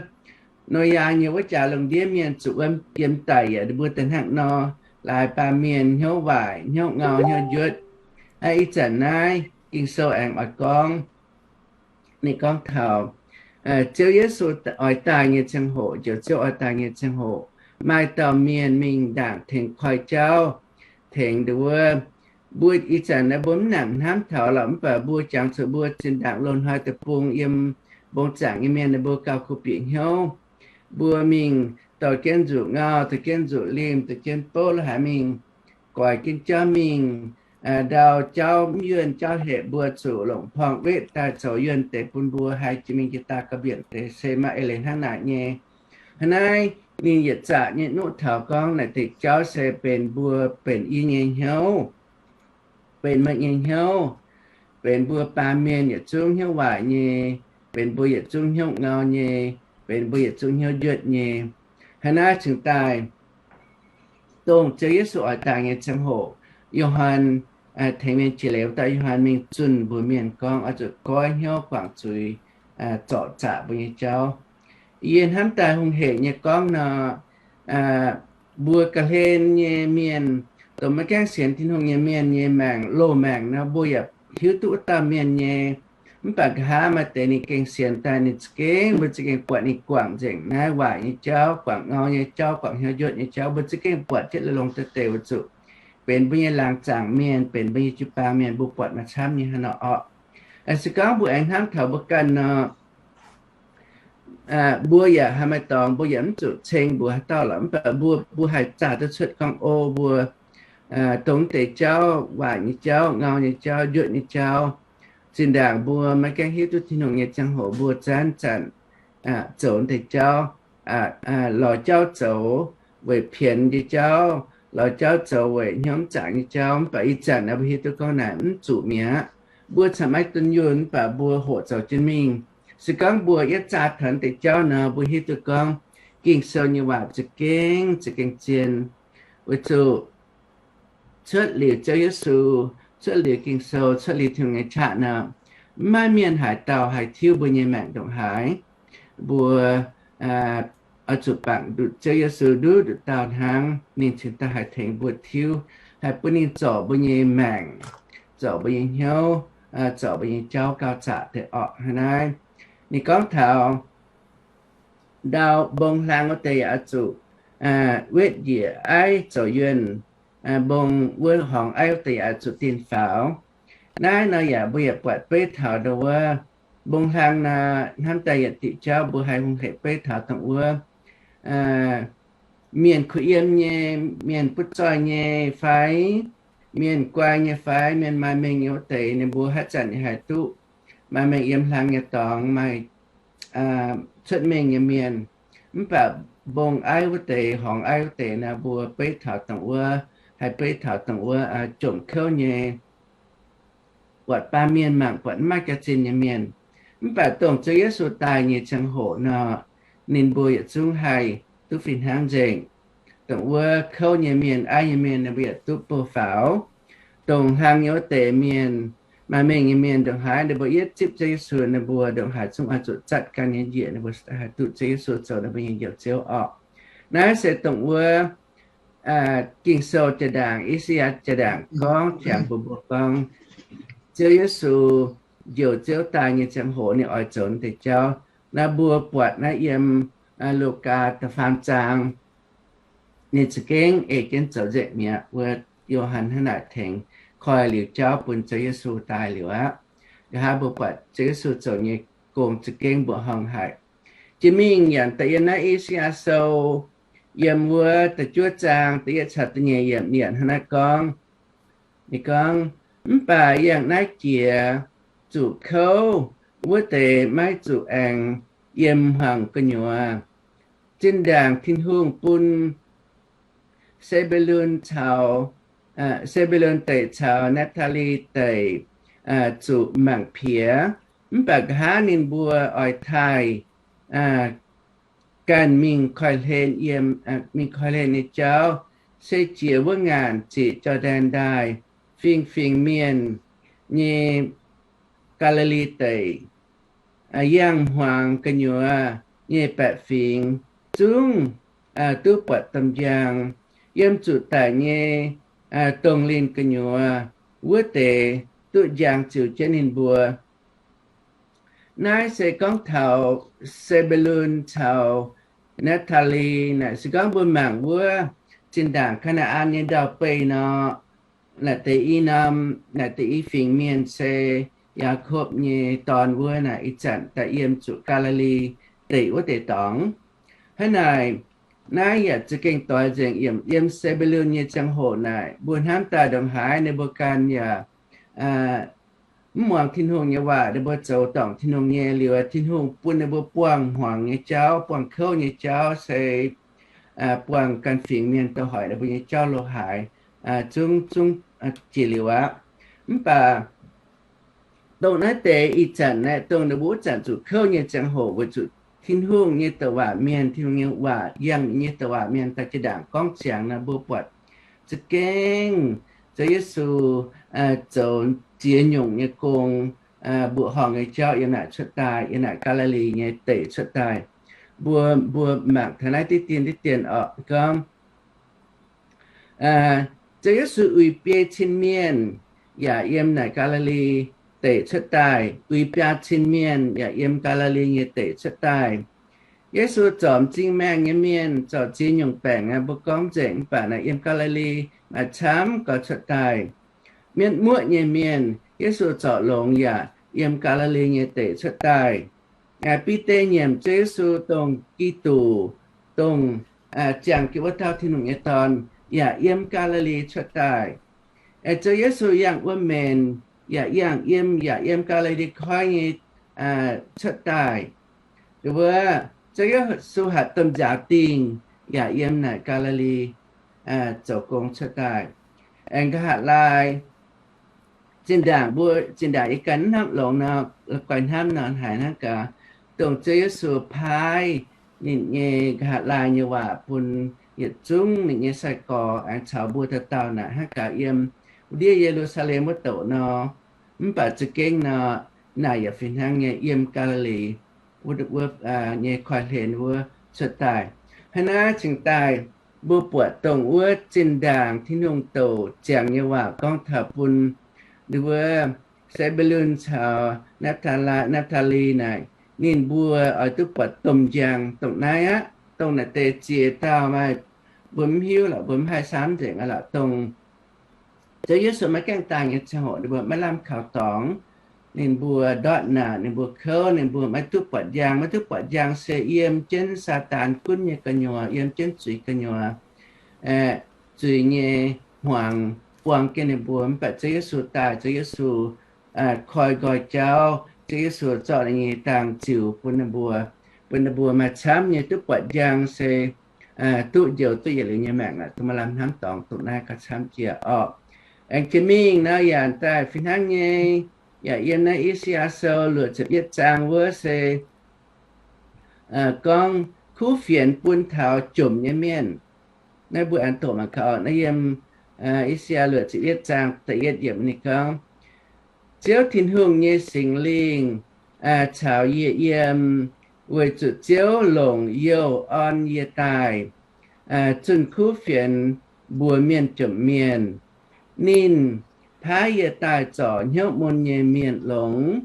Noyaa nyei wuov jaax lungh ndiev mienh zuqc wuom yiem daic yaac mbuo daaih hnangv nor, laaix baamh mienh hnyouv waaic, hnyouv ngau, hnyouv njuotv. Ih zanc naaiv Ging-Sou aengx oix gorngv, ninh gorngv taux Ziouv Yesu oix daaih nyei ziangh hoc, Njoux Ziouv oix daaih nyei ziangh hoc, maaih dauh mienh mingh ndaangc tengx koi jauv, tengx nduov, mbuo ih zanc naaiv mbuo mv nangc hnamv taux lorqc, mv baac mbuo jangx zuqc mbuo zinh ndaangc loz-hnoi deic-bung yiem mbong zaangc nyei mienh, ninh mbuo gauh kuh bieqc hnyouv. Mbuo mingh dorh jienv nzuqc ngau, dorh jienv nzuqc limh, dorh jienv bouv lo haaix mingh, goix jienv jauv mingh, ndau jauv mv yuonh, jauv hepc, mbuo zuqc longc porng wetv daaih zoux yuonh deix bun mbuo haih jiex mingh jiex daaih gauh mbienc deix, se maaih eix leiz hnangv naaic nyei. Hnangv naaiv ninh yietc zaqc nyei nuqv taux gorngv naaic deix jauv se benx mbuo, benx yie nyei hnyouv, benx meih nyei hnyouv, benx mbuo baamh mienh yietc zungv hnyouv waaic nyei, benx mbuo yietc zungv hnyouv ngau nyei, benx mbuo yietc zungv hnyouv njuotv nyei. Hnangv naaiv cingx daaih dongh Ziouv Yesu oix daaih nyei ziangh hoc, Yo^han, tengx mienh jiex leiz wuov dauh Yo^han mingh zunh mbuox mienh gorngv oix zuqc goiv hnyouv guangc zuiz, zorc zaqc mbuo nyei jauv. Yie hnamv daaih hungh hec nyei gorngv nor, mbuo ga'hlen nyei mienh, dongh maiv gaengh sienx Tin-Hungh nyei mienh nyei maengc, loz maengc nor, mbuo yaac hiuv duqv wuov dauh mienh nyei. Mv baac nqa'haav maaih deix ninh gengh sienx daaih ninh za'gengh, mbuo za'gengh buatc ninh guangc nzengc naaiv waaic nyei jauv, guangc ngau nyei jauv, guangc hnyouv njuotv nyei jauv, mbuo za'gengh buatc jienv longx-longx deix deix weic zuqc benx mbuo nyei laangz zaangc mienh, benx mbuo nyei jiu-baang mienh, mbuo buatc maaih camv nyei haaix nor orqc. Se gorngv mbuo aengx hnamv taux mbuo ganh nor, mbuo yaac haih maaih dorngx, mbuo yaac mv zuqc ceng mbuox haaix dauh lorqc, mv baac mbuo, mbuo haih zaah duqv cuotv gorngv, o, mbuo dongh deix jauv, waaic nyei jauv, ngau nyei jauv, njuotv nyei jauv, zinh ndaangc mbuo maiv gaengh hiuv duqv Tin-Hungh nyei ziangh hoc mbuo zanc-zanc zoux deix jauv, lorz jauv zoux weic pienx nyei jauv, lorz jauv zoux weic hnyouv mv zaangc nyei jauv. Mv baac ih zanc naaiv mbuo hiuv duqv gorngv naaic mv zuqc mi'aqv. Mbuo camv maiv dunh yunh, mv baac mbuo hoqc zoux jienv mingh. Se gorngv mbuo yietv zaah taux deix jauv nor, mbuo hiuv duqv gorngv Ging-Sou nyei waac za'gengh, za'gengh zien. Weic zuqc cuotv liuz Ziouv Yesu, cuotv liuz Ging-Sou, cuotv liuz Tin-Hungh nyei qaqv nor, mv maaih mienh haaix dauh haih tiuv mbuo nyei maengc ndongc haaix. Mbuo oix zuqc bangc nduqc Ziouv Yesu nduqc nduqc dauh hnangv, ninh cingx daaih haih tengx mbuo tiuv, haih bun ninh zorc mbuo nyei maengc, zorc mbuo nyei hnyouv, zorc mbuo nyei jauv gauh zaqc deix orqc. Hnangv naaiv, ninh gorngv taux ndau mbong hlang wuov deix yaac oix zuqc wetv njiec aiv zoux yuonh, mbong wuov horngz aiv wuov deix yaac oix zuqc dinh faaux. Naaiv nor yaac mbuo yaac buatc beiv taux ndau wuov mbong hlang nor, hnamv daaih yietc diuc jauv mbuo haih hungh hec beiv taux dongh wuov mienh kuh yiem nyei, mienh butv zoih nyei fai mienh guai nyei fai mienh maaih mengh nyei wuov deix, ninh mbuo haaix zanc yaac haih duqv maaih mengh yiem hlang nyei dorngx, maaih cuotv mengh nyei mienh. Mv baac mbong aiv wuov deix, horngz aiv wuov deix naaiv, mbuo beiv taux dongh wuov, haih beiv taux dongh wuov jomc kouv nyei, buatc baamh mienh mangc buatc mv maaih jaax-zinh nyei mienh. Mv baac dongh Ziouv Yesu daaih nyei ziangh hoc nor, ninh mbuo yietc zungv haih duqv fih hnangv nzengc. Dongh wuov kouv nyei mienh, aiv nyei mienh, ninh mbuo yietc duqv bouh faaux. Dongh hlang nyei wuov deix mienh, maaih mengh nyei mienh ndongc haaix, ninh mbuo yietv zipv Ziouv Yesu, ninh mbuo ndongc haaix zungv oix zuqc zatv gan nyei njiec, ninh mbuo haih duqv Ziouv Yesu zoux ninh mbuo nyei Njoux Ziouv orqc. Naaiv se dongh wuov Ging-Sou jaa-ndaangc, I^saa^yaa jaa-ndaangc gorngv jangx bun mbuo gorngv, Ziouv Yesu, Njoux Ziouv daaih nyei ziangh hoc ninh oix zoux deix jauv. Naaiv mbuo buatc naaiv yiem Lugaa da'faam zaang, ninh za'gengh ei jienv zoux nzengc mi'aqv. Wuov Yo^han hnangv naaic tengx koi liuz jauv bun Ziouv Yesu daaih liuz aqv. Nqa'haav mbuo buatc Ziouv Yesu zoux nyei gong za'gengh mbuoqc horngh haic. Jiex mingh yaac da'yiem naaiv I^saa^yaa Sou, yiem wuov da'juov zaang da'yietv caux da'nyeic yiemc, ninh hnangv naaiv gorngv, ninh gorngv, Mv baac yangh naaiv jiex, zuqc kouv wuov deix maiv zuqc aengx yiem hmuangx gu'nyuoz. Zinh ndaangc Tin-Hungh bun Se^mbe^lun caux, Se^mbe^lun Deic caux Napv^taa^li Deic zuqc mangc piex. Mv baac nqa'haav ninh mbuo oix taaih ganh mingh koiv-hlen yiem, mingh koiv-hlen nyei jauv, se jiex wuov ngaanc ziqc Jor^ndaen Ndaaih, fingx-fingx mienh nyei Gaa^li^li Deic, yangh hmuangx gu'nyuoz nyei baeqc fingx zungv duqv buatc domh njang. Yiem zuqc daic nyei dongh linh gu'nyuoz wuov deix duqv njang ziux jienv ninh mbuo. Naaiv se gorngv taux Se^mbe^lun caux Napv^taa^li naaic. Se gorngv mbuo mangc wuov zinh ndaangc Kaa^naa^an nyei ndau-beih nor, naaic deix i norm, naaic deix i fingx mienh se Yaakopv nyei dorn wuov naaic ih zanc daaih yiem zuqc Gaa^li^li Deic wuov deix dorngx. Hnangv naaic, naaiv yaac za'gengh doix nzengc yiem, yiem Se^mbe^lun nyei ziangh hoc naaic, mbuo hnamv daaih ndongc haaix ninh mbuo ganh yaac mv muangx Tin-Hungh nyei waac, ninh mbuo zoux dorngc Tin-Hungh nyei liuz, Tin-Hungh bun ninh mbuo buangh hmuangx nyei jauv, buangh kouv nyei jauv, se buangh ganh fingx mienh douz-hoic ninh mbuo nyei jauv lo haaix, zungv, zungv jiex liuz aqv. Mv baac dongh naaiv deix ih zanc naaiv, dongh ninh mbuo wuov zanc zuqc kouv nyei ziangh hoc weic zuqc Tin-Hungh nyei douc waac mienh, Tin-Hungh nyei waac, yangh ninh nyei douc waac mienh daaih jiex ndaangc gorngv ziangx nor, mbuo buatc za'gengh Ziouv Yesu zoux ziex nyungc nyei gong, mbuoqc horngh nyei jauv yiem naaic cuotv daaih, yiem naaic Gaa^li^li nyei deic cuotv daaih. Mbuo, mbuo mangc taux naaiv diqv dien diqv dien orqc gorngv, Ziouv Yesu uix biei cin mienh yaac yiem naaic Gaa^li^li deic cuotv daaih, uix biaa cin mienh yaac yiem Gaa^li^li nyei deic cuotv daaih. Yesu zorc m'zing maengh nyei mienh, zorc ziex nyungc baengc, mbuo gorngv nzengc, mv baac naaic yiem Gaa^li^li maaih camv gau cuotv daaih. Mienv muoqv nyei mienh, Yesu zorc longx yaac yiem Gaa^li^li nyei deic cuotv daaih. Bide nyiemc Ziouv Yesu dongh Giduc, dongh ziangh jienv wuov dauh Tin-Hungh nyei Dorn, yaac yiem Gaa^li^li cuotv daaih. Ziouv Yesu yangh wuov menx yaac yangh yiem, yaac yiem Gaa^li^li Koiv nyei cuotv daaih. Wuov, Ziouv Yesu hatc domh nzaaux dingh yaac yiem naaic Gaa^li^li zoux gong cuotv daaih. Aengx nqa'haav laai, zinh ndaangc mbuo, zinh ndaangc yie ganh hnamv longx nor, la'guaih hnamv nor haiz hnangv gaax, dongh Ziouv Yesu paaiv ninh nyei nqa'haav laai nyei waac bun yietc zungv ninh nyei sai-gorx aengx caux mbuo dauh dauh naaic hnangv gaax yiem wuov ndiev Ye^lu^saa^lem wuov douc nor. Mv baac za'gengh nor, naaic yaac fih hnangv nyei yiem Gaa^li^li wuov, wuov nyei koiv-hlen wuov cuotv daaih. Hnangv naaiv cingx daaih mbuo buatc dongh wuov zinh ndaangc Tin-Hungh douc ziangx nyei waac gorngv taux bun wuov Se^mbe^lun caux Napv^taa^li, Napv^taa^li naaic, ninh mbuo oix duqv buatc domh njang dongh naaiv aqv. Dongh naaic deix ziex dauh maaih, mbuo mv hiuv lorqc, mbuo mv haih samv nzengc aqv lorqc. Dongh Ziouv Yesu maiv gaengh daaih nyei ziangh hoc ninh mbuo maiv lamh kaux dorngx. Ninh mbuo ndortv naanc, ninh mbuo kouv, ninh mbuo maiv duqv buatc njang. Maiv duqv buatc njang se yiem jienv Saadaan gunv nyei gu'nyuoz, yiem jienv zuiz gu'nyuoz, zuiz nyei hmuangx buang jienv ninh mbuo. Mv baac Ziouv Yesu daaih, Ziouv Yesu koi nqoi jauv, Ziouv Yesu zorqv ninh nyei dangh ziux bun ninh mbuo, bun ninh mbuo maaih camv nyei duqv buatc njang se duqv njoux duqv yietc liuz nyei maengc aqv. Dongh maaih lamh hnamv dorngx dongh naaiv gauh camv jiex orqc. Aengx jiex mingh nor yaac daaih fih hnangv nyei, yaac yiem naaiv I^saa^yaa Sou luoqc ziepc yietv zaang wuov se gorngv kuv fienx bun taux jomc nyei mienh. Naaiv mbuo aengx doqc mangc gaax orqc. Naaiv yiem I^saa^yaa luoqc ziepc yietv zaang da'yietv yiemc ninh gorngv, Ziouv Tin-Hungh nyei Singx Lingh caux yie yiem, weic zuqc Ziouv longc youh orn yie daaih zunh kuv fienx mbuox mienh jomc mienh. Ninh paaiv yie daaih zorc hnyouv mun nyei mienh longx,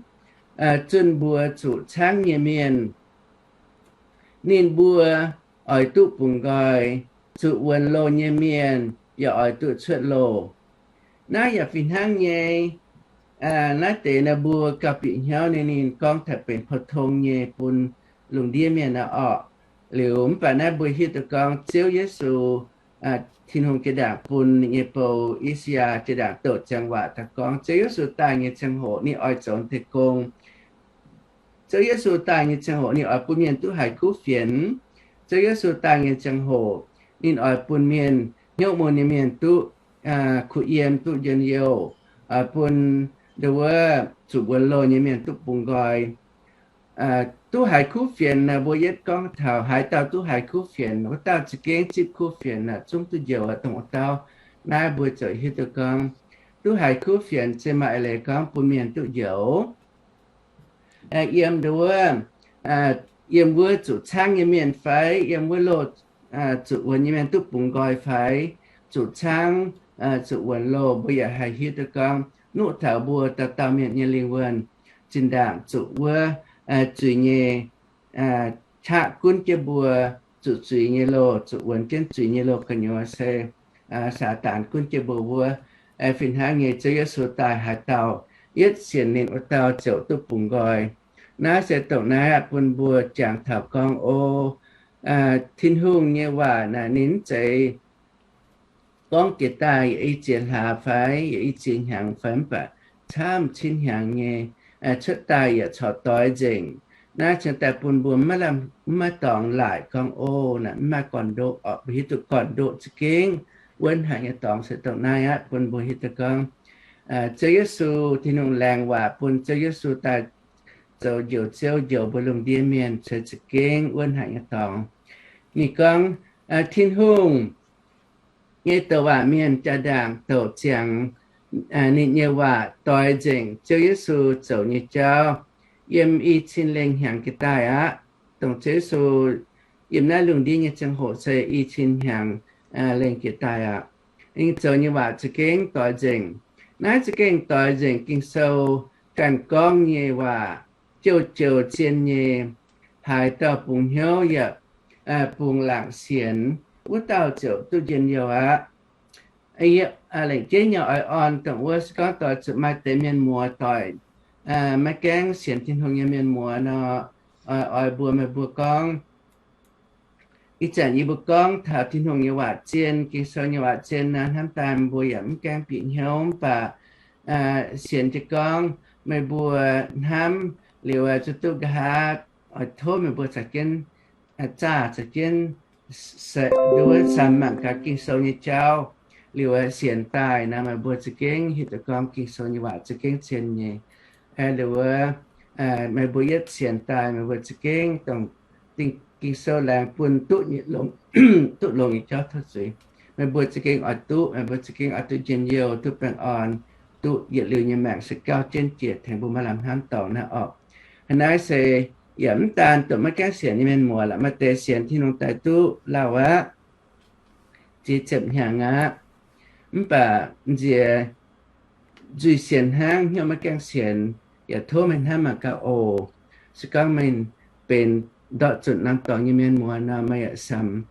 zunh mbuox zuqc caangv nyei mienh. Ninh mbuo oix duqv bungx nqoi, zuqc wuonx loh nyei mienh yaac oix duqv cuotv loh. Naaiv yaac fih hnangv nyei. Naaiv deix naaiv mbuo gauh bieqc hnyouv nyei, ninh gorngv taux benx pou-tong nyei bun lungh ndiev mienh aqv orqc. Liuz mv baac naaiv mbuo hiuv duqv gorngv Ziouv Yesu, Tin-Hungh jiex ndaangc bun ninh nyei bou I^saa^yaa jiex ndaangc douc ziangx waac daaih gorngv Ziouv Yesu daaih nyei ziangh hoc ninh oix zoux deix gong. Ziouv Yesu daaih nyei ziangh hoc ninh oix bun mienh duqv haiz kuv fienx. Ziouv Yesu daaih nyei ziangh hoc ninh oix bun mienh, hnyouv mun nyei mienh duqv kuh yiem, duqv njien-youh, oix bun nduov zuqc wuonx loh nyei mienh duqv bungx nqoi. duqv haiz kuv fienx nor, mbuo yietv gorngv taux haaix dauh duqv haiz kuv fienx, wuov dauh za'gengh zipv kuv fienx nor, zungv duqv njoux. Dongh wuov dauh naaiv mbuo ziouc hiuv duqv gorngv duqv haiz kuv fienx se maaih eix leiz gorngv bun mienh duqv njoux. Yiem nduov, yiem wuov zuqc caangv nyei mienh fai yiem wuov loh zuqc wuonx nyei mienh duqv bungx nqoi fai zuqc caangv, zuqc wuonx loh, mbuo yaac haih hiuv duqv gorngv nuqv taux mbuo dauh dauh mienh nyei lingh wuonh zinh ndaangc zuqc wuov zuiz nyei qaqv gunv jienv mbuo, zuqc zuiz nyei loh, zuqc wuonx jienv zuiz nyei loh gu'nyuoz se Saadaan gunv jienv mbuo wuov. Fih hnangv nyei, Ziouv Yesu daaih haaix dauh yietv sienx ninh wuov dauh ziouc duqv bungx nqoi. Naaiv se dongh naaiv aqv bun mbuo jangx taux gorngv, o, Tin-Hungh nyei waac naaic ninh mv zeiz gorngv jiex daaih yietc i ziex hlaax fai yietc i ziex hnyangx fai mv baac camv cin hnyangx nyei, cuotv daaih yaac corc doix nzengc. Naaiv cingx daaih bun mbuo maiv lamh, maiv dorngx laaic gorngv, o, naaic mv maaih gorn-ndoqv orqc. Mbuo hiuv duqv gorn-ndoqv za'gengh wuonv haic nyei dorngx se dongh naaiv aqv, bun mbuo hiuv duqv gorngv Ziouv Yesu, Tin-Hungh laengz waac bun Ziouv Yesu daaih zoux Njoux Ziouv, njoux mbuo lungh ndiev mienh, se za'gengh wuonv haic nyei dorngx. Ninh gorngv, Tin-Hungh nyei douc waac mienh jaa-ndaangc douc ziangx ninh nyei waac doix nzengc Ziouv Yesu zoux nyei jauv yiem i cin lengh hnyangx jiex daaih aqv. Dongh Ziouv Yesu yiem naaiv lungh ndiev nyei ziangh hoc se i cin hnyangx lengh jiex daaih aqv. Ninh zoux nyei waac za'gengh doix nzengc. Naaiv za'gengh doix nzengc Ging-Sou ganh gorngv nyei waac, jouh joux zien nyei. Haaix dauh bungx hnyouv yaac bungx laangc sienx, wuov dauh ziouc duqv njien-youh aqv. Lengc jeiv nyei oix orn dongh wuov se gorngv doix zuqc maaih deix mienh muoz doic maiv gaengh sienx Tin-Hungh nyei mienh muoz nor, oix mbuox meih mbuo gorngv, ih zanc yie mbuo gorngv taux Tin-Hungh nyei waac zien, Ging-Sou nyei waac zien nor, hnamv daaih mbuo yaac mv gaengh bieqc hnyouv. Mv baac sienx jiez gorngv meih mbuo hnamv liuz zuqc duqv nqa'haav, oix tov meih mbuo caux jienv zaah, caux jienv samx mangc gaax Ging-Sou nyei jauv liuz sienx daaih nor, meih mbuo za'gengh hiuv duqv gorngv Ging-Sou nyei waac za'gengh zien nyei. Liuz meih mbuo yietv sienx daaih, meih mbuo za'gengh dongh Ging-Sou laengz bun duqv, duqv longx nyei jauv tov zuiz. Meih mbuo za'gengh oix duqv, meih mbuo za'gengh oix duqv njien-youh, duqv baengh orn, duqv yietc liuz nyei maengc se gauh jienv jiex tengx mbuo maaih lamh hnamv dorngx naaiv orqc. Hnangv naaiv se yaac mv daan dongh maiv gaengh sienx nyei mienh muoz, la'maah deix sienx Tin-Hungh daaih duqv lauh aqv, ziex ziepc hnyangx aqv. Mv baac nziex nzuih sienx hnangv, hnyouv maiv gaengh sienx, yaac tov meih hnamv mangc gaax oc. Se gorngv meih benx ndortv zunc norm dorngx nyei mienh muoz nor, meih yaac samx.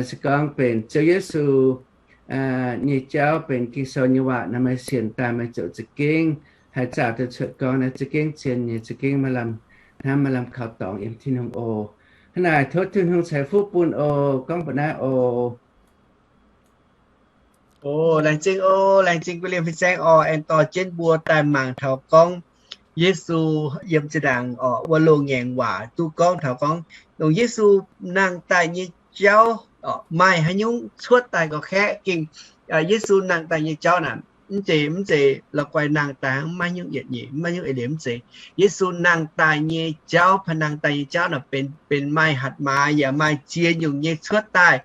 Se gorngv benx Ziouv Yesu nyei jauv, benx Ging-Sou nyei waac nor, meih sienx daaih meih ziouc za'gengh haih zaah duqv cuotv gorngv naaiv za'gengh zien nyei, za'gengh maaih lamh hnamv, maaih lamh kaux dorngx yiem Tin-Hungh oc. Hnangv naaic tov Tin-Hungh ceix fuqv bun oc. Gorngv mbuox naaiv oc. O, laengz zingh o, laengz zingh William fin-saeng oc, aengx dorh jienv mbuo daaih mangc taux gorngv Yesu yiem zinh ndaangc oc wuov loz-ngaengc waac duqv gorngv taux gorngv dongh Yesu nangh daaih nyei jauv oc, maaih haaix nyungc cuotv daaih gauh kaeqv gengh Yesu nangh daaih nyei jauv naaic, mv zeiz, mv zeiz la'guaih nangh daaih maiv nyungc yietc nyeic, maiv nyungc eix leiz, mv zeiz. Yesu nangh daaih nyei jauv, pa nangh daaih nyei jauv naaic benx, benx maaih hatc maaz yaac maaih ziex nyungc nyei cuotv daaih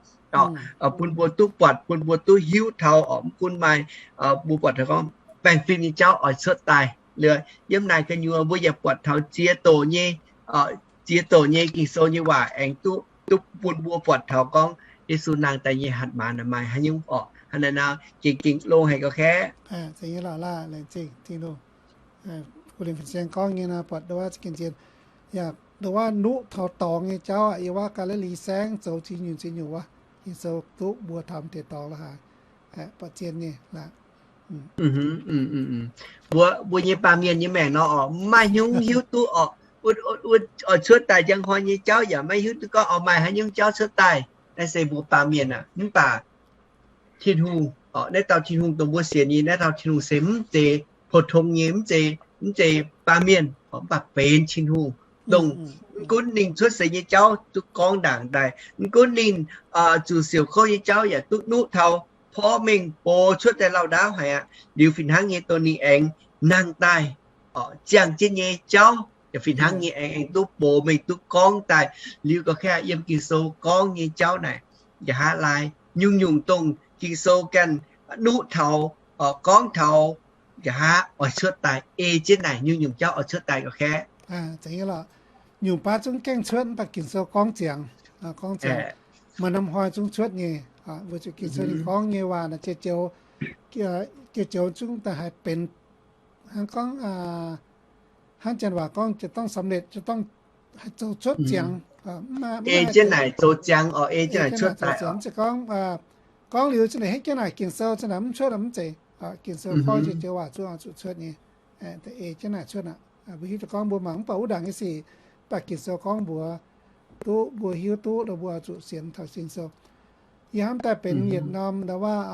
bun mbuo duqv buatc, bun mbuo duqv hiuv taux oc. Mv gunv maaih, mbuo buatc taux gorngv baengh fim nyei jauv oix cuotv daaih. Liuz yiem naaic gu'nyuoz mbuo yaac buatc taux ziex doqc nyei, ziex doqc nyei Ging-Sou nyei waac aengx duqv, duqv bun mbuo buatc taux gorngv Yesu nangh daaih nyei hatc maaz maaih haaix nyungc orqc. Hnangv naaiv nor gengh, gengh longx haic gauh kaeqv. Gorngv nyei nor, buatc ndongc wuov gengh zien, yaac ndongc wuov nuqv taux dorngx nyei jauv aqv. Yiem wuov Gaa^li^li Saengv zoux ziex nyungc ziex nyungc wuov, Ging-Sou duqv mbuo taux deix dorngx la'haaix, buatc zien nyei laaix. Mbuo, mbuo nyei baamh mienh nyei maengc nor oc, maiv haaix nyungc hiuv duqv oc, oix cuotv daaih njang hnoi nyei jauv yaac maiv hiuv duqv gorngv oix maaih haaix nyungc jauv cuotv daaih. Naaiv se mbuo baamh mienh aqv. Mv baac Tin-Hungh, naaiv dauh Tin-Hungh dongh mbuo sienx nyei naaiv dauh Tin-Hungh se mv zeiz pou-tong nyei, mv zeiz, mv zeiz baamh mienh, mv baac benx Tin-Hungh, dongh mv gunv ninh cuotv seix nyei jauv duqv gorngv ndaangc daaih, mv gunv ninh zuqc siouc kouv nyei jauv yaac duqv nuqv taux porv mengh box cuotv daaih lauh ndaauv haic aqv. Liuz fih hnangv nyei dongh ninh aengx nangh daaih ziangh jienv nyei jauv Yaac fih hnangv nyei aengx, aengx duqv bouc mengh duqv gorngv daaih liuz ga'naaiv yiem Ging-Sou gorngv nyei jauv naaic, nqa'haav laai nyungc-nyungc dongh Ging-Sou ganh nuqv taux, gorngv taux, nqa'haav oix cuotv daaih, ei jienv naaic nyungc-nyungc jauv oix cuotv daaih ga'naaiv. Nyungc baav zungv gengh cuotv mv baac Ging-Sou gorngv ziangx, gorngv ziangx, maaih norm hnoi zungv cuotv nyei. Weic zuqc Ging-Sou ninh gorngv nyei waac naaic, joux, joux zungv daaih haih benx, hnangv gorngv, hnangv janx-waac gorngv, จะต้องสำเร็จ, จะต้อง haih zoux cuotv ziangx. Ei jienv naaic zoux ziangx oc, ei jienv naaic cuotv daaih. Mv zeiz gorngv, gorngv liuz zinh naaic henv jienv naaic Ging-Sou zinh naaic mv cuotv mv zeiz. Ging-Sou gorngv joux waac zungv oix zuqc cuotv nyei. Ei jienv naaic cuotv aqv. Mbuo hiuv duqv gorngv mbuo mangc mv baac wuov ndaangc nyei sic, mv baac Ging-Sou gorngv mbuox duqv, mbuo hiuv duqv nor mbuo oix zuqc sienx taux Ging-Sou. Yie hnamv daaih benx yietc norm, ndau waac,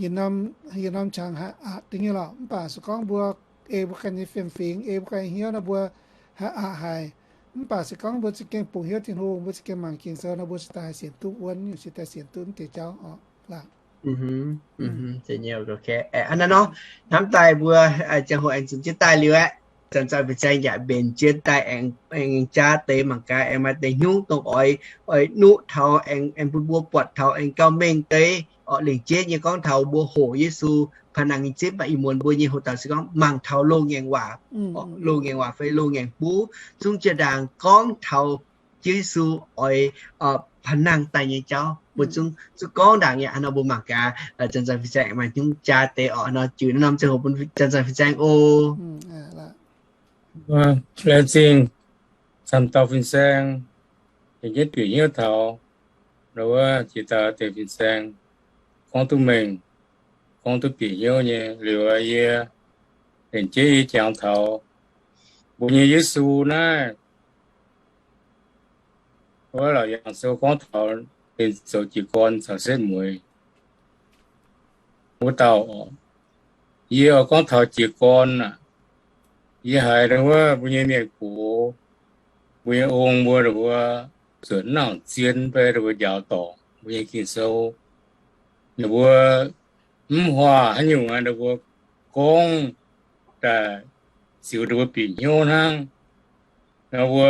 yietc norm, yietc norm qangx haiz aqc deix nyei lorqc. Mv baac se gorngv mbuo ei mbuo ganh nyei fiem-fingx, ei mbuo ganh nyei hnyouv nor mbuo haiz aqc haic. Mv baac se gorngv mbuo za'gengh bungx hnyouv Tin-Hungh, mbuo za'gengh mangc Ging-Sou nor mbuo cingx daaih haih sienx duqv wuonv, nyungc cingx daaih sienx duqv mv deix jauv oc. Laac. Hnamv daaih mbuo, hnamv daaih mbuo ziangh hoc aengx zunc jienv daaih liuz aeqv, Janx-Zaux Fin-Saeng yaac mbenc jienv daaih aengx, aengx jaav deix mangc gaax aengx maaih deix hnyouv dongh oix, oix nuqv taux aengx, aengx bun mbuo buatc taux aengx gauh mengh deix oc. Lengc jeiv nyei gorngv taux mbuo hoqc Yesu paa nangh nyei zipv, mv baac ih muonz mbuo nyei hoc dauh se gorngv mangc taux loz-ngaengc waac, loz-ngaengc waac fai loz-ngaengc buv, zungv jiex ndaangc gorngv taux Yesu oix paa nangh daaih nyei jauv. Mbuo zungv, zungv gorngv ndaangc nyei. Hnangv nor mbuo mangc gaax Janx-Zaux Fin-Saeng maaih hnyouv jaav deix oc. Hnangv nor jiu naaiv norm ziangh hoc bun Janx-Zaux Fin-Saeng oc. Laengz zingh camv dauh fin-saeng, yietc nyeiv bieqc hnyouv taux, ndau wuov jiex daaih deix fin-saeng, gorngv duqv mengh, gorngv duqv bieqc hnyouv nyei. Liuz yie, lengc jeiv yie jangx taux mbuo nyei Yesu naaiv, wuov Laauc Yaangh Sou gorngv taux ninh zoux jiez gorn caux setv mueiz wuov dauh. Yie oix gorngv taux jiez gorn aac, yie haiz ndau wuov mbuo nyei mienh gox, mbuo nyei ong mbuo ndau wuov zuotc nangc zien fai ndau mbuo njaaux dorngc mbuo nyei Ging-Sou, ninh mbuo mv huaax haaix nyungc aqv, ninh mbuo gorngv daaih ziux ninh mbuo bieqc hnyouv hnangv. Nor mbuo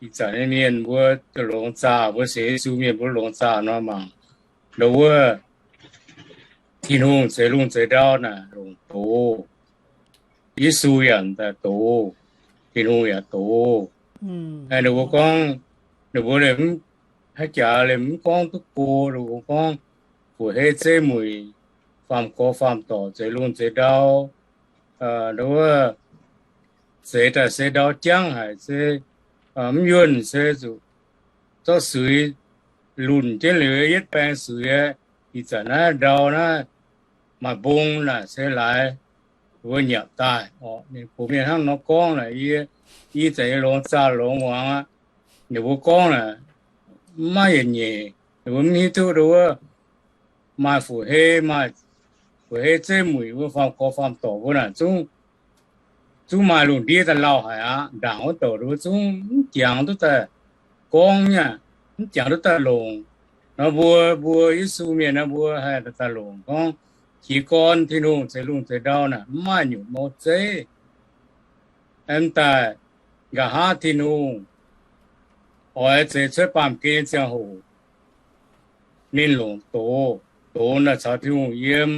ih zanc nyei mienh mbuo duqv longx zaah, mbuo sienx Yesu mienh mbuo longx zaah nor mangc, ndau wuov Tin-Hungh zeix lungh zeix ndau naaic longc doz. Yesu yaac daaih doz, Tin-Hungh yaac doz. Ninh mbuo gorngv, ninh mbuo haaix jaax liemh mv gorngv duqv go, ninh mbuo gorngv fu'hei zeiv muic, faam-gorx faam-dorc, zeix lungh zeix ndau, ndau wuov zeix daaih se ndau jangv haic, se mv yuonh se zuqc zorqv suix lunh jienv liuz yietv baeng suix aqv. Ih zanc naaiv ndau naaiv maaih mbong naaic se laaix wuov nyanc daaih oc. Ninh mbuo mienh hnangv nor gorngv naaic, yie, yie zanc yie longx zaah longx muangx aqv. Ninh mbuo gorngv naaic mv maaih yietc nyeic, ninh mbuo mv hiuv duqv ndau wuov maaih fu'hei, maaih fu'hei zeiv muic wuov, faam-gorx faam-dorc wuov naaic zungv, zungv maaih lungh ndiev daaih lauh haic aqv. Ndaangc wuov douc ninh mbuo zungv mv jangx duqv daaih gorngv nyei, mv jangx duqv daaih longc. Nor mbuo, mbuo Yesu mienh nor mbuo haih daaih longc gorngv jiez gorn Tin-Hungh zeix lungh zeix ndau naaic mv maaih nyungc mouz zeiv. Aengx daaih nqa'haav Tin-Hungh oix zeix cuotv baamh gen nyei ziangh hoc, ninh longc doz, doz naaic caux Tin-Hungh yiem.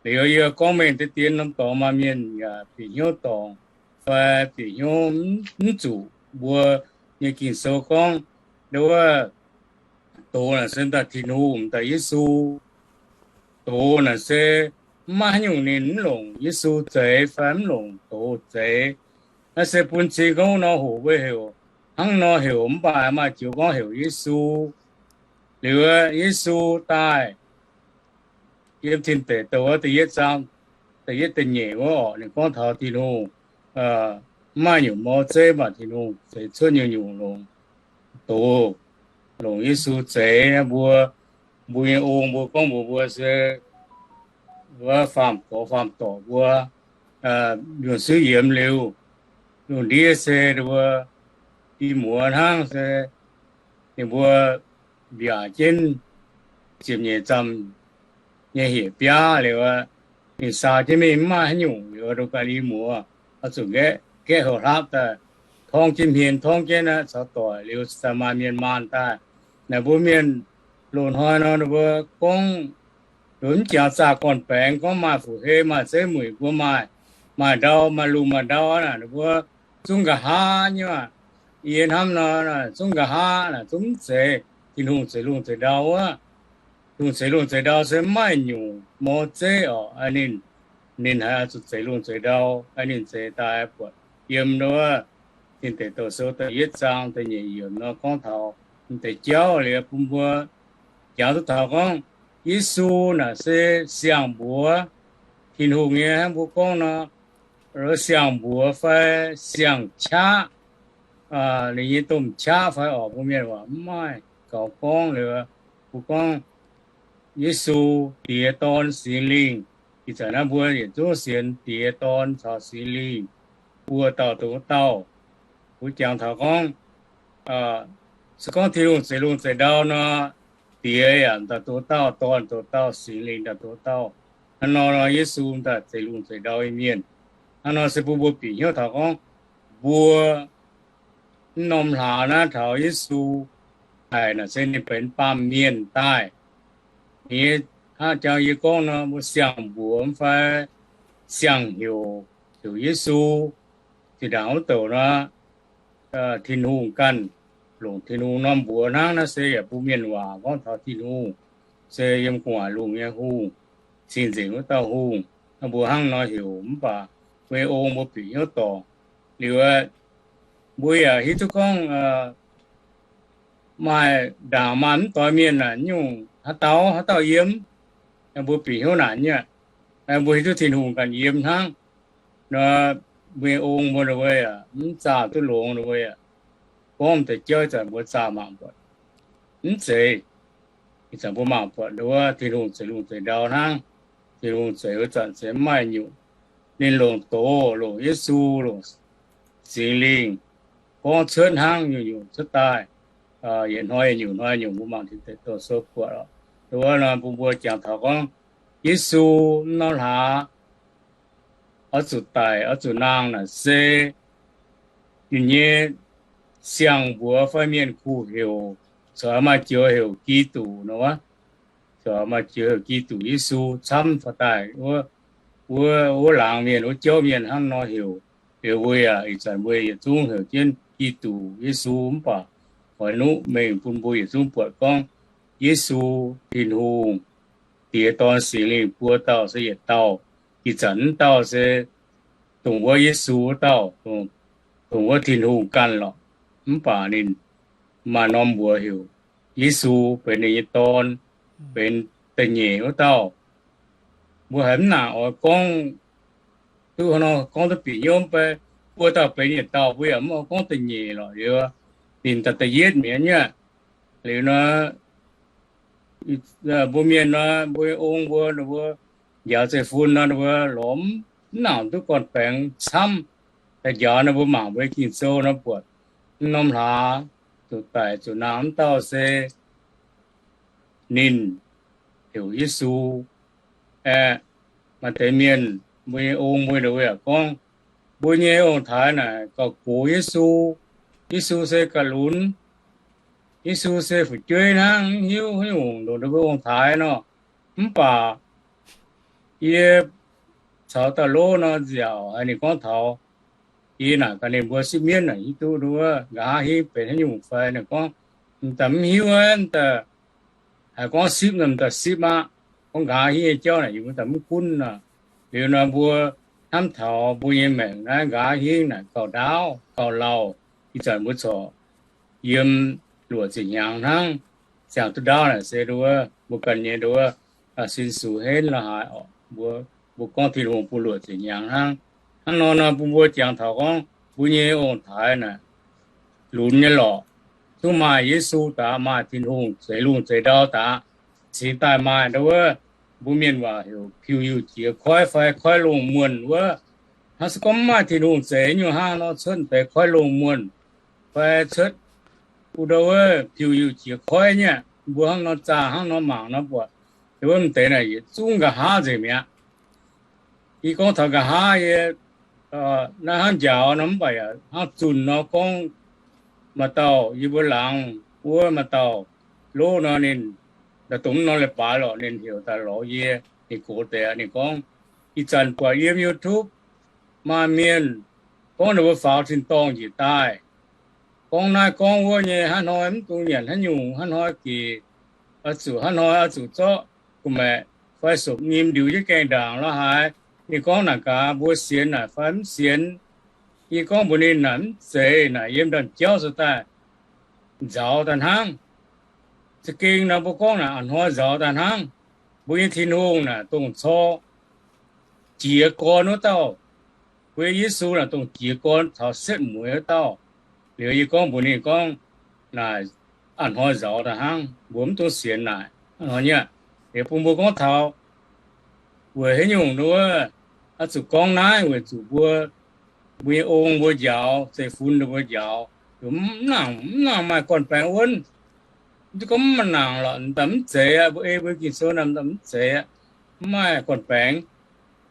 Liuz yie gorngv mengh deix dien norm dorngx maaih mienh yaac bieqc hnyouv dorngc fai bieqc hnyouv mv zuqc mbuo nyei Ging-Sou gorngv, ndau wuov doz naaic se daaih Tin-Hungh, daaih Yesu. Doz naaic se mv maaih haaix nyungc ninh mv longc Yesu zeix fai mv longc doz zeix. Naaiv se bun cing gorngv nor hoqc mbuo heuc, hnangv nor heuc mv baac maaih joux gorngv heuc Yesu. Liuz Yesu daaih yiem Tin Deic Douh wuov da'yietv zaang, da'yietv da'nyeic wuov orqc, ninh gorngv taux Tin-Hungh mv maaih nyungc mouz zeiv, mv baac Tin-Hungh zeix cuotv nyungc-nyungc longc doz, longc Yesu zeix mbuo. Mbuo nyei ong mbuo gorngv mbuox mbuo se wuov faam-gorx faam-dorc mbuo yunh suiv yiemx liuz, lungh ndiev se mbuo i muoz hnangv se ninh mbuo mbiaauc jienv ziepc nyeic zamh nyei hieqv biaav liuz, ninh saa jienv mingh mv maaih haaix nyungc liuz, ndongc gaax i muoz oix zuqc nqaeqv gaeqv houc hlapv daaih, torngv jienv hmien, torngv jienv aqv, caux doic liuz daaih maaih mienh maanh daaih. Naaic mbuo mienh loz-hnoi nor ninh mbuo gorngv, ninh mbuo mv jangx zaah gorn-baengx gorngv maaih fu'hei, maaih zeiv mueic, mbuo maaih, maaih ndau, maaih lungh maaih ndau aqv. Naaic ninh mbuo zungv nqa'haav nyei aqv. Yie hnamv nor, zungv nqa'haav naaic, zungv mv zeiz Tin-Hungh zeix lungh zeix ndau wuov. Lungh zeix lungh zeix ndau se mv maaih nyungc mor zeiv oc. Ninh, ninh haiz zuqc zeix lungh zeix ndau, ninh zeix daaih buatc yiem wuov Tin Deic Douh Sou da'yietv zaang da'nyeic yiemc nor gorngv taux m'deix jauv liuz bun mbuo jangx duqv taux gorngv Yesu naaic se siang-mbuox Tin-Hungh nyei hnangv mbuo gorngv nor, siang-mbuox fai siang-qaqv, ninh nyei domh qaqv fai oc, mbuo mienh waac mv maaih gaux gorngv liuz, mbuo gorngv Yesu, Diex, Dorn, Singx Lingh. Ih zanc naaiv mbuo yietc zungv sienx Diex, Dorn caux Singx Lingh buo dauh dongh wuov dauh. Mbuo jangx taux gorngv, se gorngv Tin-Hungh zeix lungh zeix ndau nor, Diex yaac daaih dongh wuov dauh, Dorn dongh wuov dauh, Singx Lingh daaih dongh wuov dauh. Hnangv nor nor Yesu daaih zeix lungh zeix ndau nyei mienh. Hnangv nor se bun mbuo bieqc hnyouv taux gorngv mbuo mv norm hlaax naaiv taux Yesu haic naaic se ninh benx baamh mienh daaih. Ninh nyei, hnangv jang yie gorngv nor, mbuo siang-mbuox fai siang-heuc, heuc Yesu. Zinh ndaangc wuov douc nor, Tin-Hungh ganh, longc Tin-Hungh norm mbuox hnangv. Naaiv se yaac bun mienh waac gorngv taux Tin-Hungh se yiem gu'nguaaic lungh nyei hungh, cing-nzengc wuov dauh hungh. Mbuo hnangv nor heuc mv baac mbuo nyei ong mbuo bieqc hnyouv dorngc liuz, mbuo yaac hiuv duqv gorngv maaih ndaangc maaih mv doix mienh naaic nyungc haaix dauh haaix dauh yiem, mbuo bieqc hnyouv naaic nyei, mbuo hiuv duqv Tin-Hungh ganh yiem hnangv. Nor mbuo nyei ong mbuo ninh mbuo yaac mv zaah duqv longx, ninh mbuo yaac gorngv deix jauv ih zanc mbuo zaah mangc buatc mv zeiz. Ih zanc mbuo mangc buatc wuov Tin-Hungh zeix lungh zeix ndau hnangv. Tin-Hungh zeix wuov zanc se mv maaih nyungc. Ninh longc doz, longc Yesu, longc Singx Lingh gorngv cuotv hnangv nyungc-nyungc cuotv daaih. Yietc hnoi nyungc hnoi nyungc mbuo mangc Tin Deic Douh Sou buatc oc. Wuov nor bun mbuo jangx taux gorngv Yesu mv norm hlaax oix zuqc daic oix zuqc nangh naaic se ninh nyei siang-mbuox fai mienh kuh heuc, corc maaih joux heuc Giduc nor wuov. Corc maaih joux heuc Giduc Yesu camv faaux daaih wuov, wuov laangz mienh wuov jauv mienh hnangv nor heuc. Liuz mbuo yaac ih zanc mbuo yietc zungv heuc jienv Giduc Yesu mv baac oix nuqv mengh bun mbuo yietc zungv buatc gorngv Yesu, Tin-Hungh, Diex, Dorn, Singx Lingh buo dauh se yietc dauh. Ih zanc mv dauh se dongh wuov Yesu wuov dauh, dongh wuov Tin-Hungh ganh lorqc. Mv baac ninh maaih norm mbuox heuc Yesu benx ninh nyei dorn, benx da'nyeic wuov dauh. Mbuo haiz mv nangc oix gorngv duqv haaix nor gorngv duqv bieqc hnyouv mv bei, buo dauh benx yietc dauh mbuo yaac mv oix gorngv da'nyeic lorqc. Liuz ninh daaih da'yietv mi'aqv nyei. Liuz nor mbuo mienh nor, mbuo ong mbuo, ninh mbuo njaaux zeiv-fun nor, ninh mbuo lorz mv nangc duqv gorn-baengx camv. Daaih njaaux nor mbuo mangc mbuo nyei Ging-Sou nor buatc mv norm hlaax zuqc daic zuqc nangh mv dauh se ninh heuc Yesu. Aeqv, maaih deix mienh, mbuo nyei ong mbuo ninh mbuo yaac gorngv, mbuo nyei ong-taaix naaic gauh gox Yesu. Yesu se ga'lunx. Yesu se fu'jueiv hnangv, mv hiuv haaix nyungc longc ninh mbuo ong-taaix nor. Mv baac yie caux dauh lov nor nziaauc haiz ninh gorngv taux, yie naaic gaax ninh mbuo sipv mienv naaic hiuv duqv nduov nqa'haav hingv benx haaix nyungc fai. Ninh gorngv, m'daaih mv hiuv aqv, m'daaih haiz gorngv sipv nor m'daaih sipv aqv. Gorngv nqa'haav hingv nyei jauv naaic yie m'daaih mv gunv aqv. Liuz nor mbuo hnamv taux mbuo nyei maengc naaiv nqa'haav hingv naaic gauh ndaauv gauh lauh. Ih zanc mbuo corc yiem luoqc ziepc hnyangx hnangv. Ziangh duqv ndaauv naaic se nduov mbuo ganh nyei nduov sin sux henv la'haaix oc. Mbuo, mbuo gorngv Tin-Hungh bun luoqc ziepc hnyangx hnangv. Hnangv nor nor bun mbuo jangx taux gorngv mbuo nyei ong-taaix naaic lunx nyei lorqc. Zungv maaih Yesu daaih, maaih Tin-Hungh zeix lungh zeix ndau daaih, cingx daaih maaih nduov mbuo mienh waac heuc piuc-yuh jiex koiv fai koiv lungh muonh wuov. Hnangv se gorngv mv maaih Tin-Hungh zeix nyungc hnangv nor cuotv deix koiv lungh muonh fai cuotv wuov nduov piuc yuh jiex koiv nyei. Mbuo hnangv nor zaah hnangv nor mangc nor buatc, wuov m'deix naaic yietc zungv nqa'haav nzengc mi'aqv. Yie gorngv taux nqa'haav yie naaiv hnangv njaaux nor, mv baac yaac hnangv zunh nor gorngv, maaih dauh yie mbuo laangz wuov maaih dauh lov nor, ninh dongh mv norm leiz-baaix lorqc, ninh heuc daaih lorz yie. Ninh gox deix, ninh gorngv, ih zanc buatc yiem YouTube maaih mienh gorngv ninh mbuo faaux tin-dorngh njiec daaih, gorngv naaiv gorngv wuov nyei, hnangv hnoi mv dungx nyanc haaix nyungc, hnangv hnoi gec, oix zuqc hnangv hnoi oix zuqc zorqv gu'maeqc fai sopc nyim ndiux jienv gaengh ndaangc lorz haaix. Ninh gorngv naaic gaax mbuo sienx naaic fai mv sienx. Yie gorngv mbuox ninh naaic, mv zeiz naaic, yiem ndaamv-jauv se daaih nzauz daaih hnangv. Za'gengh nor mbuo gorngv naaic a'hnoi nzauz daaih hnangv. Mbuo nyei Tin-Hungh naaic dongh cor jiez gorn wuov dauh. Mbuo nyei Yesu naaic dongh jiez gorn caux setv mueiz wuov dauh. Liuz yie gorngv mbuox ninh gorngv, naaic a'hnoi nzauz daaih hnangv, mbuo mv dungx sienx naaic. Hnangv nor nyei, liuz bun mbuo gorngv taux weic haaix nyungc nduov, oix zuqc gorngv naaiv weic zuqc mbuo, mbuo nyei ong mbuo njaaux, zeiv-fun mbuo njaaux, mv nangc, mv nangc maaih gorn-baengx wuonv. Mv duqv gorngv mv nangc lorqc, daaih mv zeiz aqv. Mbuo ei mbuo Ging-Sou naaic mv zeiz aqv. Mv maaih gorn-baengx,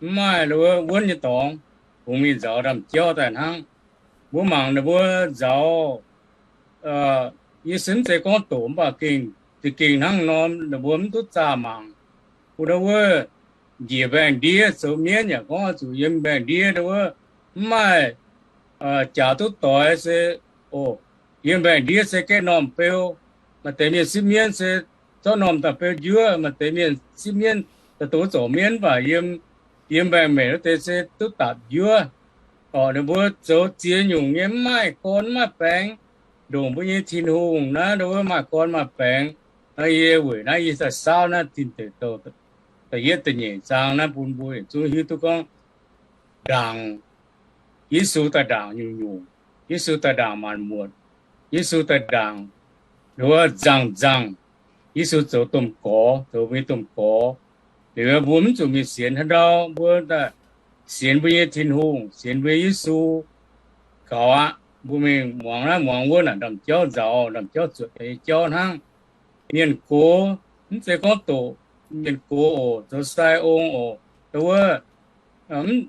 mv maaih wuonv nyei dorngx, kungx mingh nzauz ndaamv-jauv daaih hnangv. Mbuo mangc ninh mbuo nzauz, yie se mv zeiz gorngv doqc, mv baac gengh, za'gengh hnangv norm ninh mbuo mv duqv zaah mangc. Bun wuov njiec mbaengx-ndiev zoux mienv yaac gorngv zuqc yiem mbaengx-ndiev wuov, mv maaih jaax duqv doix se, o, yiem mbaengx-ndiev se gaeqv normh beu. Maaih deix mienh sipv mienv se zorqv normh daaih beu njuov. Maaih deix mienh sipv mienv daaih duqv zorc mienv, mv baac yiem, yiem mbaengx-meic wuov deix se duqv dapc njuov. Orqc, ninh mbuo zoux ziex nyungc nyei, mv maaih gorn mv maaih baengx. Ndongc mbuo nyei Tin-Hungh naaiv wuov maaih gorn maaih baengx. Naaiv yie weic naaiv yie daaih saauv naaiv Tin Deic Douh da'yietv da'nyeic zaang naaiv bun mbuo yietc zungv hiuv duqv gorngv ndaangc, Yesu daaih ndaangc nyungc-nyungc, Yesu daaih ndaangc maanc muotc, Yesu daaih ndaangc wuov nzangc-nzangc, Yesu zoux domh gorx, zoux mbuo nyei domh gorx. Liuz mbuo mv zuqc mingh sienx haaix ndau, mbuo daaih sienx mbuo nyei Tin-Hungh, sienx mbuo nyei Yesu gaux aqv. Mbuo mingh muangx naaiv muangx wuov naaic, ndaamv-jauv nzauz, ndaamv-jauv zuotc nyei jauv hnangv. Mienh gox, mv zeiz gorngv doqc mienh gox oc, zoux sai ong oc, wuov mv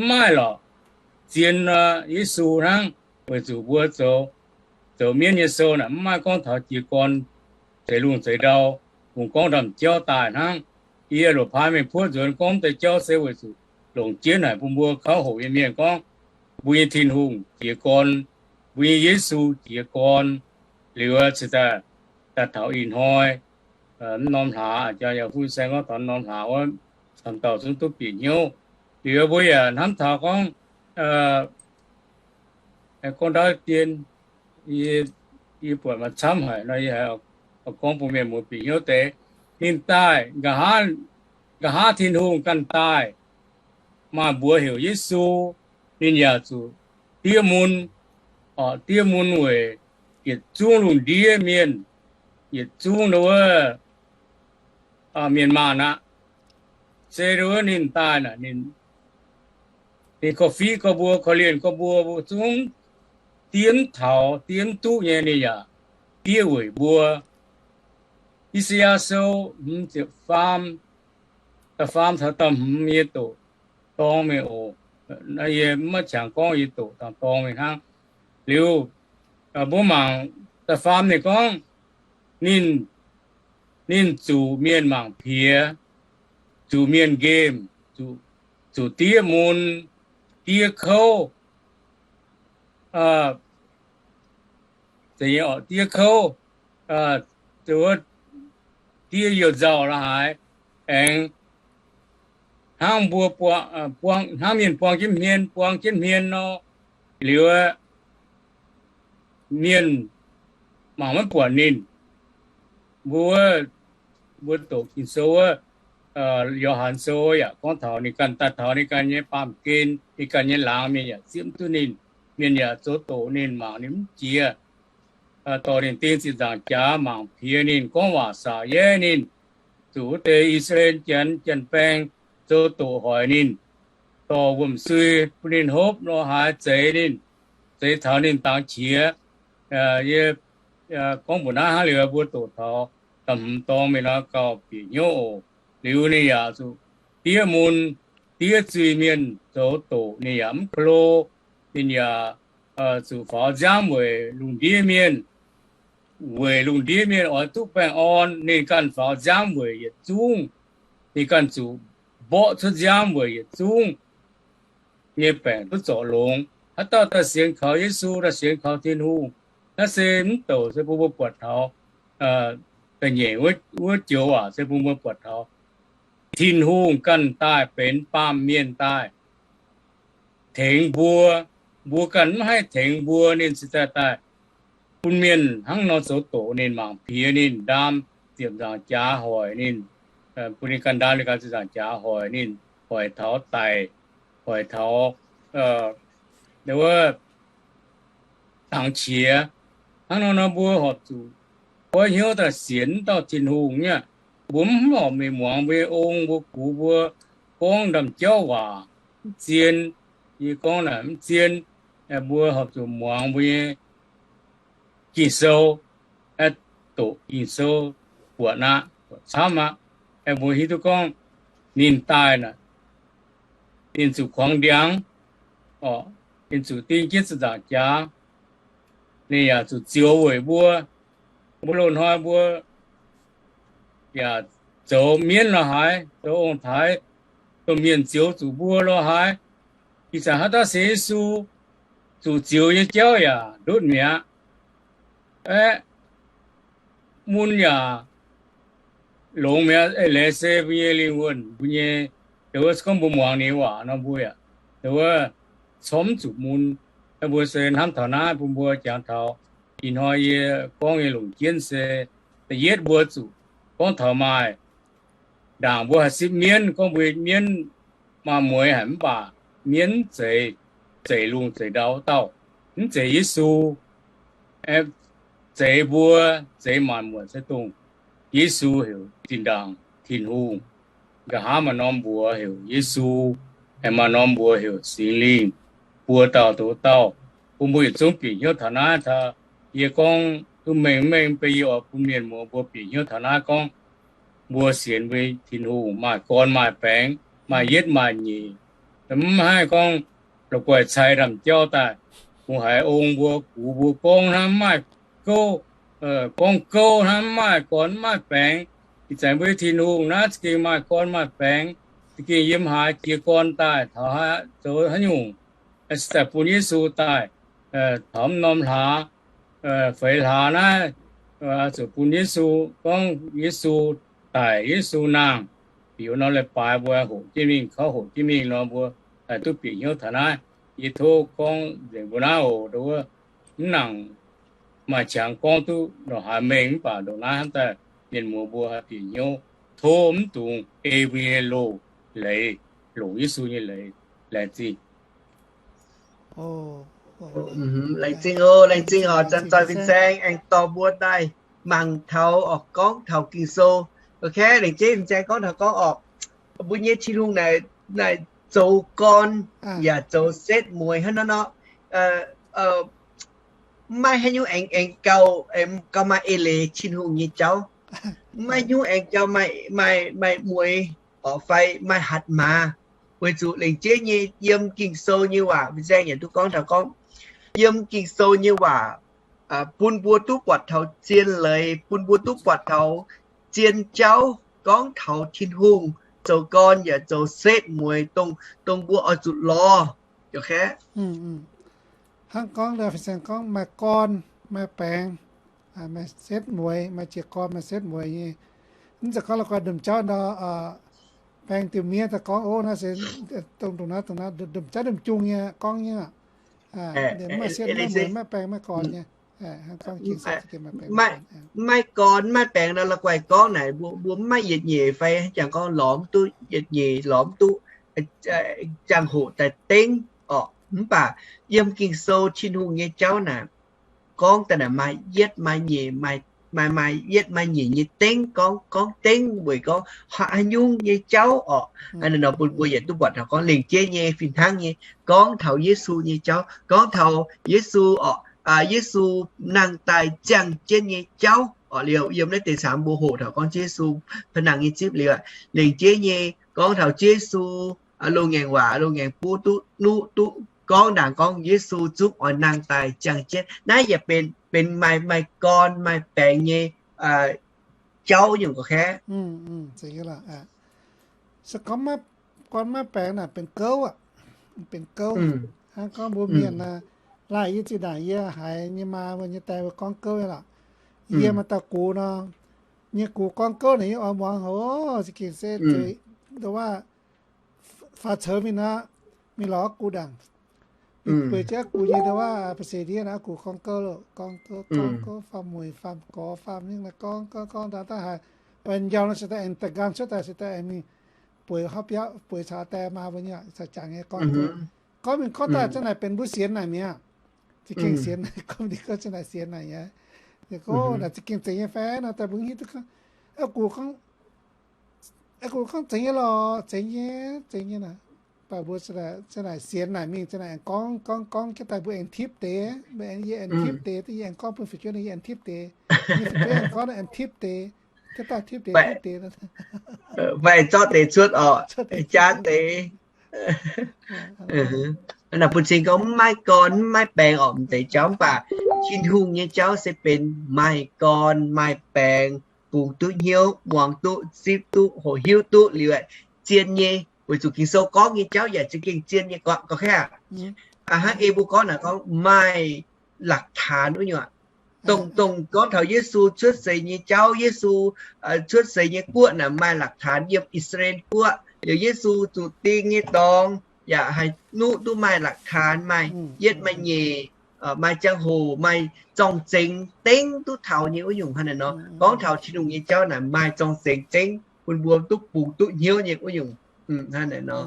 maaih lorqc. Zien Yesu hnangv, weic zuqc mbuo zoux, zoux mienv nyei sou naaic mv maaih gorngv taux jiez gorn zeix lungh zeix ndau, kungx gorngv ndaamv-jauv daaih hnangv. Yie loc paaix mingh puoqv nzuonx gorngv deix jauv se weic zuqc longc jienv haic bun mbuo kauv hoqc nyei mienh gorngv mbuo nyei Tin-Hungh jiez gorn, mbuo nyei Yesu jiez gorn. Liuz cingx daaih, daaih taux ih hnoi, mv norm hlaax, jang yaac fu saeng gorngv taux norm hlaax wuov, camv dauh zungv duqv bieqc hnyouv. Liuz mbuo yaac hnamv taux gorngv, gorngv ndaauv dien, yie buatc maaih camv haic nor, yie haiz gorngv bun mienh muoz bieqc hnyouv deix. Ninh daaih, nqa'haav Tin-Hungh ganh daaih, maaih mbuox heuc Yesu, ninh yaac zuqc diev mun, diev mun weic yietc zungv lungh ndiev mienh, yietc zungv wuov mienh maanh aqv. Se wuov ninh daaih naaic, ninh korv-fiqv gorx mbuo, korv-lienh gorx mbuo, mbuo zungv diev mv taux, diev mv duqv nyei, ninh yaac diev weic mbuo. I^saa^yaa Sou hmz ziepc faam, da'faam taux da'hmz yie doqc dorng mingh oc. Yie maiv qangx gorngv, yie doqc dangh dorng mingh hnangv. Liuz, mbuo mangc da'faam ninh gorngv, ninh, ninh zuqc mienh mangc piex, zuqc mienh nqemh, zuqc diev mun, diev kouv, diev kouv, diev youh nzauh la'haaix, aengx hnangv mbuo, hnangv mienh buang jienv hmien, buang jienv hmien nor, liuz mienh mangc maiv buatc ninh. Mbuo, mbuo doqc Ging-Sou wuov, Yo^han Sou yaac gorngv taux ninh ganh daaih taux ninh ganh nyei baamh gen, ninh ganh nyei laangz, mienh yaac zieqv mv duqv ninh. Mienh yaac zoux doqc ninh, mangc ninh mv jiex, dorh ninh ding ziepc nzaangc jaax, mangc piex ninh, gorngv waac saac yaiv ninh. Zuqc wuov deix I^saa^laa^en Janx, janx-baeng zoux doqc hoic ninh, dorh wuom-sui bun ninh hopv lorh haaix, zeix ninh, zeix taux ninh dangx qiex. Yie gorngv mbuox naaiv hnangv liuz, mbuo doqc taux da'hmz dorng mingh nor gauh bieqc hnyouv oc. Liuz ninh yaac zuqc diev mun, diev zuiz-mienh zoux doqc, ninh yaac mv klo. Ninh yaac zuqc faaux nziaamv weic lungh ndiev mienh. Weic lungh ndiev mienh oix duqv baengh orn, ninh ganh faaux nziaamv weic yietc zungv. Ninh ganh zuqc mborqv cuotv nziaamv weic yietc zungv nyei baengc duqv zorc longx. Haaix dauh daaih sienx kaux Yesu, daaih sienx kaux Tin-Hungh, naaiv se mv douc se bun mbuo buatc taux, da'nyeic wuov joux aac, se bun mbuo buatc taux Tin-Hungh ganh daaih benx baamh mienh daaih tengx mbuo. Mbuo ganh mv haih tengx mbuo, ninh cingx daaih daaih bun mienh hnangv nor zoux doqc ninh, mangc piex ninh, ndaam ziepc nzaangc jaax hoic ninh, bun ninh ganh ndaam ninh ganh ziepc nzaangc jaax hoic ninh, hoic taux daic, hoic taux wuov dangx qiex. Hnangv nor nor mbuo horpc zuqc goiv hnyouv daaih sienx dauh Tin-Hungh nyei. Mbuo mv horpc mingh muangx mbuo nyei ong, mbuo gux, mbuo gorngv ndaamv-jauv waac mv zien, yie gorngv naaic mv zien. Mbuo horpc zuqc muangx mbuo nyei Ging-Sou, doqc Ging-Sou buatc aqv, buatc camv aqv. Mbuo hiuv duqv gorngv ninh daaih naaic, ninh zuqc kuangx ndiangx, ninh zuqc ding jienv ziepc nzaangc jaax, ninh yaac zuqc zioux weic mbuo. Mbuo loz-hnoi mbuo yaac zoux mienv lorz haaix, zoux ong-taaix, domh mienh zioux zuqc mbuo lorz haaix. Ih zanc haaix dauh sienx Yesu, zuqc zioux nyei jauv yaac ndutv mi'aqv. Aeqv, mun yaac longx mi'aqv. Eix leiz se mbuo nyei lingh wuonh, mbuo nyei, wuov gorngv mbuo muangx ninh nyei waac nor, mbuo yaac wuov corc mv zuqc mun. Mbuo se hnamv taux naaiv bun mbuo jangx taux ih hnoi yie gorngv nyei longc jienv se, da'yietv mbuo zuqc gorngv taux maaih ndaangc mbuo haih sipv mienv, gorngv mbuo mienv maaih mueix haic mv baac mienv mv zeiz, zeiz lungh zeiz ndau wuov dauh, mv zeiz Yesu. Aeqv, zeix mbuo, zeix maanc muotc se dongh Yesu heuc zinh ndaangc Tin-Hungh. Nqa'haav maaih norm mbuox heuc Yesu, aengx maaih norm mbuox heuc Singx Lingh, buo dauh dongh wuov dauh, bun mbuo yietc zungv bieqc hnyouv taux naaiv. Yie gorngv duqv mengh mengh, beiv yie oix bun mienh muoz mbuo bieqc hnyouv taux naaiv gorngv mbuo sienx mbuo Tin-Hungh maaih gorn maaih baengx, maaih yietv maaih nyeic. Mv haih gorngv la'guaih cai ndaamv-jauv daaih, kungx haiz ong mbuo, gux mbuo gorngv hnangv mv maaih gouv, gorngv gouv hnangv mv maaih gorn mv maaih baengx. Ih zanc mbuo Tin-Hungh naaiv za'gengh maaih gorn maaih baengx, za'gengh yiem haaix jiez gorn daaih, taux haaix zoux haaix nyungc, se daaih bun Yesu daaih, taux mv norm hlaax, feix hlaax naaiv, zuqc bun Yesu, gorngv Yesu daic, Yesu nangh, bieqc wuov norm leiz-baaix mbuo hoqc jienv mingh, kouv hoqc jienv mingh nor, mbuo haih duqv bieqc hnyouv taux naaiv. Yie tov gorngv nzengc mbuo naaiv oc, wuov mv nangc maaih qangx gorngv duqv ndongc haaix mengh, mv baac ndongc naaiv hnamv daaih mienh muoz mbuo haih bieqc hnyouv. Tov mv dungx ei mbuo nyei loz-leiz, longc Yesu nyei leiz. Laengz zingh. Laengz zingh oc, laengz zingh oc, Zanc Zoih Fin-Saeng aengx dorh mbuo daaih mangc taux, oc, gorngv taux Ging-Sou. Ok, laengz zingh Fin-Saeng gorngv taux gorngv, oc, mbuo nyei Tin-Hungh naaic, naaic zoux gorn yaac zoux setv mueiz hnangv nor nor. Mv maaih haaix nyungc aengx, aengx gauh, gauh maaih eix leiz Tin-Hungh nyei jauv. Mv maaih nyungc aengx gauh maaih, maaih, maaih mueiz, oc, fai maaih hatc maaz. Weic zuqc lengc jeiv nyei yiem Ging-Sou nyei waac, Fin-Saeng yaac duqv gorngv taux gorngv, yiem Ging-Sou nyei waac bun mbuo duqv buatc taux zien leiz, bun mbuo duqv buatc taux zien jauv gorngv taux Tin-Hungh zoux gorn yaac zoux setv mueiz dongh, dongh mbuo oix zuqc lorz. Hnangv gorngv, Fin-Saeng gorngv maaih gorn, maaih baengx, maaih setv mueiz, maaih jiez gorn, maaih setv mueiz nyei. Mv zeiz gorngv la'guaih domh jauv nor, baeng diuh miev daaih gorngv, ov, naaiv se dongh, dongh naaiv, dongh naaiv, domh jauv domh jungh nyei gorngv nyei. Maaih setv, maaih mueiz, maaih baengx, maaih gorn nyei. Maaih gorn maaih baengx nor, la'guaih gorngv naaic mbuo mv maaih yietc nyeic fai jangx gorngv lorz mv duqv, yietc nyeic lorz mv duqv, ziangh hoc daaih dengv, oc. Mv baac yiem Ging-Sou Tin-Hungh nyei jauv naaic, gorngv daaih naaic maaih yietv maaih nyeic, maaih, maaih yietv maaih nyeic nyei dengv, gorngv, gorngv dengv weic gorngv haaix nyungc nyei jauv, oc. Nor bun mbuo yietc duqv buatc taux gorngv lengc jeiv nyei fih hnangv nyei gorngv taux Yesu nyei jauv, gorngv taux Yesu, oc, Yesu nangh daaih ziangh jienv nyei jauv, oc. Liuz yiem naaiv deix camv mbuo hoqc taux gorngv Yesu pa'nangh nyei zipv liuz, lengc jeiv nyei gorngv taux Yesu loz-ngaengc waac, loz-ngaengc buv duqv nuqv duqv gorngv ndaangc gorngv Yesu zungv oix nangh daaih ziangh jienv. Naaiv yaac benx, benx maaih, maaih gorn maaih baengx nyei jauv nyungc gorqv-kaeqv. Se gorngv gorn maiv baengx naaic benx gouv aqv. Benx gouv. Hnangv gorngv mbuo mienh, laaic yie zinh ndaangc yie haiz nyei maa mbuo nyei die mbuo gorngv gouv nyei lorqc. Yie maaih dauh gux nor, nyei gux gorngv gouv naaic yie oix muangx hoc, za'gengh se zueiz, ndoh waac, faaux coux mingh nor, mingh lorz gux ndaangc. Mingh bueix jienv gux nyei ndoh waac, ba'seix ndiev naaic gux gorngv gouv loh, gorngv gouv, gorngv gouv, faam-mueic faam-gorx faam nyungc naaic gorngv gorngv gorngv daaih daaih haiz, mbaeqc njau nor se daaih aengx da'nqaang cuotv daaih se daaih aengx mingh bueix hopv biauv, bueix caux die maa mbuo nyei, caux jangx nyei gorngv gouv. Gorngv mingh gorngv daaih zanc naaic benx mbuo sienx naaic mi'aqv. Za'gengh sienx naaic, gorngv mingh gorngv zanc naaic sienx naaic nyei. Yie gorngv naaic za'gengh zeiz nyei fai nor, daaih mbuo hiuv duqv gorngv, gux gorngv, gux gorngv zeiz nyei lorqc, zeiz nyei, zeiz nyei naaic. Mv baac mbuo zanc naaic sienx naaic mingh, zanc naaic aengx gorngv gorngv gorngv jienv daaih mbuo aengx tipv deix, mbuo aengx, yie aengx tipv deix, yie aengx gorngv bun fu'jueiv, yie aengx tipv deix, yie fu'jueiv aengx gorngv aengx tipv deix, jienv daaih tipv deix tipv deix. Fai zorqv deix cuotv oc, jaa deix. Naaic bun cing gorngv mv maaih gorn mv maaih baengx oc, m'deix jauv mv baac Tin-Hungh nyei jauv se benx maaih gorn maaih baengx, bungx duqv hnyouv, muangx duqv, zipv duqv, hoqc hiuv duqv liuz, zien nyei. Weic zuqc Ging-Sou gorngv nyei jauv yaac za'gengh zien nyei gorqv-kaeqv aqv. Hnangv ei mbuo gorngv naaic gorngv maaih หลักฐาน wuov nyungc aqv. Dongh, dongh gorngv taux Yesu cuotv seix nyei jauv, Yesu cuotv seix nyei guoqv naaic maaih หลักฐาน yiem I^saa^laa^en Guoqv. Liuz Yesu zuqc ding nyei dorngx yaac haih nuqv duqv maaih หลักฐาน, maaih yietv maaih nyeic, maaih ziangh hoc, maaih zorng-zengx dengv duqv taux nyei wuov nyungc hnangv naaic nor. Gorngv taux Tin-Hungh nyei jauv naaic maaih zorng-zengx dengv bun mbuo duqv bungx duqv hnyouv nyei wuov nyungc hnangv naaic nor.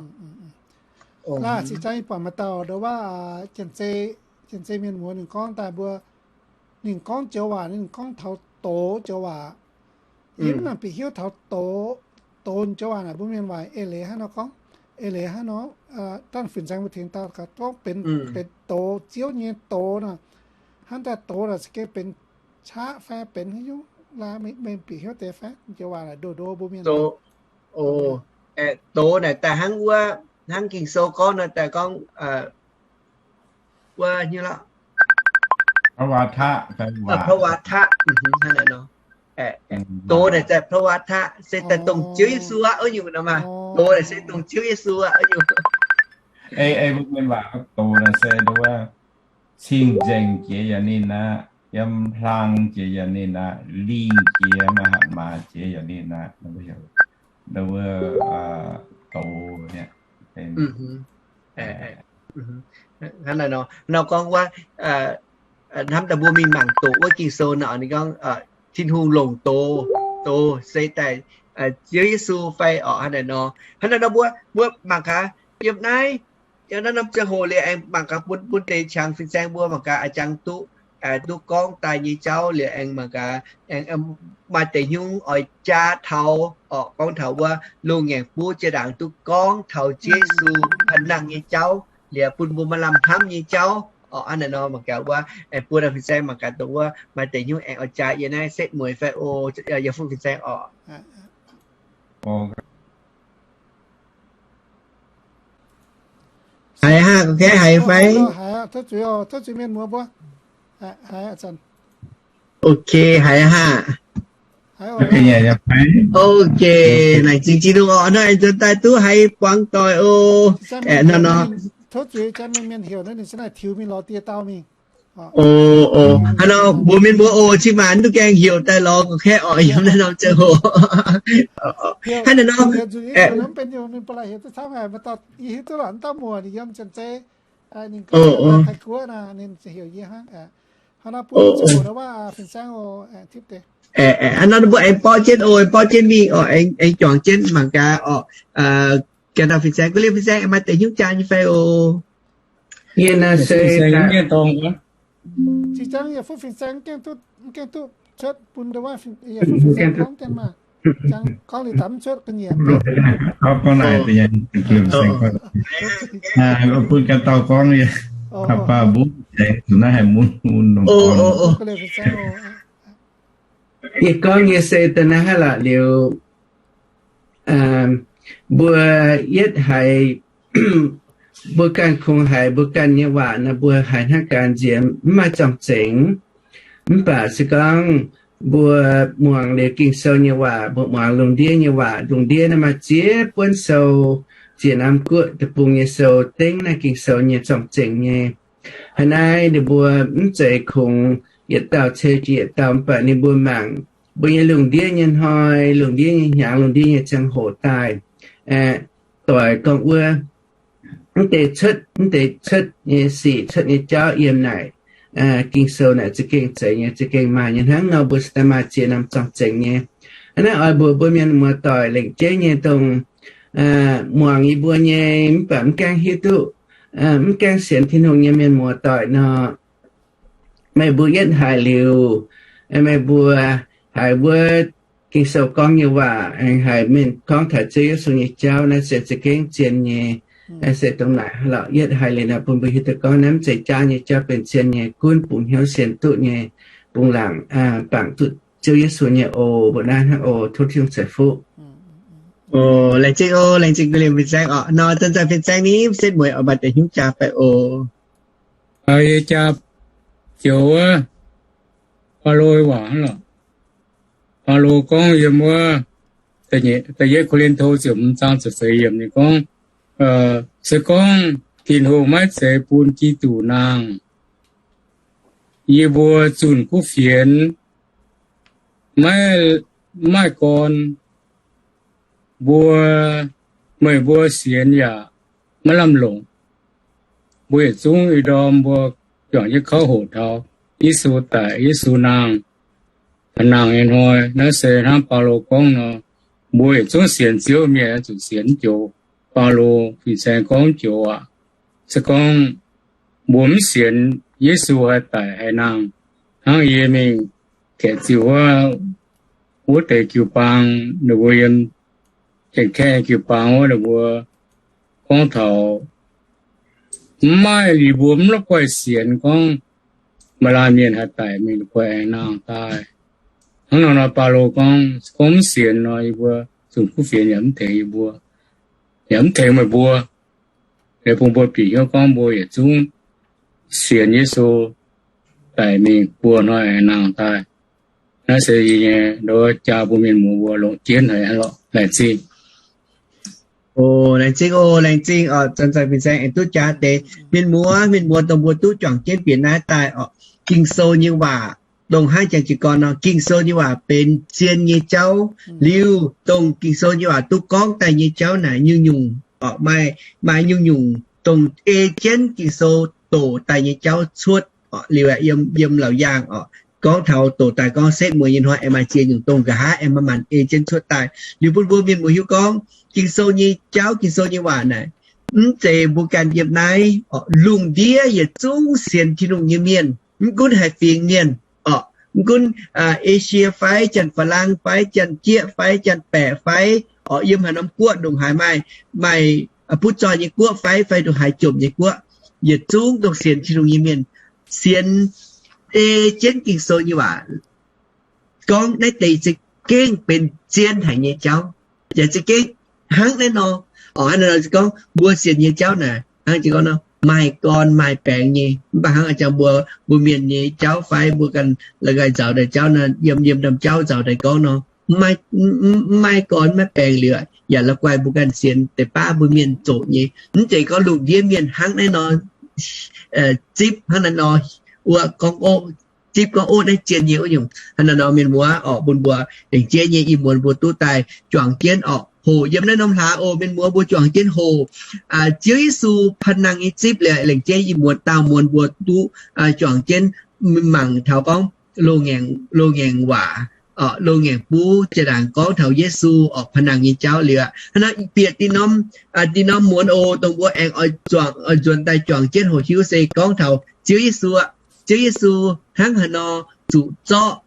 Laaic zinh zaang yie buatc maaih dauh ndoh waac, Janx-Zei mienh muoz ninh gorngv daaih mbuo, ninh gorngv joux waac, ninh gorngv taux doz joux waac. Yie mv nangc bieqc hiuv taux doz, doz joux waac naaic mbuo mienh waac eix leiz hnangv nor gorngv, eix leiz hnangv nor, dangh fin-saeng mbuo tengx dau gaax gorngv benx, benx doz, Ziouv nyei doz nor. Hnangv daaih doz naaic za'gengh benx qaqv fai benx haaix nyungc, laaix meih bieqc hiuv deix fai? Joux waac naaic ndoh ndoh mbuo mienh. Doz naaic daaih hnangv wuov, hnangv Ging-Sou gorngv nor daaih gorngv, wuov nyei lorqc, พระวาทะ doz naaic daaih พระวาทะ se daaih dongh Ziouv Yesu aqv wuov nyungc nor maah. Doz naaic se dongh Ziouv Yesu aqv wuov nyungc. Ei, ei mbuo mienh waac doz naaic se ndoh wuov, cing-nzengc jiex yaac ninh aqv, yiem hlang jiex yaac ninh aqv, lingh jiex maaih hatc maaz jiex yaac ninh aqv. Ndoh wuov, doz naaic. Hnangv naaic nor, nor gorngv wuov, hnamv daaih mbuo mingh mangc doqc wuov Ging-Sou nor, ninh gorngv Tin-Hungh longc doz, doz se daaih Ziouv Yesu fai orqc? Hnangv naaic nor, hnangv naaic nor mbuo, mbuo mangc gaax yiem naaiv, yiem naaiv norm ziangh hoc liuz aengx mangc gaax bun, bun deix qangx fin-saeng mbuo mangc gaax, a'jangv duqv, duqv gorngv daaih nyei jauv liuz aengx mangc gaax, aengx maaih deix nyungc oix jaa taux orqc, gorngv taux wuov loz-ngaengc buv jiex ndaangc duqv gorngv taux Ziouv Yesu nangh nyei jauv liuz bun mbuo maaih lamh hnamv nyei jauv orqc. Hnangv naaic nor mangc gaax wuov, aengx bun fin-saeng mangc gaax dongh wuov maaih deix nyungc aengx oix jaa yiem naaiv setv mueiz fai o, yaac fungx fin-saeng orqc. Haiz haah, gorngv haiz fai? Ok, haiz haah? Ok, laengz zingh Tin-Hungh orqc, nor aengx nzuonx daaih duqv haiz buangh doic oc. Aeqv, nor nor. O, o, hnangv nor mbuox mienh mbuo oc, cin-maanc duqv gaengh heuc daaih lorz gorngv kaeqv orqc, yiem naaiv norm ziangh hoc. Hnangv naaic nor, hnangv nor mbuo aengx borqv jienv oc, aengx borqv jienv mingh orqc, aengx juangc jienv mangc gaax orqc. Ganh dauh fin-saeng, guv liemh fin-saeng, maaih deix hnyouv jaa nyei fai oc? Yie naaiv se fin-saeng, yie fuqv fin-saeng, mv gaengh duqv cuotv bun ndoh wuov, yie fuqv fin-saeng gorngv jienv maah. Gorngv liuz daaih mv cuotv ga'nyiec. Bun ganh dauh gorngv yie, baac mbuo aengx zuqc naaiv haih mun mun nongc gorn. Yie gorngv yie se da'naaiv hnangv lorqc liuz, mbuo yietv haiz mbuo ganh kungx haiz mbuo ganh nyei waac nor, mbuo haiz hnangv ga'nziex mv maaih zorng-zengx. Mv baac se gorngv mbuo muangx liuz Ging-Sou nyei waac, mbuo muangx lungh ndiev nyei waac, lungh ndiev naaiv maaih ziex buonv sou, ziex norm guoqv deic-bung nyei sou, dengv naaiv Ging-Sou nyei zorng-zengx nyei. Haaix naaiv ninh mbuo mv zeiz kungx yietc dauh ceix jiex yietc dauh, mv baac ninh mbuo mangc mbuo nyei lungh ndiev nyei hnoi, lungh ndiev nyei hnyangx, lungh ndiev nyei ziangh hoc daaih, doix gorngv wuov, mv deix cuotv, mv deix cuotv nyei sic, cuotv nyei jauv yiem naaic Ging-Sou naaic za'gengh zeiz nyei, za'gengh maaih nyei. Hnangv nor mbuo se daaih maaih ziex norm zorng-zengx nyei. Hnangv naaiv oix mbuox mbuo mienh muoz-doic lengc jeiv nyei dongh muangx yie mbuo nyei mv baac mv gaengh hiuv duqv, mv gaengh sienx Tin-Hungh nyei mienh muoz-doic nor, meih mbuo yietv haiz liuz, meih mbuo haiz wuov Ging-Sou gorngv nyei waac, aengx haiz mienh gorngv taux Ziouv Yesu nyei jauv, naaiv se za'gengh zien nyei. Se dongh naaic lorqc, yietv haiz liuz nor bun mbuo hiuv duqv gorngv naaiv mv zeiz jaav nyei jauv, benx zien nyei, gunv bungx hnyouv sienx duqv nyei, bungx laangc bangc duqv Ziouv Yesu nyei oc. Mbuo naaiv hnangv oc. Tov Tin-Hungh ceix fuqv. Laengz zingh oc, laengz zingh ga'lienh fin-saeng oc. Nor zanc-zanc fin-saeng ni setv mueiz oix maaih deix hnyouv jaa fai oc? Yie jaa joux wuov, Baulo waac hnangv lorqc. Baulo gorngv yiem wuov da'yietv Ko^lin^to ziepc hmz zaang ziepc feix yiemc ninh gorngv, se gorngv Tin-Hungh maiv zeiz bun Giduc nangh, yie mbuo zunh kuv fienx maiv maaih gorn. Mbuo, meih mbuo sienx yaac maiv lamh longc. Mbuo yietc zungv ih ndorm mbuo juangc jienv kouv hoqc taux Yesu daic, Yesu nangh, nangh nyei hnoi. Naaiv se hnangv Baulo gorngv nor, mbuo yietc zungv sienx Ziouv mienh zuqc sienx joux Baulo fin-saeng gorngv joux aac. Se gorngv mbuo mv sienx Yesu haih daic haih nangh, hnangv yie mingh kaeqv ziux wuov, wuov deix jiu-baang, ninh mbuo yiem Janx-Kaeqv nyei jiu-baang wuov, ninh mbuo gorngv taux mv maaih, yie mbuo mv la'guaih sienx gorngv maaih laanh mienh haih daic mingh la'guaih aengx nangh daaih. Hnangv nor nor, Baulo gorngv, gorngv mv sienx nor, yie mbuo zunh kuv fienx yaac mv tengx yie mbuo, yaac mv tengx meih mbuo. Liuz bun mbuo bieqc hnyouv gorngv mbuo yietc zungv sienx Yesu daic mingh buo hnoi aengx nangh daaih. Naaiv se yie nyei nduov jaa bun mienh muoz mbuo longc jienv haic hnangv lorqc. Laengz zingh. O, laengz zingh, o, laengz zingh oc. Zanc-zanc fin-saeng aengx duqv jaa deix mienh muoz, mienh muoz dongh mbuo duqv juangc jienv bieqc naaiv daaih oc, Ging-Sou nyei waac dongh hnangv jangx jiez gorn nor, Ging-Sou nyei waac benx zien nyei jauv. Liuz dongh Ging-Sou nyei waac duqv gorngv daaih nyei jauv naaic nyungc-nyungc oc, maaih, maaih nyungc-nyungc dongh ei jienv Ging-Sou doqc daaih nyei jauv cuotv oc. Liuz yiem, yiem Laauc Yaangh oc, gorngv taux doqc daaih gorngv setv mueiz nyei hnoi aengx maaih ziex nyungc dongh, nqa'haav aengx manc-manc ei jienv cuotv daaih. Liuz bun mbuo mienh muoz hiuv gorngv Ging-Sou nyei jauv, Ging-Sou nyei waac naaic mv zeiz mbuo ganh yiem naaiv oc, lungh ndiev yietc zungv sienx Tin-Hungh nyei mienh, mv gunv haaix fingx mienh oc, mv gunv Esie fai Janx-Faalaang fai Janx-Jieqv fai Janx-Baeqc fai oc, yiem haaix norm guoqv ndongc haaix maaih, maaih butv zoih nyei guoqv fai, fai ndongc haaix jomc nyei guoqv, yietc zungv dongh sienx Tin-Hungh nyei mienh sienx ei jienv Ging-Sou nyei waac gorngv naaiv deix za'gengh benx zien haic nyei jauv, yaac za'gengh hnangv naaiv nor. Oc, hnangv naaiv nor gorngv mbuo sienx nyei jauv naaic hnangv jiex gorngv nor, maaih gorn maaih baengx nyei. Mv baac hnangv a'jang mbuo, mbuo mienh nyei jauv fai mbuo ganh la'guaih nzaaux daaih jauv nor, yiem, yiem norm jauv nzaaux daaih gorngv nor, mv maaih gorn maiv baengx liuz, yaac la'guaih mbuo ganh sienx deix baav mbuo mienh zoqc nyei. Mv zeiz gorngv lungh ndiev mienh hnangv naaiv nor zipv hnangv naaiv nor, wuov gorngv oqv, zipv gorngv oqv naaiv zien nyei wuov nyungc. Hnangv naaiv nor mienh muoz oc, bun mbuo lengc jeiv nyei ih muonz mbuo duqv daaih juangc jienv oc, hoqc yiem naaiv norm hlaax oc. Mienh muoz mbuo juangc jienv hoqc Ziouv Yesu panh nangh nyei zipv liuz, lengc jeiv ih muonz daauh muonz mbuo duqv juangc jienv mangc taux gorngv loz-ngaengc waac, loz-ngaengc buv jaa-ndaangc gorngv taux Yesu oc, panh nangh nyei jauv liuz aqv. Hnangv naaiv bieqc dinh norm, dinh norm muonz oc, dongh mbuo aengx oix zuangx, oix nzuonx daaih juangc jienv hoqc hiuv se gorngv taux Ziouv Yesu aqv. Ziouv Yesu hnangv haaix nor zuqc zorqv,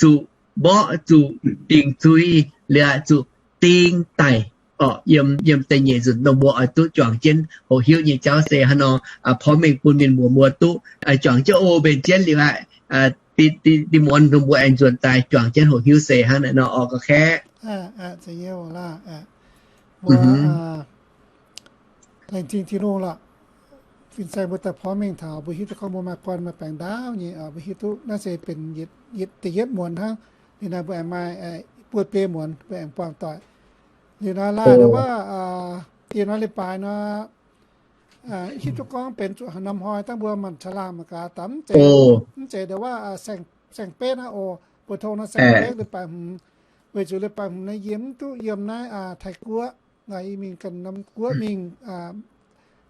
zuqc mborqv, zuqc dingc zuiz liuz aqv, zuqc ding daic oc. Yiem, yiem da'nyeic nzunc dongh mbuo oix duqv juangc jienv hoqc hiuv nyei jauv se hnangv nor, porv mengh bun mienh muoz mbuo duqv juangc jienv oc, mbenc jienv liuz aqv. Dinh muonz dongh mbuo aengx nzuonx daaih juangc jienv hoqc hiuv se hnangv naaiv nor oc, ga'kaeqv. laengz zingh Tin-Hungh lorqc. Fin-saeng mbuo daaih porv mengh taux mbuo hiuv duqv gorngv mbuo maaih guanh maaih baengc ndaauv nyei, mbuo hiuv duqv naaiv se benx da'yietv muonz hnangv. Liuz naaiv mbuo aengx maaih buo biei muonz mbuo aengx buangh doic. Liuz naaiv laaic nor waac, dieh norm leiz-baaix nor, hiuv duqv gorngv benx zuqc haaix norm hnoi dangh mbuo manc-caangh laangh mangc gaax, daaih mv zeiz, mv zeiz nduov waac saeng-betv naaiv oc. Mbuo tong naaiv saeng-betv leiz-baaix hmz, weic zuqc leiz-baaix hmz naaiv yie mv duqv yiem naaiv Taiv-Guoqv, yie mingh ganh norm guoqv mingh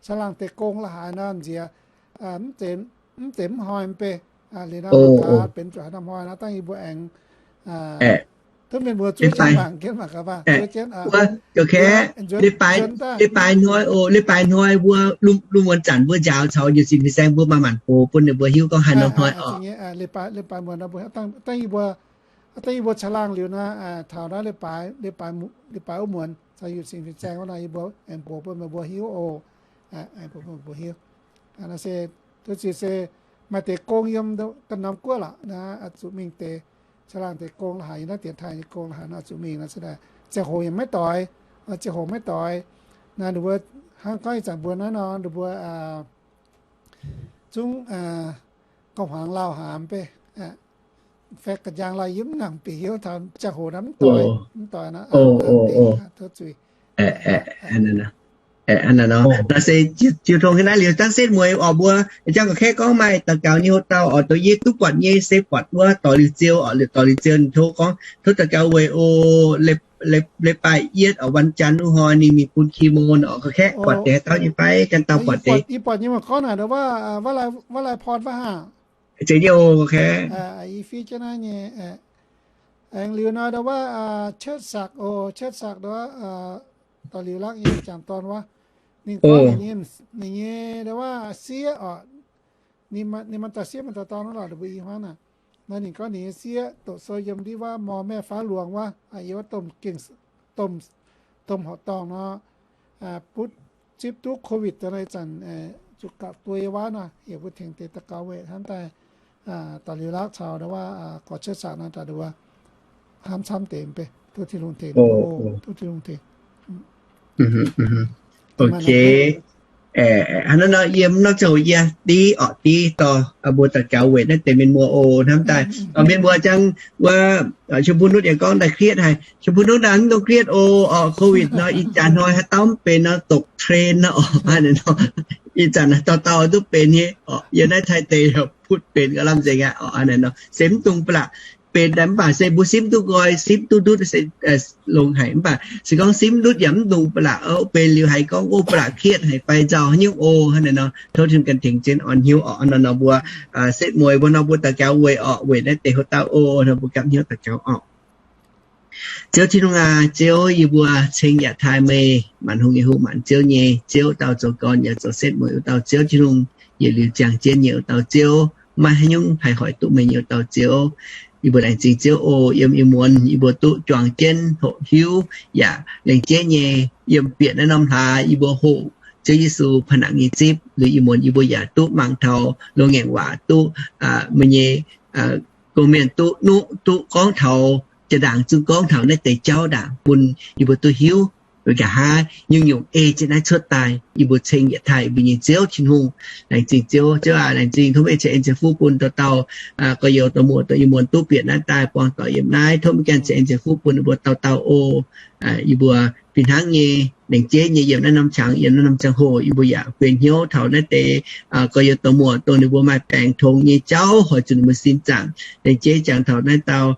caangh laangh deix gong la'haaix nor nziex, mv zeiz mv hnoi mv bei. Liuz nor mangc gaax benx zuqc haaix norm hnoi nor dangh yie mbuo aengx duqv mienh mbuo zuov jienv mangc jienv mangc gaax. Leiz-baaix hnoi oc, leiz-baaix hnoi mbuo lungh muonz zanc mbuo njaaux caux njiec sin fin-saeng mbuo maaih maanc gox bun ninh mbuo hiuv gorngv haaix norm hnoi oc. Dangh yie mbuo caangh laangh liuz nor, taux naaiv leiz-baaix wuov muonz caux njiec sin fin-saeng wuov nor yie mbuo aengx mbuox bun meih mbuo hiuv oc. Mbuox mbuo hiuv. Naaiv se, tov ziux se maaih deix gong yiem ganh norm guoqv lorqc naaiv, zuqc mingh deix caangh laangh deix gong la'haaix, yiem naaiv dienx taaih nyei gong la'haaix nor zuqc mingh nor se ziangh hoc yaac maiv doix, ziangh hoc maiv doix. Naaiv ninh mbuo hnangv gorngv ih zanc mbuo naaiv nor ninh mbuo zungv gauh hmuangx lauh haic mv bei. Faix ga'njaang lauh yie mv nangc bieqc hiuv taux ziangh hoc naaiv mv doix, mv doix nor. Tov zuiz. Naaiv se jiu tong naaiv liuz dangh setv mueiz oc mbuo jangv ga'kaeqv gorngv maaih daux gaux nyei hoc dauh oc, dongh yie duqv buatc nyei se buatc wuov dorh liuz ziou oc, liuz dorh liuz ziou ninh tov gorngv tov daux gaux weic oc, leiz-baaix yietv oc, วันจันทร์ wuov hnoi ninh mingh bun chemo oc. Ga'kaeqv buatc deix haaix dauh nyei fai? Ganh dauh buatc deix. Yie buatc nyei mangc gorngv naaic, zeiz nyei oc. Aengx liuz nor ndau wuov Cuotv Sakc oc, Cuotv Sakc ndau wuov, dorh liuz lakv nyei jangc dorn wuov, ninh gorngv ninh nyei ndau wuov sieqv oc, ninh maaih dauh sieqv maaih dauh dorn wuov lorqc, mbuo i hmuangv naaic. Nor ninh gorngv ninh nyei sieqv doqc sou yiem ndiev wuov mor maeqv faav luangx wuov, yiem wuov domh horqc dorngh nor, butv zipv duqv COVID daaih nor, ih zanc zuqc gapv duqv yiem wuov nor, yie mbuo tengx deix daux gaux weic hnamv daaih dorh liuz lakv caux ndau wuov gorx Cuotv Sakc nor, hnamv camv deix mv bei, tov Tin-Hungh tengx, tov Tin-Hungh tengx. Ok. Hnangv naaiv nor yiem norm ziangh hoc yie div orqc, div dorh mbuo daux gaux weic naaiv deix mienh muoz oc. Hnamv daaih mienh muoz jangv wuov, Chim Bun Nutv yaac gorngv daaih kritv haic. Chim Bun Nutv naaiv mv dungx kritv oc. Orqc, COVID nor ih jaax hnoi haaix dauh mv benx nor, doqc train nor oc. Ih zanc dauh dauh duqv benx nyei oc. Yiem naaiv Taiv deic butv benx gauh lamh nzengc aqv oc. Se mv dungx ba'laqc benx daaih mv baac se mbuo simv duqv nqoi, simv duqv ndutv se longx haic. Mv baac se gorngv simv ndutv yaac mv dungx ba'laqc, benx liuz haiz gorngv o ba'laqc kritv haic fai nzauh haaix nyungc o. Hnangv naaiv nor tov Tin-Hungh ganh tengx jienv orn hnyouv orqc. Hnangv naaiv nor mbuo setv mueiz mbuo nor mbuo daux gaux weic orqc, weic naaiv deix hoc dauh o, nor mbuo gapv hnyouv daux gaux orqc. Ziouv Tin-Hungh aac, Ziouv, yie mbuo ceng yaac taaih meih, maanc hungh nyei hungh, maanc ziouv nyei Ziouv, dauh zoux gorn yaac zoux setv mueiz wuov dauh Ziouv Tin-Hungh, yietc liuz ziangh jienv nyei wuov dauh Ziouv, maiv haaix nyungc haih hoic duqv meih nyei wuov dauh Ziouv. Yie mbuo laengz zingh Ziouv oc. Yiem ih muonz yie mbuo duqv juangc jienv hoqc hiuv yaac laengz jeiv nyei, yiem bieqc naaiv norm hlaax yie mbuo hoqc Ziouv Yesu paan nangc nyei zipv. Liuz ih muonz yie mbuo yaac duqv mangc taux loz-ngaengc waac, duqv meih nyei gong-mienh duqv nuqv, duqv gorngv taux jaa-ndaangc zungv gorngv taux naaiv deix jauv ndaangc bun yie mbuo duqv hiuv. Weic nqa'haav nyungc-nyungc ei jienv naaiv cuotv daaih, yie mbuo ceng yietc taaih yie mbuo nyei Ziouv Tin-Hungh. Laengz zingh Ziouv. Ziouv aac, laengz zingh tov meih ceix en ceix fuqv bun dauh dauh gorx-youz dorh muoz dongh ih muonz duqv bieqc naaiv daaih buangh doic yiem naaiv. Tov meih ganh ceix en ceix fuqv bun yie mbuo dauh dauh oc. Yie mbuo fih hnangv nyei, laengz jeiv nyei yiem naaiv norm qangx, yiem naaiv norm ziangh hoc yie mbuo yaac benx hnyouv taux naaiv deix gorx-youz dorh muoz dongh ninh mbuo maaih baengc tongx nyei jauv, hoic zuqc ninh mbuo sin zaangc. Laengz jeiv jangx taux naaiv dauh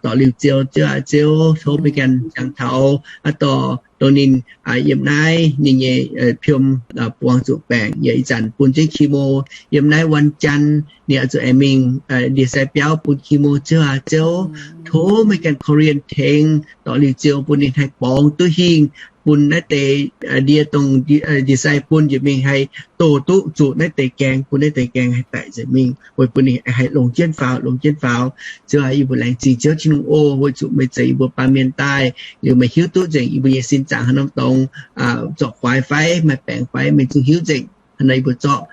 dorh liuz ziou, Ziouv aac Ziouv, tov meih ganh jangx taux aa dorh dongh ninh yiem naaiv ninh nyei piom buangh zuqc baengc, yaac ih zanc bun jienv chemo yiem naaiv วันจันทร์ ninh oix zuqc aengx mingh ndie-sai biauv bun chemo. Ziouv aac Ziouv, tov meih ganh korv-lienh tengx dorh liuz ziou bun ninh haih borngz duqv hingh, bun naaiv deix ndie dongh ndie-sai bun njiec mingh haih doh duqv zuqc naaiv deix gaeng, bun naaiv deix gaeng haih daic nzengc mingh, weic bun ninh haih longc jienv faaux, longc jienv faaux. Ziouv aac, yie mbuo laengz zingh Ziouv Tin-Hungh oc. Weic zuqc meih ceix yie mbuo baamh mienh daaih liuz meih hiuv duqv nzengc yie mbuo nyei sin zaangc haaix norm dorngx, zorc guaix fai maaih baengc fai meih zungv hiuv nzengc. Hnangv naaiv yie mbuo zorqv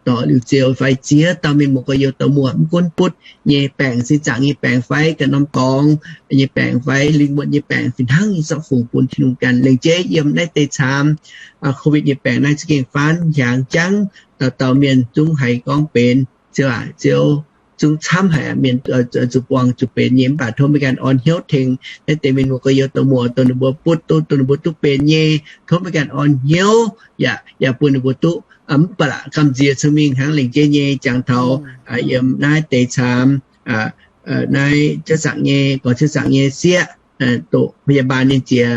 dorh liuz ziouc fai ziex dauh mienh muoz gorx-youz dorh muoc, mv gunv butv nyei baengc, sin zaangc nyei baengc fai ganh norm dorngx nyei baengc fai lingh wuonh nyei baengc, fih hnangv nyei zorqv fungx bun Tin-Hungh ganh. Lengc jeiv yiem naaiv deix caamv COVID nyei baengc naaiv za'gengh faanv hiaangx jangv, dauh dauh mienh zungv haiz gorngv benx, Ziouv aac, Ziouv, zungv camv haic mienh zuqc buangh zuqc benx nyei. Mv baac tov meih ganh orn hnyouv tengx naaiv deix mienh muoz gorx-youz dorh muoc, dongh ninh mbuo butv duqv, dongh ninh mbuo duqv benx nyei. Tov meih ganh orn hnyouv yaac, yaac bun ninh mbuo duqv, mv baac la'gamh nziex cun mingh hnangv lengc jeiv nyei jangx taux yiem naaiv deix caamv naaiv ciouv zaangc nyei, gorx ciouv zaangc nyei sieqv, doqc พยาบาล ninh jiex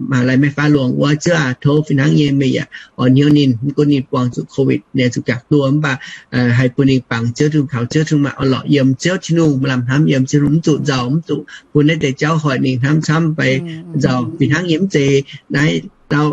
มหาลัย Maiv Faav Luangh wuov. Ziouv aac, tov fih hnangv nyei meih yaac orn hnyouv ninh, mv gunv ninh buangh zuqc COVID, ninh zuqc gaqv duoh, mv baac haih bun ninh bangc Ziouv Tin-Hungh, kaux Ziouv Tin-Hungh, maaih orn-lorqc yiem Ziouv Tin-Hungh, maaih lamh hnamv yiem Ziouv Tin-Hungh, mv zuqc nzauh, mv zuqc bun naaiv deix jauv hoic ninh hnamv camv fai nzauh. Fih hnangv nyei mv zeiz naaiv dauh,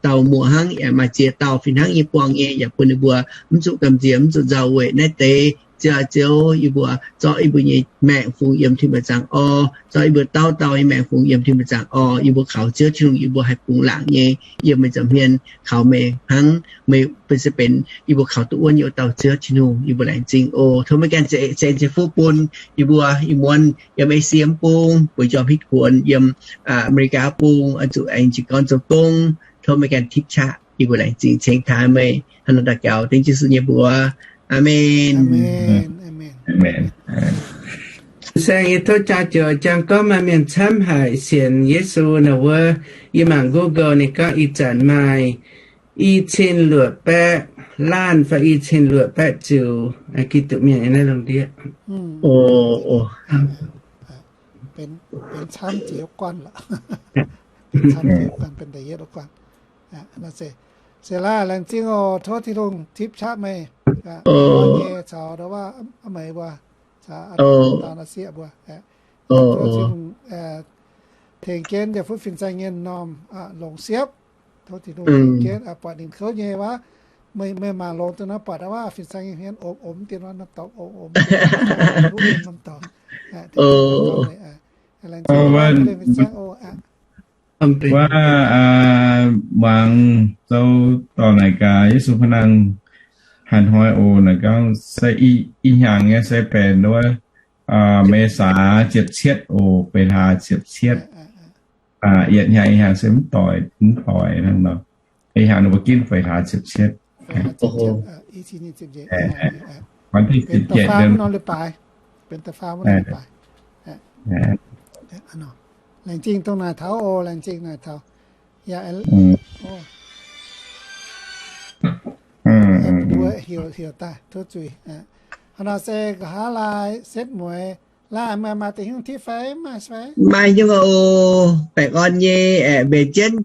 dauh muoc hnangv, yaac maaih ziex dauh fih hnangv nyei buangh nyei, yaac bun ninh mbuo mv zuqc gamh nziex, mv zuqc nzauh weic naaiv deix. Ziouv aac, Ziouv, yie mbuo zorqv yie mbuo nyei maengc fungx yiem Tin-Hungh zaangc orv, zorqv yie mbuo dauh dauh nyei maengc fungx yiem Tin-Hungh zaangc orv. Yie mbuo kaux Ziouv Tin-Hungh, yie mbuo haih bungx laangc nyei yiem meih nza'hmien, kaux meih hnangv meih benx se benx yie mbuo kaux duqv wuonv nyei wuov dauh Ziouv Tin-Hungh. Yie mbuo laengz zingh oc. Tov meih ganh ceix fuqv bun yie mbuo ih muonz yiem Esie mv bung, mbuo njormh hitv kuonx yiem Aa^me^li^gaa bung, oix zuqc aengx jiez gorn zoux gong. Tov meih ganh tipv qaqv. Yie mbuo laengz zingh cingx taaix meih. Hnangv naaiv daux gaux dengv Yesu nyei mbuox. Aamen. Saeng, yie tov jaa joux jangx gorngv maaih mienh camv haic sienx Yesu naaic wuov, yie mangc Google ninh gorngv ih zanc maaih i cin luoqc baeqv laanh fai i cin luoqc baeqv ziuc Giduc mienh yiem naaiv lungh ndiev. Se laaix laengz zingh oc. Tov Tin-Hungh tipv qaqv meih, nyei caux ndau wuov, meiz mbuo, caux aa, dau naaiv sieqv mbuo. Tov Tin-Hungh tengx jienv yaac fuqv fin-saeng nyei m'normh longc siepv. Tov Tin-Hungh tengx jienv buatc ninh kouv nyei wuov, meih, meih mangc longx deix nor buatc wuov fin-saeng nyei hmien omx omx dien wuov norm dorngx, omx omx dien wuov norm dorngx. Laengz zingh fin-saeng oc. Wuov muangx zoux dorngc naaic gaax Yesu พระนาง hanh hnoi oc. Naaic gorngv se ih hnyangx nyei se benx wuov เมษา ziepc cietv oc, beix hlaax ziepc cietv. Yietc hnyangx ih hnyangx se mv doic, mv doic hnangv nor. Ih hnyangx ninh mbuo ginv beix hlaax ziepc cietv. Laengz zingh dongh naaic taux oc, laengz zingh naaic taux. Yaac heuc, heuc daaih tov zuiz. Hnangv nor se nqa'haav laai setv mueiz, laai maaih, maaih deix hnyouv tipv fai maiv maaih fai? Maaih nyungc oc. Baengh orn nyei aeqv, mbenc jienv,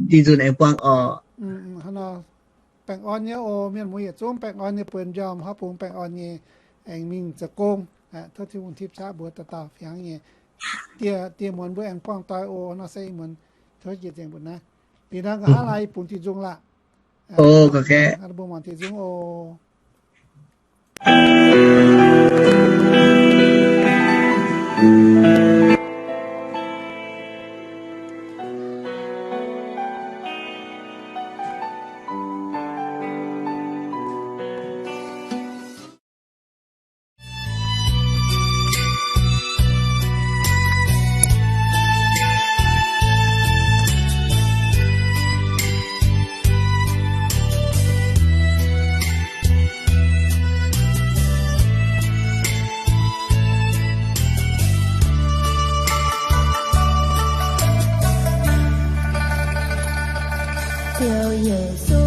dinh nzunc aengx buangh orqc. Hnangv nor, baengh orn nyei oc. Mienh muoz yietc zungv baengh orn nyei, buonc njormh horpc bungx baengh orn nyei, aengx mingh zoux gong. Tov Tin-Hungh tipv qaqv mbuo dauh dauh fih hnangv nyei. Dieh, dieh muonz mbuo aengx buangh doic oc. Nor se ih muonz tov jiex nzengc mbuo naaiv. Liuz nor nqa'haav laai yie bungx diuh nzung laah. Mbuo mangc diuh nzung oc. Ziouv Yesu,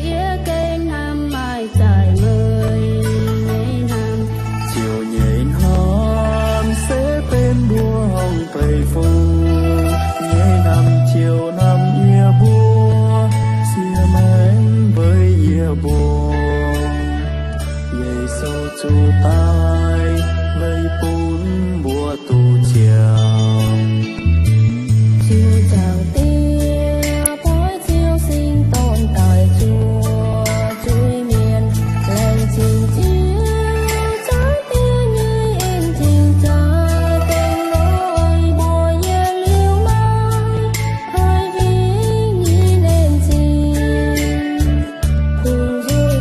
yie gengh hnamv maaih zaaix meih nyei hnamv. Ziouv nyei hnamv se benx mbuo hongh beiv fungx nyei hnamv. Ziouv hnamv yie mbuo, siev maengc mbeix yie mbuo. Yesu zuqc daaih weic bun mbuo duqv ziangh. Ziouv nzangc-dieh, bueix Ziouv sin-dorn daaih zuoqc zuiz-mienh. Laengz zingh Ziouv, za'gengh nyei en-zingh za'gengh lorz mbuo yietc liuz maaih haiz fingx nyei laengz zingh. Kungx nzuih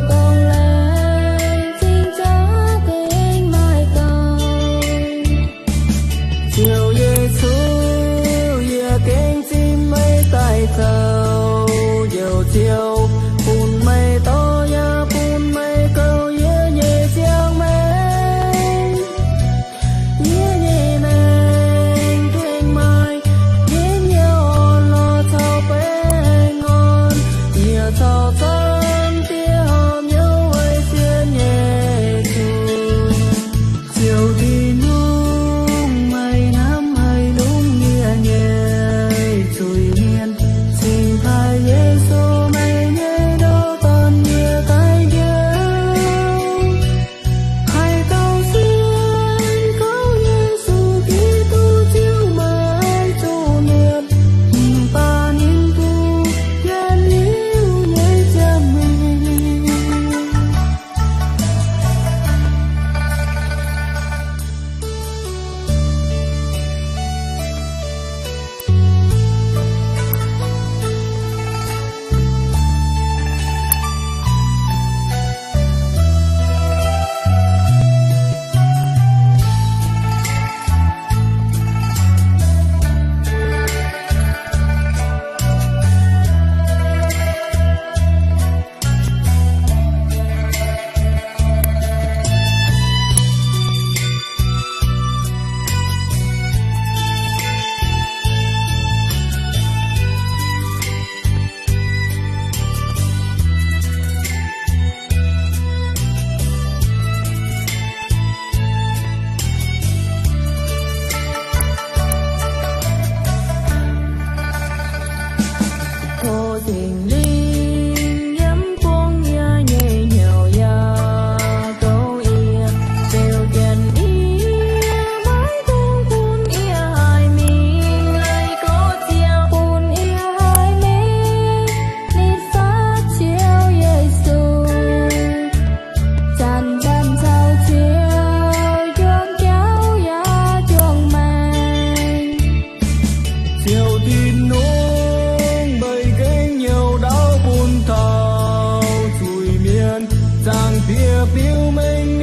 biux mengh